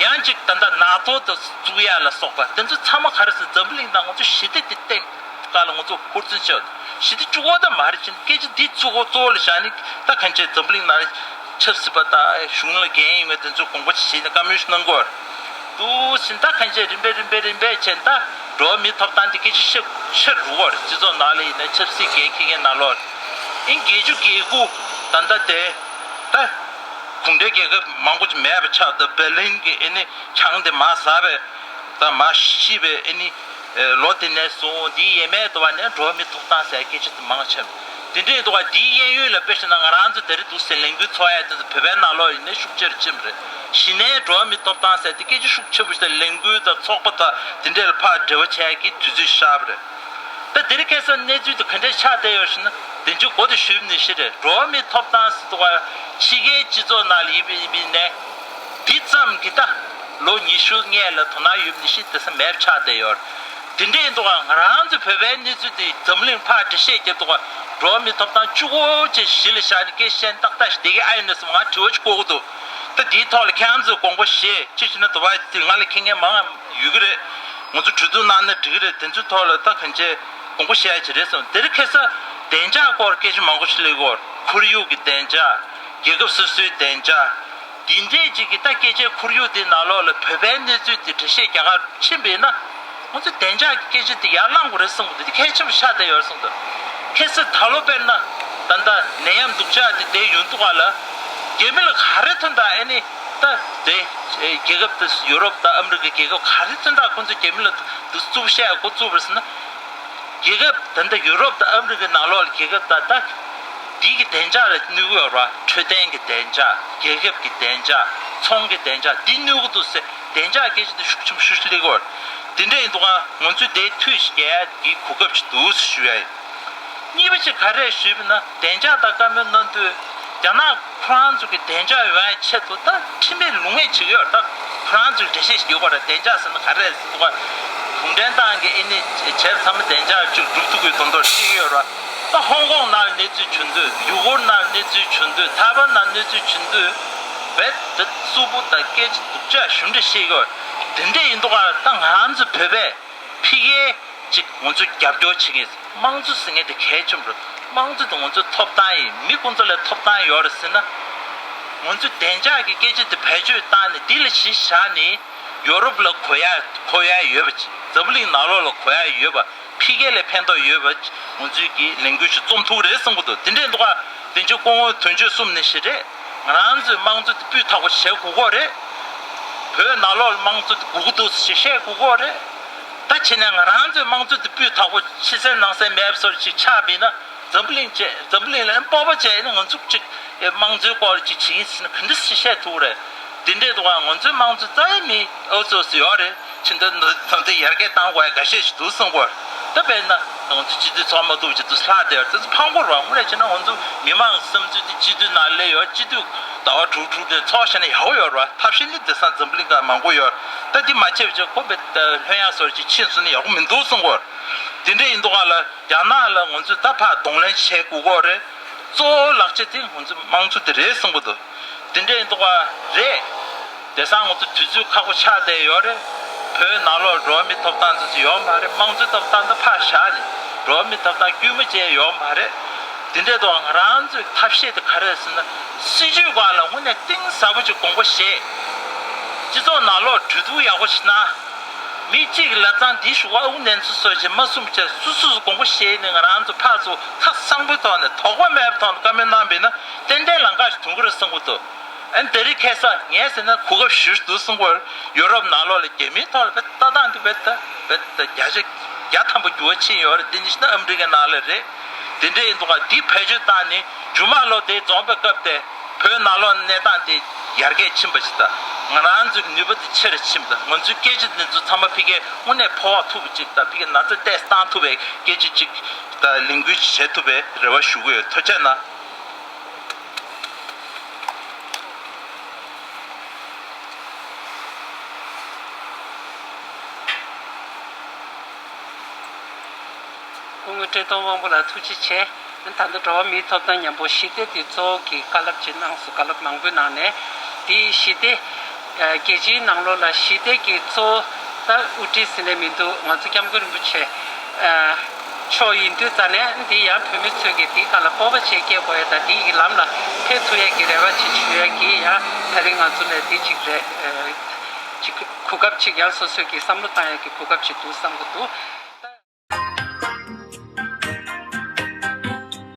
ཡང་ཅིག་ད་ལྟ་ནཱ་ཏོ་དང་བཙུགས་ཡ་ལ་སོགས་པ་དེ་ཚོ་ཚང་མ་ག་རེ་ཟེར་འཛམ་བུ་གླིང་ནང་ང་ཚོ་ཞི་བདེ་དེ་བསྟན་སྐབས་ལ་ང་ཚོ་ཧུར་བརྩོན་བྱས། ཞི་བདེ་གཅིག་པོ་ད་མ་རེད། ཕྱིན་སྐད་ཆ་འདི་གཙོ་བོ་གཙོ་བོ་ལ་བཞག་ནས་ད་གང་ཅི་འཛམ་བུ་གླིང་ནང་ཆབ་སྲིད་པ་དང་གཞུང་ལ་འགན་ཡིན་པ་དེ་ཚོ་དགོངས་པ་བཞེས་ནས་བཀའ་མོལ་ཞིག་གནང་དགོས། འདུག་ཕྱིན་ད་གང་ཅི་རིམ་པས་རིམ་པས་རིམ་པས་བྱས་ད་འགྲོ་བ་མིའི་ཐོབ་ཐང་དེ་སྐད་ཆ་བཤད་བཤད་རུ་བར་སྤྱི་ཚོགས་ནང་ལ་ཡིན་ན་ཆབ་སྲིད་འགན་འཁྱེར་མཁན་ནང་ལོགས་ཨིན་བརྒྱད་ཅུ་གྱ་དགུ་ད་ལྟ་དེ་ད་གུང་ཁྲན་རྒྱལ་ཁབ་མང་པོ་ཅིག་མེད་པ་ཆགས། ད་བྷར་ལིན་གྱི་ཨེ་ནི་ཆང་དེ་མར་ཟགས་པས། ད་མར་ཤི་བའི་ཨེ་ནི་ལོ་དེ་ནས་བཟུང་དེའི་ཡས་མས་དུ་བ་ནས་འགྲོ་བ་མིའི་ཐོབ་ཐང་ཟེར་སྐད་ཆ་དེ་མང་ཆེ། དེ་འདྲའི་འདུག་ག་དེའི་གཡས་གཡོན་ལ་དཔེ་བཞག་ན་ང་རང་ཚོ་དེ་རིང་འདུག་སེ་ལས་འགུལ་ཚོགས་ཡ་དེ་ཚོ་བོད་པའི་ནང་ལོགས་ཡིན་ནའི་ཤུགས་ཆེ་རུ་ཕྱིན་པ་རེད། གཞི་ནས་འགྲོ་བ་མིའི་ཐོབ་ཐང་ཟེར་དེ་སྐད་ཆ་ཤུགས་ཆེ་པོ་ཞིག་དང་ལས་འགུལ་དང་ཚོགས་པ་དང་དེ་འདྲའི་ལ་ཕར་འབྲེལ་བ་བྱས་ཀྱི་དུས་ཚོད་ཤར་བ་རེད། ད་དེ་རིང་ཁ་སང་གནས་ཚུལ་དེ་ག་འདྲས་ཆགས་བསྡད་ཡོད་ཞེ་ན། དེ་འཇུག་གོ་དེ་ཞུས་པ་ནི་ཞིག་རེད། འགྲོ་བ་མིའི་ཐོབ་ཐང་ཟེར་དུས་ཕྱི་རྒྱལ་སྤྱི་ཚོགས་ནང་ལ་ཡིན་པའི་ཡིན་པའི་ནས་འདི་ཙམ་གྱི་ད་ལོ་ཉི་ཤུ་སྔས་ལ་དོ་སྣང་ཡོད་པ་ནི་ཞིག་དེ་ས་མེད་ཆགས་བསྡད་ཡོད། དེ་འདྲས་ཡིན་དུས་ང་རང་ཚོའི་བོད་པའི་གནས་ཚུལ་དེ་འཛམ་གླིང་ཕར་འགྲེལ་བཤད་རྒྱབ་དུས་འགྲོ་བ་མིའི་ཐོབ་ཐང་གཅིག་པོ་ཅིག་གཞི་ལ་བཞག་ནས་སྐད་བཤད་ཏག་ཏག་ཞིག་བསྡད་ཀྱི་ཨ་ཡིན་ནས་སོང་ང་དྲི་བ་ཅིག་བཀོད་ཀྱི་འདུག་ད་དེའི་ཐོག་ལ་ཁྱེད་རང་ཚོས་དགོངས་པ་བཞེས། ཅི་ཞེ་ན་དུ་བ་དེ་ང་ལ་མཁྱེན་མཁན་མང་ཡོད་ཀྱི་རེད། ང་ཚོ་གྲོས་བསྡུར་གནང་ན་འགྲིག་གི་རེད། དེ་ཚོའི་ཐོག་ལ་ད་གང་ཅི་དགོངས་པ་བཞེས་ཡ་ཅིག་རེད་བསམ། དེ་རིང་ཁ་སང་བདེ་འཇགས་སྐོར་སྐད་ཆ་མང་པོ་ཞིག་སླེབས་ཀྱི་ཡོད་རེད། ཁོར་ཡུག་གི་བདེ་འཇགས། རྒྱལ་ཁབ་སོ་སོའི་བདེ་འཇགས། འདི་འདྲས་ཅིག་གི་ད་སྐད་ཆའི་ཁོར་ཡུག་དེ་ནང་ལོགས་ལ་བོད་པའི་གནས་ཚུལ་དེ་འགྲེལ་བཤད་རྒྱག་གར་ཕྱིན་པ་ཡིན་ན། ང་ཚོ་བདེ་འཇགས་ཀྱི་སྐད་ཆ་དེ་ཡར་བླངས་དགོས་རེད་གསུངས་པ་དེ་གལ་ཆེན་པོ་ཆགས་བསྡད་ཡོད་རེད་གསུངས་འདུག་ཁ་སང་ད་ལོ་དཔེར་ན་ད་ལྟ་ནད་ཡམས་སྡུག་ཅག་དེ་དེ་ཡོང་དུས་སྒང་ལ་རྒྱ་མི་ལ་ག་རེ་ཐོན་དང་ཨེ་ནི་ད་དེ་རྒྱལ་ཁབ་དེ་ཡུ་རོབ་དང་ཨ་མི་རི་ཀའི་རྒྱལ་ཁབ་ག་རེ་ཐོན་དང་ཁོང་ཚོ་རྒྱ་མི་ལ་དུ་རྩུབ་བཤད་འགོ་བཙུགས་པ་རེད་ཟེར་ན། རྒྱལ་ཁབ་ད་ལྟ་ཡུ་རོབ་དང་ཨ་མི་རི་ཀའི་ནང་ལོགས་ལ་རྒྱལ་ཁབ་ད་ལྟ་དེ་གི་བདེ་འཇགས་ལ་གནོད་གི་ཡོད་རེད་བ། འཕྲོད་བསྟེན་གྱི་བདེ་འཇགས། རྒྱལ་ཁབ་ཀྱི་བདེ་འཇགས། ཚོང་གི་བདེ་འཇགས་འདི་གནོད་གི་འདུག་ཟེར་བདེ་འཇགས་སྐད་ཆ་དེ་ཤུགས་ཆེན་པོ་ཤུགས་ཆེ་སླེབས་ཀྱི་ཡོད་རེད། དེ་འདྲ་ཡིན་དུས་ང་ཚོས་དེའི་མཐུད་བྱེད་ཀྱི་གོ་སྐབས་ཅིག་འདུག་ཟེར་ཞུ་ཡ་ཡིན། གཉིས་པ་ཅིག་ག་རེ་ཞུས་པ་ན་བདེ་འཇགས་དང་བཀའ་མོལ་གནང་དུས་རྒྱ་ནག་ཁོ་རང་ཚོ་གི་བདེ་འཇགས་ཡོང་ཡ་ཆེད་དུ་ད་ཁྲིམས་མེད་ལུགས་མེད་བྱེད་ཀྱི་ཡོད་རེད། ད་ཁོ་རང་ཚོའི་འགྲེལ་བཤད་ཞིག་ཡོད་པ་རེད། བདེ་འཇགས་ཟེར་ན་ག་རེ་རེད་ཟེར་དུས་གུང་ཁྲན་ཏང་གི་ཨེ་ནི་བྱས་ཚང་མ་བདེ་འཇགས་ཅིག་སྒྲུབ་ཐུབ་ཀྱི་དོན་དུ་བཤད་ཀྱི་ཡོད་རེད། ད་ཧོང་ཀོང་ནང་ལ་གནས་ཚུལ་བྱུང་དུས། ཡུ་གུར་ནང་ལ་གནས་ཚུལ་བྱུང་དུས། ཐའེ་ཝན་ནང་གནས་ཚུལ་བྱུང་དུས། རྦད་དེ་རྩུབ་པོ་དང་སྐད་ཆ་སྡུག་ཅག་ཞེ་དྲག་བཤད་ཀྱི་ཡོད་རེད། དེ་འདྲ་ཡིན་དུས་ག་ད་ང་རང་ཚོ་བོད་པས་ཕ་གིར་ཅིག་ང་ཚོ་རྒྱབ་སྐྱོར་བྱེད་མཁན་དམངས་གཙོ་ཟེར་མཁན་དེ་གལ་ཆེན་པོ་རེད། དམངས་གཙོ་དེ་ང་ཚོའི་ཐོབ་ཐང་ཡིན། མི་ཁོང་ཚོ་ལ་ཐོབ་ཐང་ཡོད་རེད་ཟེར་ན། ང་ཚོས་བདེ་འཇགས་ཀྱི་སྐད་ཆ་དེ་བེད་སྤྱོད་བཏང་ནས་འདི་ལ་གཞི་བཞག་ནས་ཡོ་རོབ་ལ་གོ་ཡ་གོ་ཡ་ཡོད་པ་ཅིག་འཛམ་བུ་གླིང་ནང་ལོགས་ལ་གོ་ཡ་ཡོད་པ། ཕ་གི་ལ་ཕན་ཐོགས་ཡོད་པ་ང་ཚོས་ཀྱི་ལས་འགུལ་ཞིག་རྩོམ་ཐུབ་རེད་བསམ་གྱི་འདུག་དེ་འདྲའི་འདུག་ག་དེ་ཚོ་སྐུ་ངོ་དོན་གཅོད་གསུམ་ནས་ཞིག་རེད། ང་རང་ཚོའི་དམངས་གཙོ་དེ་སྤུས་དག་པོ་བྱེད་དགོས་ཀྱི་རེད། བོད་ནང་ལོགས་ལ་དམངས་གཙོ་དེ་དགོས་ཀྱི་འདུག་ཞེས་བཤད་དགོས་ཀྱི་རེད། ད་བྱས་ནས་ང་རང་ཚོའི་དམངས་གཙོ་དེ་སྤུས་དག་པོ་ཕྱི་གསལ་ནང་གསལ་མེད་པ་བཟོ་འདྲ་ཅིག་ཆགས་པ་ཡིན་ན། འཛམ་བུ་གླིང་བཅས་འཛམ་བུ་གླིང་ལ་སྤོབས་པ་བྱས་ནས་ང་ཚོ་ཅིག་དམངས་གཙོའི་སྐོར་ཅིག་བྱེད་ཀྱི་ཡིན་ཟེར་ན་ག་འདྲ་སེ་བཤད་ཐུབ་ཀྱི་རེད། དེ་འདྲས་འདུག་ག་ང་ཚོའི་དམངས་གཙོ་རྩ་བའི་མི་ཨོ་ཚོ་ཟེར་ཡོད་རེད། ཕྱི་ཟླ་ནུ་ཟླ་འདི་ཡར་རྒྱས་གཏང་དགོས་ཡ་འགའ་ཤས་ཤིག་འདུག་གསུང་གི་ཡོད་རེད། ད་དཔེར་ན་ང་ཚོ་སྤྱི་འཐུས་ཚོགས་མ་ཐུབ་ཅིག་འདུག་ལྷག་བསྡད་ཡོད་རེད། དེ་ཚོ་ཕངས་པོ་རེད་བ། དངོས་གནས་བྱས་ན་ང་ཚོ་མི་མང་གི་བསམ་ཚུལ་དེ་སྤྱི་འཐུས་ནང་སླེབས་ཡོད། སྤྱི་འཐུས་ཟླ་བ་དྲུག་དྲུག་དེ་ཚོགས་བྱས་ན་ཡག་པོ་ཡོད་རེད་བ། ཐབས་ཤེས་ནི་དེང་སང་འཛམ་བུ་གླིང་ཁག་མང་པོ་ཡོད་རེད། ད་འདི་མ་བྱས་པ་བྱས་ཁོ་བས་ལྷོད་ཡངས་བཟོ་འདྲ་ཅིག་ཕྱིན་སོང་ན་ཡག་པོ་མི་འདུག་གསུང་གི་ཡོད་རེད། དེ་འདྲས་ཡིན་དུས་ག་ལ་རྒྱ་ནག་ལ་ང་ཚོས་ད་ཕར་གདོང་ལེན་བྱེད་དགོས་ཀྱི་རེད། གཙོ་བོ་ལག་ཆ་དེ་ང་ཚོའི་དམངས་གཙོ་དེ་རེད་གསུང་གི་འདུག་དེ་འདྲས་འདུག་ག་རེད། དེང་སང་ང་ཚོ་དུས་ཚོད་ཁག་པོ་ཆགས་བསྡད་ཡོད་རེད། བོད་ནང་ལོགས་འགྲོ་བ་མིའི་ཐོབ་ཐང་དེ་ཚོ་ཡོད་མ་རེད། དམངས་གཙོའི་ཐོབ་ཐང་དེ་ཕར་བཞག་ནས་འགྲོ་བ་མིའི་ཐོབ་ཐང་དཀྱུས་མ་བཅས་ཡོད་མ་རེད། དེ་འདྲས་འདུག་ག་ང་རང་ཚོའི་ཐབས་ཤེས་དེ་ག་རེ་རེད་ཟེར་ན། སྲིད་ཇུས་སྒང་ལ་དངོས་གནས་གཏིང་ཟབ་པོ་ཅིག་དགོངས་པ་བཞེས། སྤྱི་ཚོགས་ནང་ལོགས་གྲོས་བསྡུར་ཡག་པོ་ཞིག་གནང་། མི་གཅིག་གི་ལབ་སྟངས་འདི་ཞུ་བ་ཨུ་ནན་ཚོ་སོགས་ཀྱིས་མ་གསུངས་བྱས་སོ་སོ་སོ་དགོངས་པ་བཞེས་ནས་ང་རང་ཚོ་ཕར་ཚུར་ཁ་གསང་པོའི་ཐོག་ནས་དོགས་པ་མེད་པའི་ཐོག་ནས་བཀའ་མོལ་གནང་བས་ན་ཏན་ཏན་ལམ་ཁ་ཞིག་ཐོན་གྱི་རེད་བསམ་གྱི་འདུག་ཨ་ནི་དེ་རིང་ཁ་སང་ངས་ཟེར་ན་གོ་སྐབས་ཞེ་པོ་འདུག་གསུང་གི་ཡོད་རེད། ཡུ་རོབ་ནང་ལོགས་ལ་རྒྱ་མིའི་ཐོག་ལ་བེད་ལྟ་སྟངས་འདི་བེད་ལྟ་བེད་ལྟ་བརྒྱ་ཆ་བརྒྱ་ཐམ་པ་འགྱུར་བ་ཕྱིན་ཡོད་རེད། དེ་ནི་ཤི་ན་ཨ་མི་རི་ཀའི་ནང་ལ་རེད། དེ་འདྲས་ཡིན་དུས་ག་འདི་བེད་སྤྱོད་བཏང་ནས་མཇུག་མ་ལོ་དེ་རྫོགས་པའི་སྐབས་དེ་བོད་ནང་ལོགས་གནས་སྟངས་དེ་ཡར་རྒྱས་ཕྱིན་པ་ཞིག་དང་ ང་རང་ཚོའི་ནུས་པ་དེ་ཆེ་རུ་ཕྱིན་པ་དང་། ང་ཚོའི་སྐད་ཆ་འདི་ཚོ་ཚང་མ་ཕ་གིར་དངོས་གནས་ཕོ་བ་ཐུབ་པ་ཅིག་དང་། ཕ་གིར་ན་ཚ་ཏོག་ཙམ་བཏང་ཐུབ་པའི་སྐད་ཆ་ཅིག་དང་ལས་འགུལ་ཅིག་བྱེད་ཐུབ་པའི་རེ་བ་ཞུ་གི་ཡོད། ཐུགས་རྗེ་གནང་། སྐུ་ངོ་བཀྲས་མཐོང་དབང་པོ་ལགས་ཐུགས་རྗེ་ཆེ། ད་ལྟ་འགྲོ་བ་མིའི་ཐོབ་ཐང་ཉམ་པོ་ཞི་བདེ་དེ་གཙོ་བོ་གི་བཀའ་སློབ་ཅིག་གནང་སོང་། བཀའ་སློབ་མང་པོའི་ནང་ནས་དེ་ཞི་བདེ། ཨ། རྒྱལ་སྤྱིའི་ནང་ལོགས་ལ་ཞི་བདེ་གི་གཙོ་བོ་ད་དབུ་ཁྲིད་ཟེར་ནས་མི་འདུག་ང་ཚོ་སྐྱབས་མགོན་རིན་པོ་ཆེ། ཨ། མཆོག་ཡིན་དུས་ཙ་ནས་འདི་ཡང་བོད་མི་ཚོས་ཀྱིས་འདིའི་སྒང་ལ་སྤོབས་པ་བྱས་སྐྱེ་དགོས་ཡ་དང་། འདི་ཡི་ལམ་ལ་ཕེབས་ཐུབ་ཡ་གི་རེ་བ་ཅིག་ཞུ་ཡ་གི་ཡང་ད་རིང་ང་ཚོ་ལ་འདི་ཅིག་རེད། ཨ། ཅིག་གོ་སྐབས་ཅིག་ཡང་སོ་སོས་ཀྱི་བསམ་བློ་བཏང་ཡ་གི་གོ་སྐབས་ཅིག་འདུག་བསམ་གྱི་འདུག